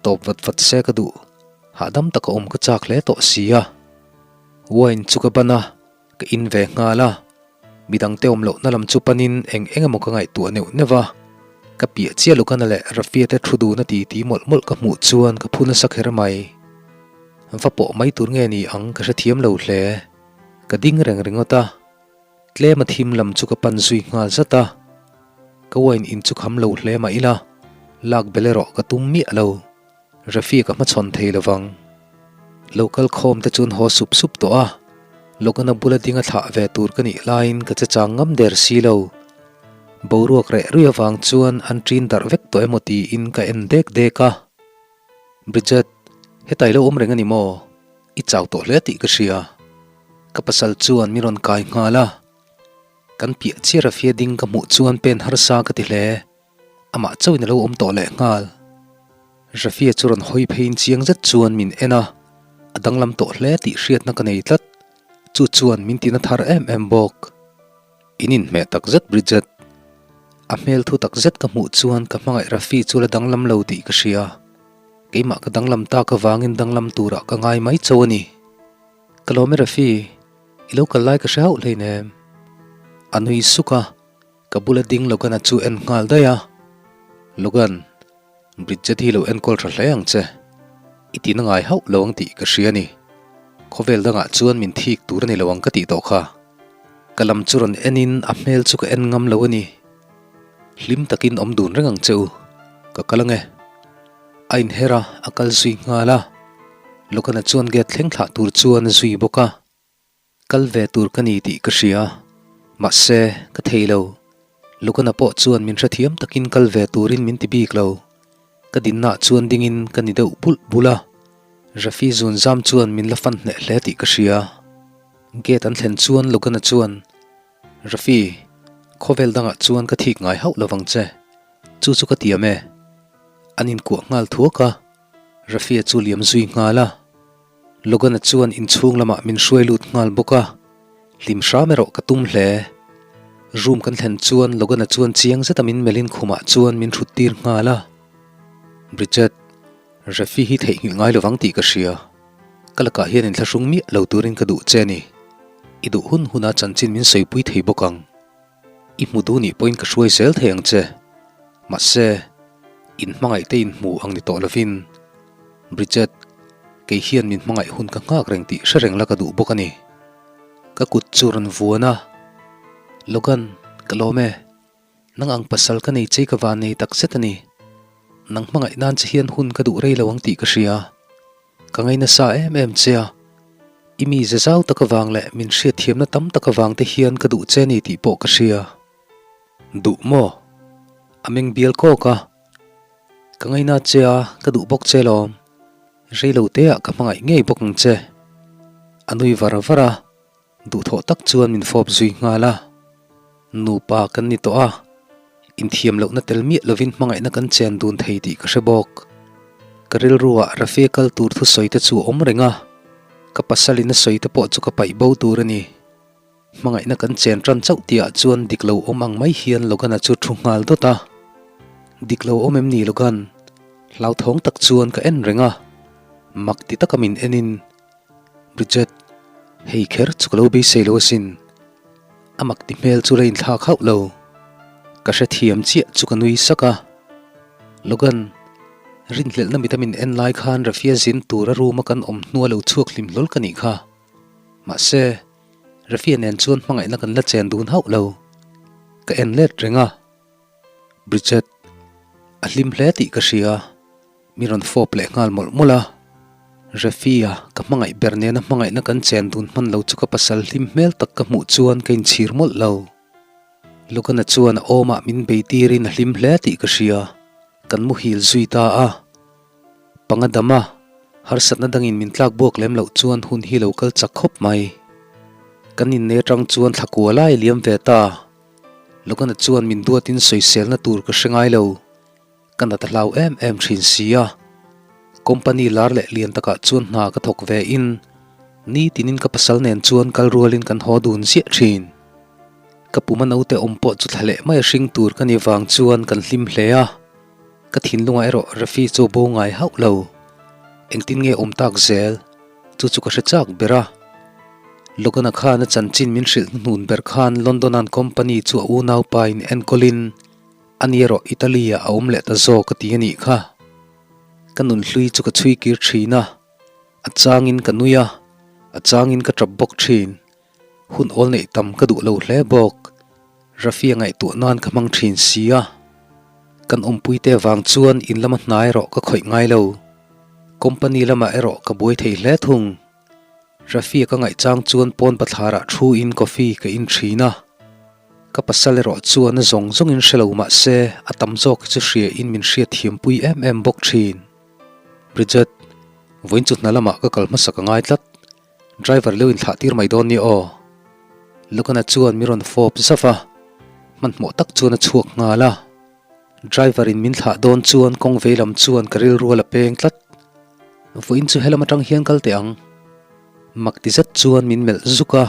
Tawp vat vat se ka duh, hahdam taka awm ka chak hle tawh si a. Wine chu ka ban a, ka in ve nghal a. Midangte awm lohna lam chu panin eng eng emaw ka ngaihtuah neuh neuh a. Ka piah chiah Lukana leh Rafia te thu dun a titi mawlh mawlh ka hmuh chuan ka phu nasa kher mai. Va pawh mai tur nge ni ang ka hrethiam lo hle. Ka ding reng ringawt a. Tlem a thim lam chu ka pan zui nghal zat a. Ka wine in chu kham lo hle mah ila, lak bel erawh ka tum miah lo. Rafi ka hmachhawn thei lovang. Lo kal khawm te chuan haw sup sup tawh a. Logan-a bula ding a thlah ve tur ka nih laiin ka che chang ngam der si lo. Boruak reh rui avang chuan an ṭin darh vek tawh emaw tiin ka en dek dek a. Bridget, hetai lo awm reng a ni maw? I chau tawh hle tih ka hria. Ka pasal chuan min rawn kai nghal a. Kan piah chiah Rafia ding ka hmuh chuan pen harsa ka ti hle. Amah chauhin a lo awm tawh leh nghal. Rafia chu rawn hawi pheiin chiang zet chuan min en a, a danglam tawh hle tih hriatna ka nei tlat. Chu chuan min tina thar em em bawk. In inhmeh tak zet Bridget. A hmel thu tak zet ka hmuh chuan ka hmangaih Rafi chu la danglam lo tih ka hria. Keimah ka danglam tak avangin danglam turah ka ngai mai cho a ni. Ka lawm e Rafi, i lo kal lai ka hre hauh hleinem. A nui suk a. Ka bula ding Logan-a chu en nghal daih a, Logan, Bridget hi lo enkawl tha hle ang che. I tina ngai hauh lo ang tih ka hria a ni. Khawvel dangah chuan min thik tur a ni lo ang ka tih tawh kha. Ka lam chu rawn enin a hmel chu ka en ngam lo a ni. Hlim takin awm dun reng ang che u. Ka kal ange. A inher a, a kal zui nghal a. Logan-a chuan gate thleng thlah tur chuan a zui bawk a. Kal ve tur ka ni tih ka hria, mahse, ka thei lo. Lukana pawh chuan min hrethiam takin kal ve turin min ti bik lo. Ka dinnaah chuan dingin ka ni deuh bulh bulh a, Rafi zun zam chuan min la fan hneh hle tih ka hria. Gate an thlen chuan Lukana chuan, Rafi, khawvel dangah chuan ka thik ngai hauh lovang che. Chu chu ka tiam e. An inkuah nghal thuak a, Rafi-a chu liam zui nghal a. Logan-a chuan inchhung lamah min hruai lut nghal bawk a, hlim hram erawh ka tum hle. Room kan thlen chuan Logan-a chuan chiang zeta min melhin khumah chuan min thut tir nghal a. Bridget, Rafi hi theihnghilh ngai lovang tih ka hria. Ka lakah hian inthlahrung miah lo turin ka duh che a ni. I duh hun huna chanchin min sawipui thei bawk ang. I hmu duh nih pawhin ka hruai zel thei ang che. Mahse, in hmangaih te in hmu ang ni tawh lovin, Bridget, kei hian min hmangaih hun ka nghak reng tih hre reng la ka duh bawk a ni. Ka kut chu rawn vuan a, Logan, ka lawm e. Nang ang pasal ka nei chei ka van nei tak zet a ni. Nang hmangaih nan che hian hun ka duh rei lo ang tih ka hria. Ka ngaih nasa em em che a, i mi ze zau tak avang leh min hriatthiamna tam tak avang te hian ka duh che ni tih pawh ka hria. Duh maw? A meng bial kawk a. Ka ngaina che a, ka duh bawk che lawm. Rei lo te ah ka hmangaih ngei bawk ang che. A nui var var a. Duhthawh tak chuan min fawp zui nghal a, nupa kan ni tawh a, inthiam lohna tel miah lovin hmangaihna kan chen dun thei tih ka hre bawk. Ka rilruah Rafe kal tur thusawi te chu a awm reng a, ka pasalin a sawi te pawh chu ka paih bo tur a ni. Hmangaihna kan chen tan chauh tihah chuan dik lo awm ang mai hian Logan-a chu thu nghal dawt a. Dik lo awm em ni Logan? Hlauthawng tak chuan ka en reng a, mak ti taka min enin Bridget, hei kher chu ka lo beisei lo asin. A mak ti hmel chu la inthlak hauh lo. Ka hrethiam chiah chu ka nui sak a. Logan, rinhlelhna mita min en lai khan Rafia zin tura room a kan awm hnua lo chhuak hlim hlawl ka nih kha. Mahse, Rafia nen chuan hmangaihna kan la chen dun hauh lo. Ka en let reng a. Bridget, a hlim hle tih ka hria. Mi rawn fawp leh nghal mawlh mawlh a, Refia ka hmangaih ber nena hmangaihna kan chen dun hman lo chu ka pasal hlim hmel tak ka hmuh chuan ka inchhir mawlh lo. Logan-a chuan a awmah min bei tirin a hlim hle tih ka hria, kan muhil zui ta a. Panga dama harsatna dangin min tlak buak lem loh chuan hun hi lo kal chak khawp mai. Kan inne atang chuan thla kua lai liam ve ta. Logan-a chuan min duatin sawiselna tur ka hre ngai lo. Ka nat a hlau em em thin si a, company lar leh lian takah chuan hna ka thawk ve in nitinin ka pasal nen chuan kal rualin kan haw dun ziah thin. Ka puma naute awm pawh chu thla leh mai a hring tur ka ni vang chuan kan hlim hle a, ka thinlungah erawh Rafi chu bo ngai hauh lo. Engtin nge awm tak zel? Chu chu ka hre chak ber a. Logan-a khan a chanchin min hrilh hnuhnun ber khan London-a'n company chu a unaupa in enkawlin A ni erawh Italy ah a awm leh ta zawk a ti a nih kha. Ka nunhlui chu ka chhui kir thin a, a changin ka nui a, a changin ka tap bawk thin. Hun awl neih tam ka duh lo hle bawk. Rafi a ngaihtuah nan ka hmang thin si a. Kan awmpuite vang chuan in lama hna erawh ka khawih ngai lo. Company lamah erawh ka buai thei hle thung. Rafi a ka ngaih chang chuan pawn bathlarah thu in coffee ka in thin a. Ka pasal erawh chuan a zawng zawngin hre lo mah se a tam zawk hi chu hria in min hriat thiampui em em bawk thin. Bridget, vawiin chu hna lamah ka kal hmasak a ngai tlat. Driver leu inthlah tir mai dawn nia aw. Logan-a chuan min rawn fawp zauh a, hmanhmawh tak chuan a chhuak nghal a. Driver in min thlah dawn chuan kawng vei lam chuan ka rilrual a peng tlat. Vawiin chu helam atang hian kal teh ang. Mak ti zet chuan min melh zuk a,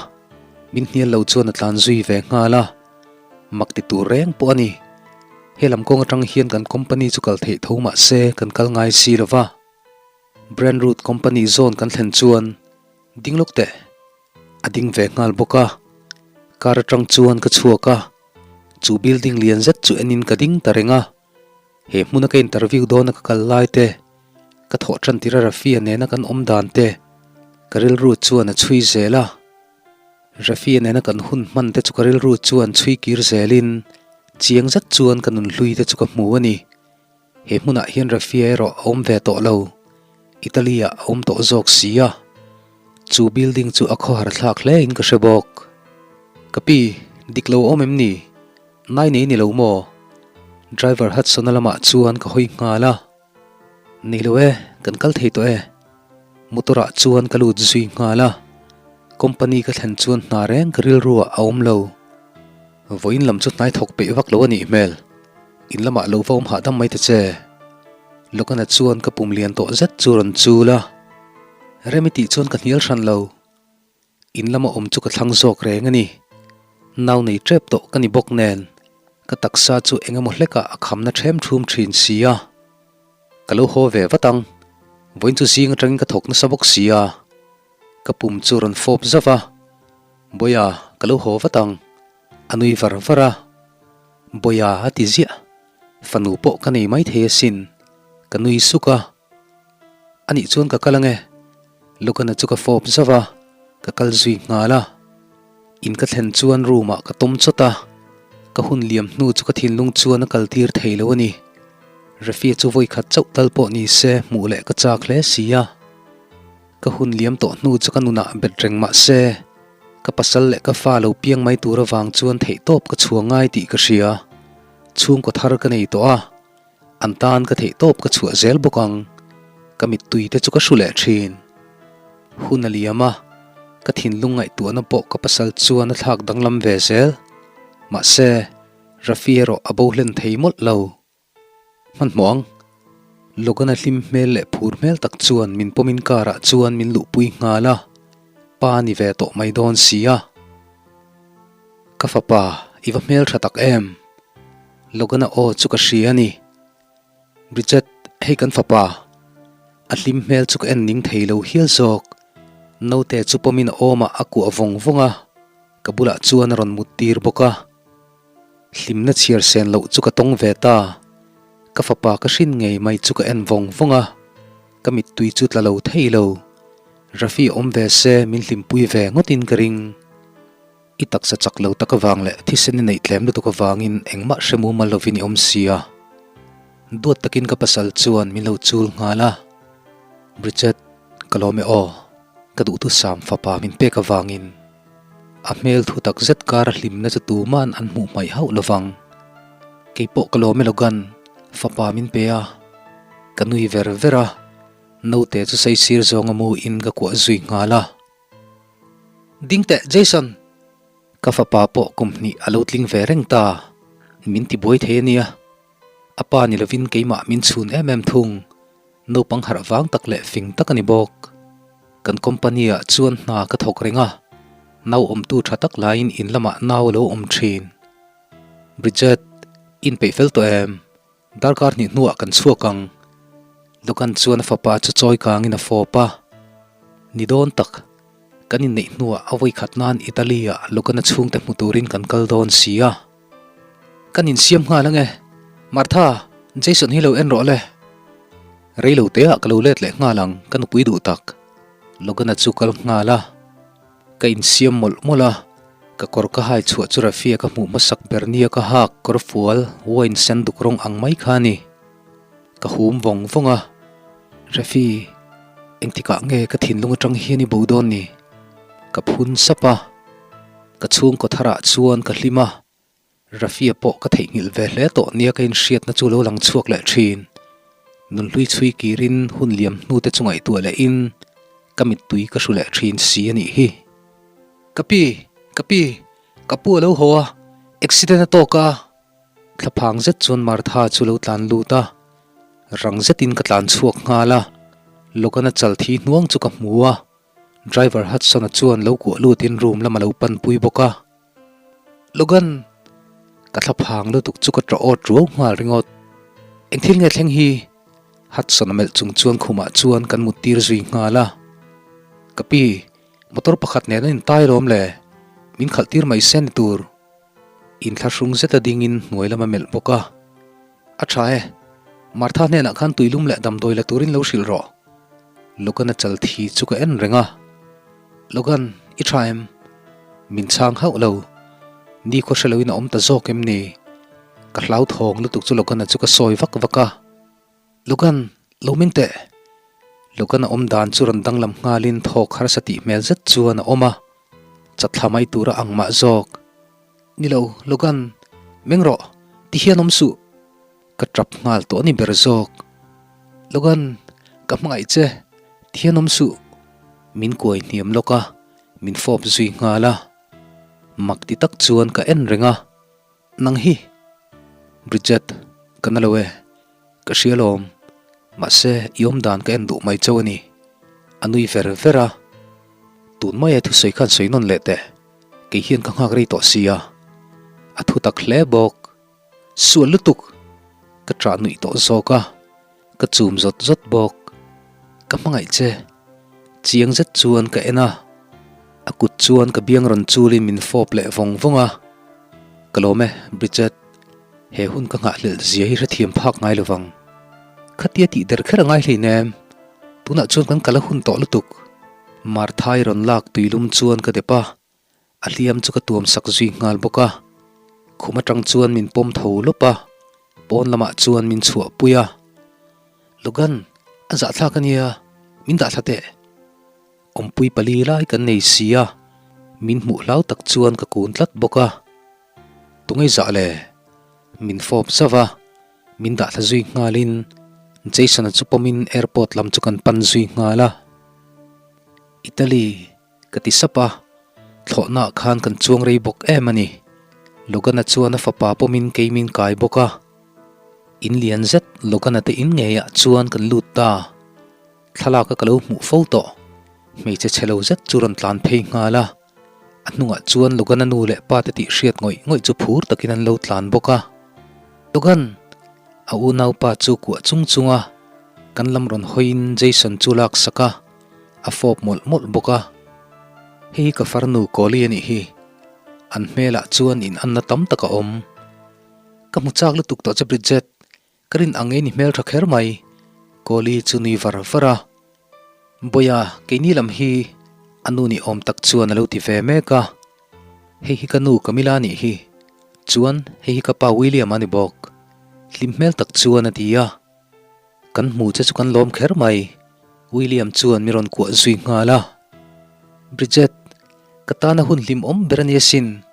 min hnial lo chuan a tlan zui ve nghal a. Mak ti tur reng pawh a ni. Helam kawng atang hian kan company chu kal theih tho mah se kan kal ngai si lo va. Brandroot company zawn kan thlen chuan ding lawk teh. A ding ve nghal bawk a, car atang chuan ka chhuak a. Chu building lian zet chu enin ka ding ta reng a, he hmuna ka interview dawna ka kal lai te, ka thawh tan tir a Rafia nena kan awm dan te ka rilru chuan a chhui zel a. Rafia nena kan hun hman te chu ka rilru chuan chhui kir zelin chiang zet chuan ka nunhlui te chu ka hmu a ni. He hmunah hian Rafia erawh a awm ve tawh lo, Italy ah a awm tawh zawk si a, chu building chu a khawhar thlak hle in ka hre bawk. Ka pi, dik lo awm em ni? Nai nei ni lo maw? Driver Hudson-a lamah chuan ka hawi nghal a. Nei lo e, kan kal thei tawh e. Motor ah chuan ka lut zui nghal a, company ka thlen chuan hna reng ka rilru ah a awm lo. Vawiin lam chu hnai thawk peih vak lo a nih hmel. In lamah lo va awm hahdam mai ta che. Logan-a chuan ka pum lian tawh zet chu rawn chul a. Remi tih chuan ka hnial hran lo. In lama awm chu ka thlang zawk reng a ni. Nau nei tep tawh ka ni bawk nen, ka taksa chu eng emaw hlekah a khamna ṭhem ṭhum ṭhin si a. Ka lo haw ve vat ang. Vawiin chu zing aṭangin ka thawk nasa bawk si a. Ka pum chu rawn fawp zauh a. Bawiha, ka lo haw vat ang. A nui var var a, Bawiha a ti ziah. Fanu pawh ka nei mai thei asin. Ka nui suk a. Anih chuan ka kal ange. Logan-a chu ka fawp zauh a, ka kal zui nghal a. In ka thlen chuan room ah ka tawm chawt a, ka hun liam hnu chu ka thinlung chuan a kal tir thei lo a ni. Refia chu vawi khat chauh tal pawh ni se hmuh leh ka chak hle si a. Ka hun liam tawh hnu chu ka nunah bet reng mah se, ka pasal leh ka fa lo piang mai tur avang chuan theihtawp ka chhuah ngai tih ka hria. Chhungkaw thar ka nei tawh a, an tan ka theihtawp ka chhuah zel bawk ang. Ka mittui te chu ka hru leh thin. Hun a liam a, ka thinlung ngaihtuahna pawh ka pasal chuan a thlak danglam ve zel. Mahse, Rafi erawh a bo hlen thei mawlh lo. Hmanhmawh ang. Logan-a hlim hmel leh phur hmel tak chuan min pawmin car-ah chuan min luhpui nghal a, pa ni ve tawh mai dawn si a. Ka fapa, i va hmel tha tak em? Logan-a aw chu ka hria a ni. Bridget, hei kan fapa. A hlim hmel chu ka en ning thei lo hial zawk. Naute chu pawmin a awmah a kuah vawng vawng a, ka bulah chuan a rawn mut tir bawk a. Hlimna chhiar sen loh chu ka tawng ve ta. Ka fapa ka hrin ngei mai chu ka en vawng vawng a, ka mittui chu tla lo thei lo. Rafi awm ve se min hlimpui ve ngawtin ka ring. I taksa chak lo tak avang leh thisen i neih tlem lutuk avangin engmah hre mumal lovin i awm sia. Duat takin ka pasal chuan min lo chul nghal a. Bridget, ka lawm e aw. Ka duhthusam fapa min pek avangin. A hmel thu tak zet kar a hlimna chu tuman an hmuh hmaih hauh lovang. Kei pawh ka lawm e Logan, fapa min pe a. Ka nui ver ver a, naute chu saisir zawnga mu in ka kuah zui nghal a. Ding teh Jason! Ka fapa pawh kum hnih a lo tling ve reng ta, min ti buai thei a nia. A pa ni lovin keimah min chhun em em thung. Naupang harh vang tak leh fing tak a ni bawk. Kan company ah chuan hna ka thawk reng a, nau awmtu tha tak laiin in lamah nau a lo awm thin. Bridget, in peih fel tawh em? Darkar hnih hnuah kan chhuak ang. Logan chuan a fapa chu chawi kangin a fawp a. Ni dawn tak, kan inneih hnuah a vawikhat nan Italy ah Logan-a chhungte hmu turin kan kal dawn si a. Kan insiam nghal ange. Martha, Jason hi lo en rawh le. Rei lo teah ka lo let leh nghal ang, ka nupui duh tak. Logan-a chu kal nghal a. Ka insiam mawlh mawlh a, ka kawr ka hai chhuah chu Rafia ka hmuh hmasak ber nia ka hak kawr fual wine sen duk rawng ang mai kha a ni. Ka hum vawng vawng a, Rafi, engtikah nge ka thinlung atang hian i bo dawn ni? Ka phun sap a. Ka chhungkaw tharah chuan ka hlim a, Rafia pawh ka theihnghilh ve hle tawh nia ka inhriatna chu lo lang chhuak leh thin. Nunhlui chhui kirin hun liam hnute chu ngaihtuah lehin ka mittui ka hru leh thin si a nih hi. Ka pi, ka pi, ka pu a lo haw a, accident a tawk a. Thlaphang zet chuan Martha chu lo tlan lut a, rang zetin ka tlan chhuak nghal a, Logan-a chal thi hnuang chu ka hmu a. Driver Hudson-a chuan lo kuah lutin room lam a lo panpui bawk a. Logan! Ka thlaphang lutuk chu ka ṭah awt ruau nghal ringawt. Eng thil nge thleng hi? Hudson-a melh chung chuan khumah chuan kan mut tir zui nghal a. Ka pi, motor pakhat nen an intai lawm le? Min khalh tir mai se ni tur. Inthlahrung zeta dingin hnuai lam a melh bawk a. A tha e, Martha hnenah khan tuilum leh damdawi la turin lo hrilh rawh. Logan-a chal thi chu ka en reng a. Logan, i tha em? Min chhang hauh lo. Ni khaw hre loin a awm ta zawk em ni? Ka hlauthawng lutuk chu Logan-a chu ka sawi vak vak a. Logan, lo meng teh! Logan-a awm dan chu rawn danglam nghalin thawk harsa tih hmel zet chuan a awm a. Chatthla mai tura ang mah zawk. Ni lo, Logan, meng rawh, ti hian awm suh. Ka tap nghal tawh a ni ber zawk. Logan, ka hmangaih che, ti hian awm suh. Min kuai hniam lawk a, min fawp zui nghal a. Mak ti tak chuan ka en reng a. Nang hi? Bridget, ka na lo e. Ka hria lawm. Mahse, i awm dan ka en duh mai chauh a ni. A nui ver ver a. Tun maia thusawi khan sawi nawn leh teh. Kei hian ka nghak rei tawh sia. A thu tak hle bawk. Sual lutuk! Ka ṭah nuih tawh zawk a. Ka chum zawt zawt bawk. Ka hmangaih che. Chiang zet chuan ka en a. A kut chuan ka biang rawn chulin min fawp leh vawng vawng a. Ka lawm e, Bridget. He hun ka nghahhlelh zia hi hrethiam phak ngai lo vang. Khatia tih der kher a ngai hleinem. Tunah chuan kan kal a hun tawh lutuk. Marthai rawn lak tuilum chuan ka dep a. A hliam chu ka tuam sak zui nghal bawk a, khum atang chuan min pawm tho lawp a, pawn lamah chuan min chhuah pui a. Logan, a zahthlak a nia, min dah thla teh. Awmpui pali lai kan nei si a, min hmuh hlau tak chuan ka kun tlat bawk a. Tunge zah le? Min fawp zauh a, min dah thla zui nghalin Jason-a chu pawmin airport lam chu kan pan zui nghal a. Italy. Ka ti sap a, thlawhnaah khan kan chuang rei bawk em a ni. Logan-a chuan a fapa pawmin kei min kai bawk a. In lian zet Logan-a te in ngeiah chuan kan lut ta. Thlalaka ka lo hmuh fo tawh. Hmeichhe chhe lo zet chu rawn tlan phei nghal a. A hnungah chuan Logan-a nu leh pa te tih hriat ngawih ngawih chu phur takin an lo tlan bawk a. Logan! A unaupa chu kuah chung chung a, kan lam rawn hawiin Jason chu lak sak a. A fawp mawlh mawlh bawk a, Hei hi ka farnu Kawli a nih hi. An hmelah chuan in anna tam tak a awm. Ka hmu chak lutuk tawh che Bridget, ka rin ang ngei ni hmel tha kher mai, Kawli chu nui var var a. Bawiha, keini lam hi a nu ni awm tak chuan a lo ti ve mek a. Hei hi ka nu Camilla a nih hi, chuan hei hi ka pa William a ni bawk, hlim hmel tak chuan a ti a. Kan hmu che chu kan lawm kher mai, William chuan mi rawn kuah zui nghal a. Bridget, ka tana hun hlimawm ber a ni asin.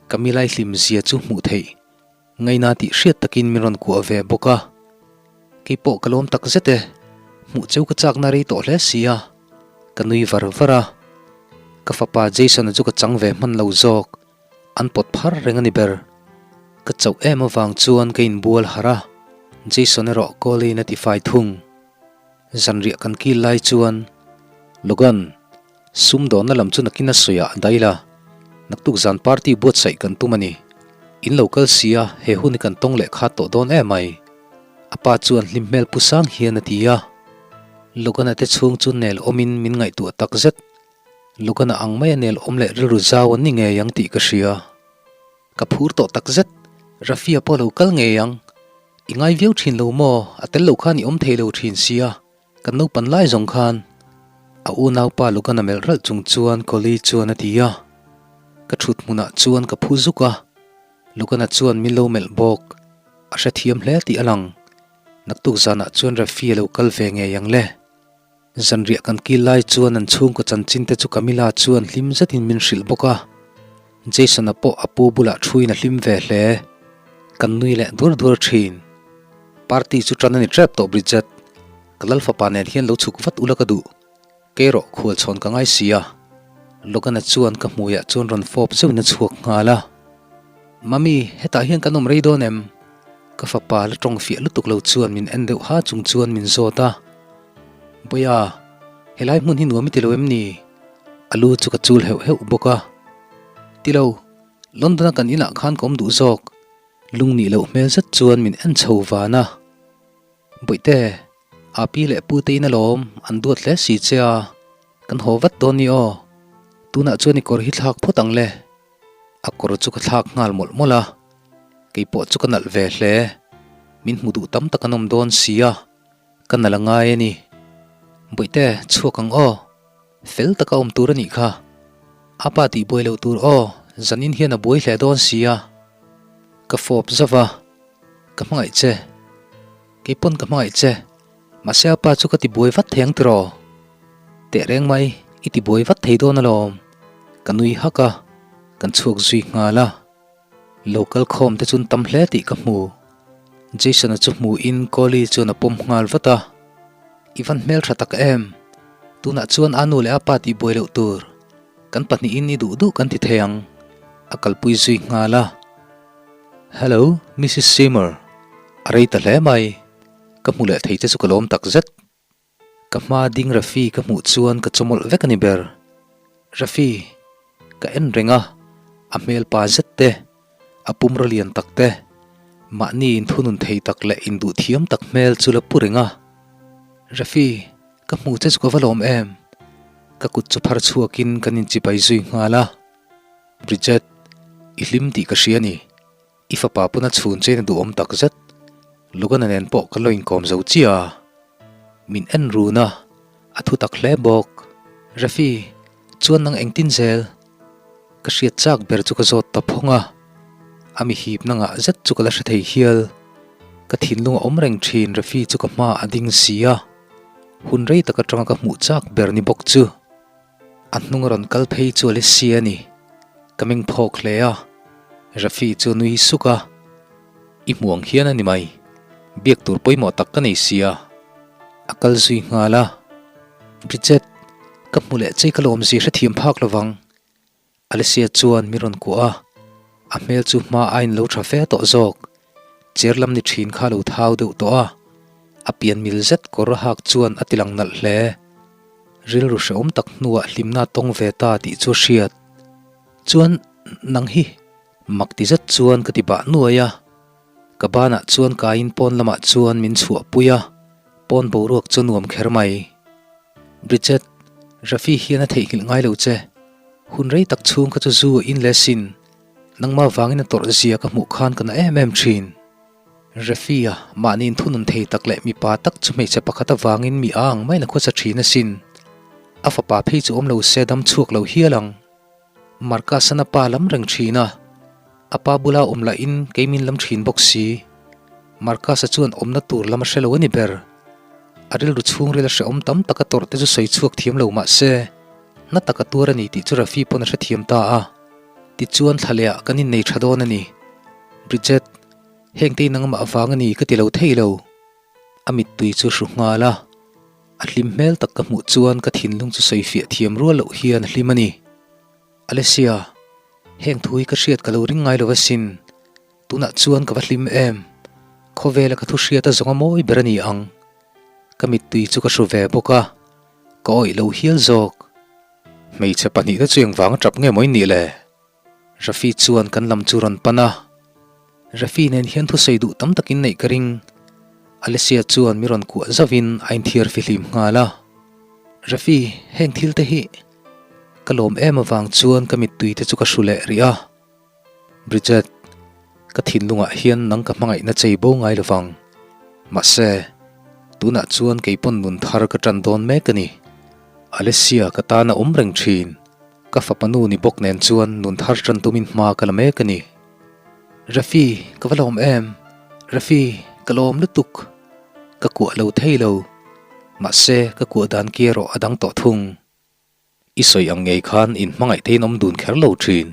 Ka milai hlim zia chu hmuh theih ngaina tih hriat takin min rawn kuah ve bawk a. Kei pawh ka lawm tak zet e, hmuh cheu ka chakna rei tawh hle si a. Ka nui var var a. Ka fapa Jason-a chu ka chang ve hman lo zawk. An pawt phar reng a ni ber. Ka chauh em avang chuan ka inbual harh a, Jason erawh call-in a ti fai thung. Zanriah kan kil lai chuan, Logan, sumdawnna lam chu nakin a sawiah a dail a, naktuk zan party buatsaih kan tum a ni. In lo kal si a, he hun hi kan tawng leh khat tawh dawn em mai. A pa chuan hlim hmel pu sang hian a ti a. Logan-a te chhung chu nel awmin min ngaihtuah takzet. Logan-a ang mai a nel awm leh rilru zau an ni ngei ang tih ka hria. Ka phur tawh tak zet, Rafia pawh lo kal ngei ang. I ngai viau thin lo maw? A tel lo khan i awm thei lo thin sia, kan naupan lai zawng khan. A unaupa Logan-a melh ralh chung chuan Collie chuan a ti a. Ka thut hmunah chuan ka phu zuk a, Logan-a chuan min lo melh bawk. A hrethiam hle tih a lang. Naktuk zanah chuan Rafia lo kal ve ngei ang le. Zanriah kan kil lai chuan an chhungkaw chanchin te chu Camilla chuan hlim zetin min hrilh bawk a. Jason-a pawh a pu bulah thuin a hlim ve hle. Kan nui leh duar duar thin. Party chu tan a ni tep tawh Bridget. Ka lal fapa nen hian lo chhuk vat ula ka duh. Kei rawh khual chhawn ka ngai si a. Logan-a chuan ka hmuiah chuan rawn fawp zeuhin a chhuak nghal a. Mummy, hetah hian kan awm rei dawn em? Ka fapa la tawng fiah lutuk lo chuan min en deuh ha chung chuan min zawt a. Bawiha, helai hmun hi nuam i ti lo em ni? A lu chu ka chul heuh heuh bawk a. Ti lo, London-a kan inah khan ka awm duh zawk. Lungnih loh hmel zet chuan min en chho van a. Bawihte, a pi leh pu te in alawm, an duat hle si che a. Kan haw vat dawn ni aw. Tunah chuan i kawr hi thlak phawt ang le. A kawr chu ka thlak nghal mawlh mawlh a, kei pawh chu ka nalh ve hle. Min hmu duh tam tak an awm dawn si a, ka nalh a ngai a ni. Bawihte, chhuak ang aw. Fel taka awm tur a nih kha. A pa tih buai loh tur aw, zanin hian a buai hle dawn si a. Ka fawp zauh a, ka hmangaih che. Kei pawn ka hmangaih che. Mahse a pa chu ka ti buai vat thei ang tiraw? Teh reng mai, i ti buai vat thei dawn alawm. Ka nui hak a, kan chhuak zui nghal a. Lo kal khawm te chuan tam hle tih ka hmu. Jason-a chu hmuhin Kawli chuan a pawm nghal vat a. I van hmel tha tak em? Tunah chuan a nu leh a pa tih buai loh tur. Kan pahnihin i duh duh kan ti thei ang. A kalpui zui nghal a. Hello, Missus Seymour. A rei ta hle mai. Ka hmu leh thei che chu ka lawm tak zet. Ka hma ding Rafi ka hmuh chuan ka chawmawlh vek a ni ber. Rafi, ka en reng a, a hmel pa zet te, a pumraw lian tak te, mahni inthunun thei tak leh induh thiam tak hmel chu la pu reng a. Rafi, ka hmuh che chu ka va lawm em? Ka kut chu phar chhuakin kan inchibai zui nghal a. Bridget, i hlim tih ka hria a ni. I fapa pawn a chhun chein a duhawm tak zet. Lugana nen pawh ka lo inkawm zo chiah a. Min en run a, a thu tak hle bawk. Rafi, chuan nang engtin zel? Ka hriat chak ber chu ka zawt ta phawng a. A mi hipna ngah zet chu ka la hre thei hial. Ka thinlung a awm reng thin Rafi chu ka hma a ding si a. Hun rei tak atanga ka hmuh chak ber ni bawk chu. A hnung a rawn kal phei chu Alessia a ni. Ka meng phawk hle a, Rafi chu a nui suk a. I hmu ang hian a ni mai. Biak tur pawimawh tak ka nei sia. A kal zui nghal a. Bridget, ka hmu leh chei ka lawmzi hrethiam phak lovang. Alessia chuan min rawn kuah a, a hmel chu hma a inlo tha fe tawh zawk. Chair lam ni thin kha a lo thau deuh tawh a, a pian mil zet kawr a hak chuan a tilang nalh hle. Rilru hrehawm tak hnuah hlimna a tawng ve ta tih chu a hriat. Chuan nang hi mak ti zet chuan ka ti bah nuai a, ka banah chuan kaiin pawn lamah chuan min chhuahpui a, pawn boruak chu a nuam kher mai. Bridget, Rafi hian a theihnghilh ngai lo che. Hun rei tak chhung kha chu zu a in leh sin. Nangmah vangin a tawrh zia ka hmuh khan ka na em em thin. Rafi-a mahni inthunun thei tak leh mipa tak chu hmeichhe pakhat avangin mi a ang maiin a khawsa thin asin. A fapa phei chu awm lo se dam chhuak lo hial ang. Marcus-an a pa lam reng thin a, a pa bula awm lahin kei min lam thin bawk si. Marcus-a chuan awmna tur lam a hre lo a ni ber. A rilru chhungril a hrehawm tam taka tawrh te chu sawi chhuak thiam lo mah se, na taka tuar a ni tih chu Rafi pawn a hrethiam ta a. Tichuan thla lehah kan innei tha dawn a ni. Bridget, hengte in nangmah avang a ni ka ti lo thei lo. A mittui chu hru nghal a. A hlim hmel tak ka hmuh chuan ka thinlung chu sawi fiah thiam rual loh hian a hlim a ni. Alessia, heng thu hi ka hriat ka lo ring ngai lo asin. Tunah chuan ka va hlim em? Khawvela ka thu hriat a zawng a mawi ber a ni ang. Ka mittui chu ka hru ve bawk a, ka awih lo hial zawk. Hmeichhe pahnihna chu engvang a tap nge maw in nih le? Rafi chuan kan lam chu rawn pan a. Rafi nen hian thusawi duh tam takin neih ka ring. Alessia chuan mi rawn kuah zauhin a inthiar fihlim nghal a. Rafi, heng thil te hi ka lawm em avang chuan ka mittui te chu ka hru leh rih a. Bridget, ka thinlungah hian nang ka hmangaihna chei bo ngai lovang. Mahse, tunah chuan kei pawn nun thar ka tan dawn mek a ni. Alessia ka tan a awm reng thin. Ka fapa nu ni bawk nen chuan nun thar tan tumin hma ka la mek a ni. Rafi, ka va lawm em? Rafi, ka lawm lutuk. Ka kuah lo thei lo. Mahse, ka kuah dan ki erawh a dang tawh thung. I sawi ang ngei khan in hmangaih te in awm dun kher lo thin.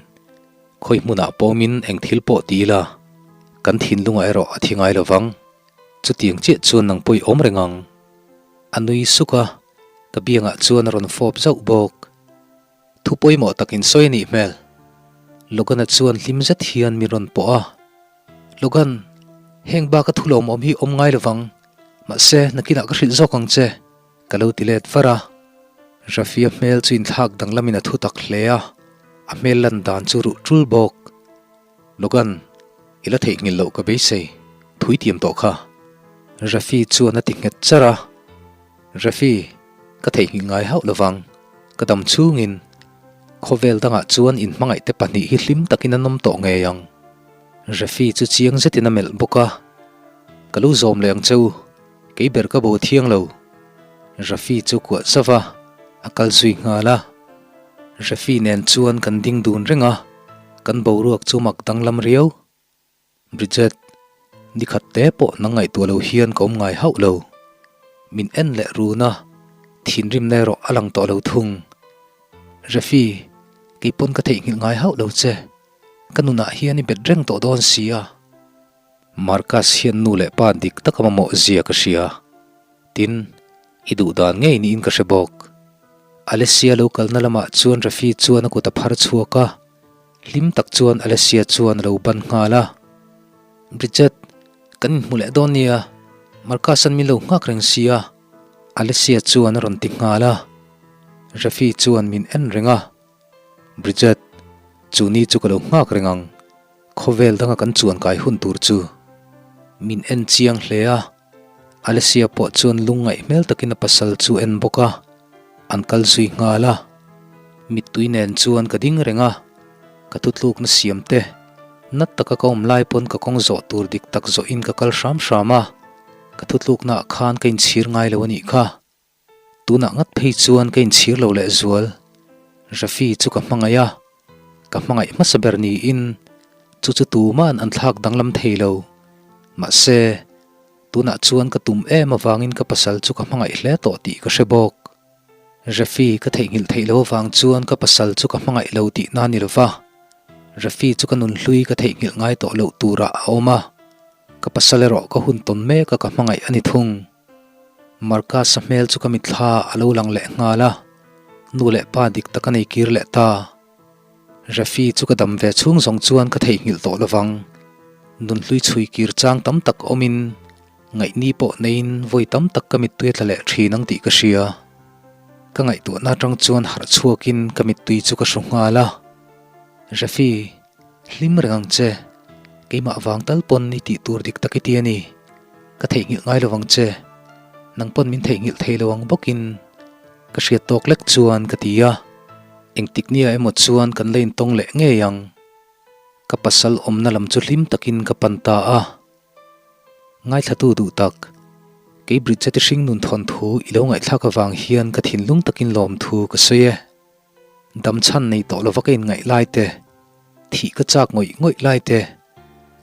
Khawi hmunah pawmin eng thil pawh ti ila, kan thinlungah erawh a thi ngai lo vang. Chutiang chiah chuan nang pawh i awm reng ang. A nui suk a, ka biangah chuan a rawn fawp zauh bawk. Thu pawimawh tak in sawi a nih hmel. Logan-a chuan hlim zet hian min rawn pawh a. Logan, heng bak a thu lawmawm hi awm ngai lo vang. Mahse, nakinah ka hrilh zawk ang che. Ka lo ti let var a, Rafia hmel chu inthlak danglamin a thu tak hle a, a hmel lan dan chu ruh tul bawk. Logan, i la theihnghilh loh ka beisei, thui tiam tawh kha. Rafi chuan a ti nghet char a, Rafi, ka theihnghilh ngai hauh lovang, ka dam chhungin. Khawvel dangah chuan inhmangaihte pahnih hi hlim takin an awm tawh ngei ang. Rafi chu chiang zetin a melh bawk a, Ka lo zawm leh ang che u, kei ber ka bo thiang lo. Rafi chu kuah zauh a, a kal zui nghal a. Rafi nen chuan kan ding dun reng a, kan boruak chu mak danglam riau. Bridget, nikhat te pawh nang ngaihtuah lo hian ka awm ngai hauh lo. Min en leh run a, thinrimna erawh a lang tawh lo thung. Rafi, kei pawn ka theihnghilh ngai hauh lo che. Ka nunah hian i bet reng tawh dawn si a. Marcus hian nu leh pa dik taka mamawh zia ka hria. Tin, i duh dan ngei niin ka hre bawk. Alessia lo kalna lamah chuan Rafi chuan a kut a phar chhuak a. Hlim tak chuan Alessia chuan a lo ban nghal a. Bridget, kan inhmu leh dawn nia, Marcus-a'n min lo nghak reng si a, Alessia chuan a rawn ti nghal a. Rafi chuan min en reng a. Bridget, chu ni chu ka lo nghak reng ang, khawvel danga kan chuan kai hun tur chu. Min en chiang hle a, Alessia pawh chuan lungngaih hmel takin a pasal chu en bawk a, an kal zui nghal a. Mittui nen chuan ka ding reng a, ka thutlukna siam te, nat taka ka awm lai pawn ka kawng zawh tur dik tak zawhin ka kal hram hram a, ka thutlukna ah khan ka inchhir ngai lo a nih kha. Tunah ngat phei chuan ka inchhir lo leh zual. Rafi chu ka hmangaih a, ka hmangaih hmasa ber niin chu chu tuma'n an thlak danglam thei lo. Mahse, tunah chuan ka tum em avangin ka pasal chu ka hmangaih hle tawh tih ka hre bawk. Rafi ka theihnghilh theih lo avang chuan ka pasal chu ka hmangaih lo tihna a ni lo va. Rafi chu ka nunhlui ka theihnghilh ngai tawh loh turah a awm a, ka pasal erawh ka hun tawn mek a ka hmangaih a ni thung. Marcus-a hmel chu ka mitthla a lo lang leh nghal a, nu leh pa dik tak a nei kir leh ta. Rafi chu ka dam ve chhung zawng chuan ka theihnghilh tawh lovang. Nunhlui chhui kir chang tam tak awmin ngaihni pawh neiin vawi tam tak ka mittui a tla leh thin ang tih ka hria. Ka ngaihtuahna atang chuan harh chhuakin ka mittui chu ka hru nghal a. Rafi. Hlim reng ang che, keimah vang tal pawn i tih tur dik tak i ti a ni. Ka theihnghilh ngai lo vang che, nang pawn min theihnghilh thei lo ang bawkin ka hriat tawk lek chuan ka ti a. Engtik nia emaw chuan kan la intawng leh ngei ang. Ka pasal awmna lam chu hlim takin ka pan ta a. Ngaithlatu duh tak, kei Bridget-i hringnun thawnthu i lo ngaihthlak avang hian ka thinlung takin lawmthu ka sawi e. Dam chhan nei tawh lova ka inngaih lai te, thih ka chak ngawih ngawih lai te,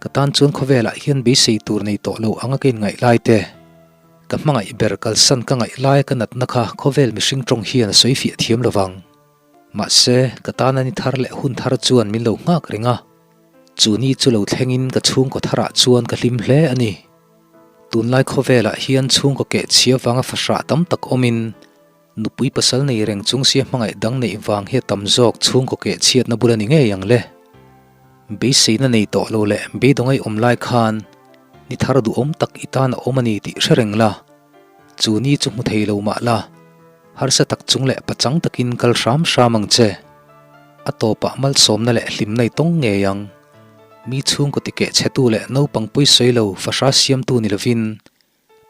ka tan chuan khawvelah hian beisei tur nei tawh lo anga ka inngaih lai te, ka hmangaih ber kalsan ka ngaih laia ka natna kha khawvel mihring tawng hian a sawi fiah thiam lovang. Mahse, ka tana ni thar leh hun thar chuan min lo nghak reng a, chu ni chu lo thlengin ka chhungkaw tharah chuan ka hlim hle a ni. Tunlai khawvelah hian chhungkaw kehchhia vanga fahrah tam tak awmin, Nupui pasal nei reng chung sia hmangaih dang neih vang hi a tam zawk chhungkaw keh chhiatna bul a ni ngei ang le. Beiseina nei tawh lo leh beidawng ei awm lai khan ni thar duhawm tak i tan a awm a ni tih hre reng la. Chu ni chu hmu thei lo mah la, harsa tak chung leh pachang takin kal hram hram ang che. A tawpah malsawmna leh hlimna i tawng ngei ang. Mi chhungkaw tikeh chhetu leh naupang pawisawi lo fahra siamtu ni lovin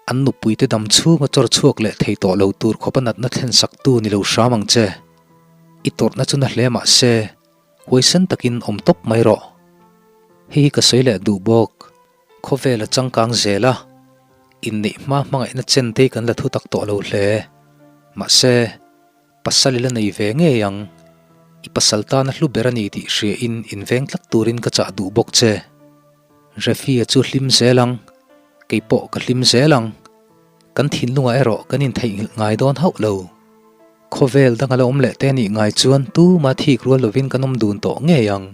An nupuite dam chhunga chawr chhuak leh thei tawh lo tur khawpa natna thlen saktu ni lo hram ang che. I tawrhna chu na hle mah se, huaisen takin awm tawp mai rawh. Hei hi ka sawi leh duh bawk. Khawvel a changkang zel a, inneih hma hmangaihna chen te hi kan la thu tak tawh lo hle. Mahse, pasal i la nei ve ngei ang. I pasal tana hlu ber a ni tih hriain inveng tlat turin ka chah duh bawk che. Refia chu hlim zel ang, kei pawh ka hlim zel ang. Kan thinlungah erawh kan intheihnghilh ngai dawn hauh lo. Khawvel danga la awm leh te nih ngai chuan tuma thik rual lovin kan awm dun tawh ngei ang.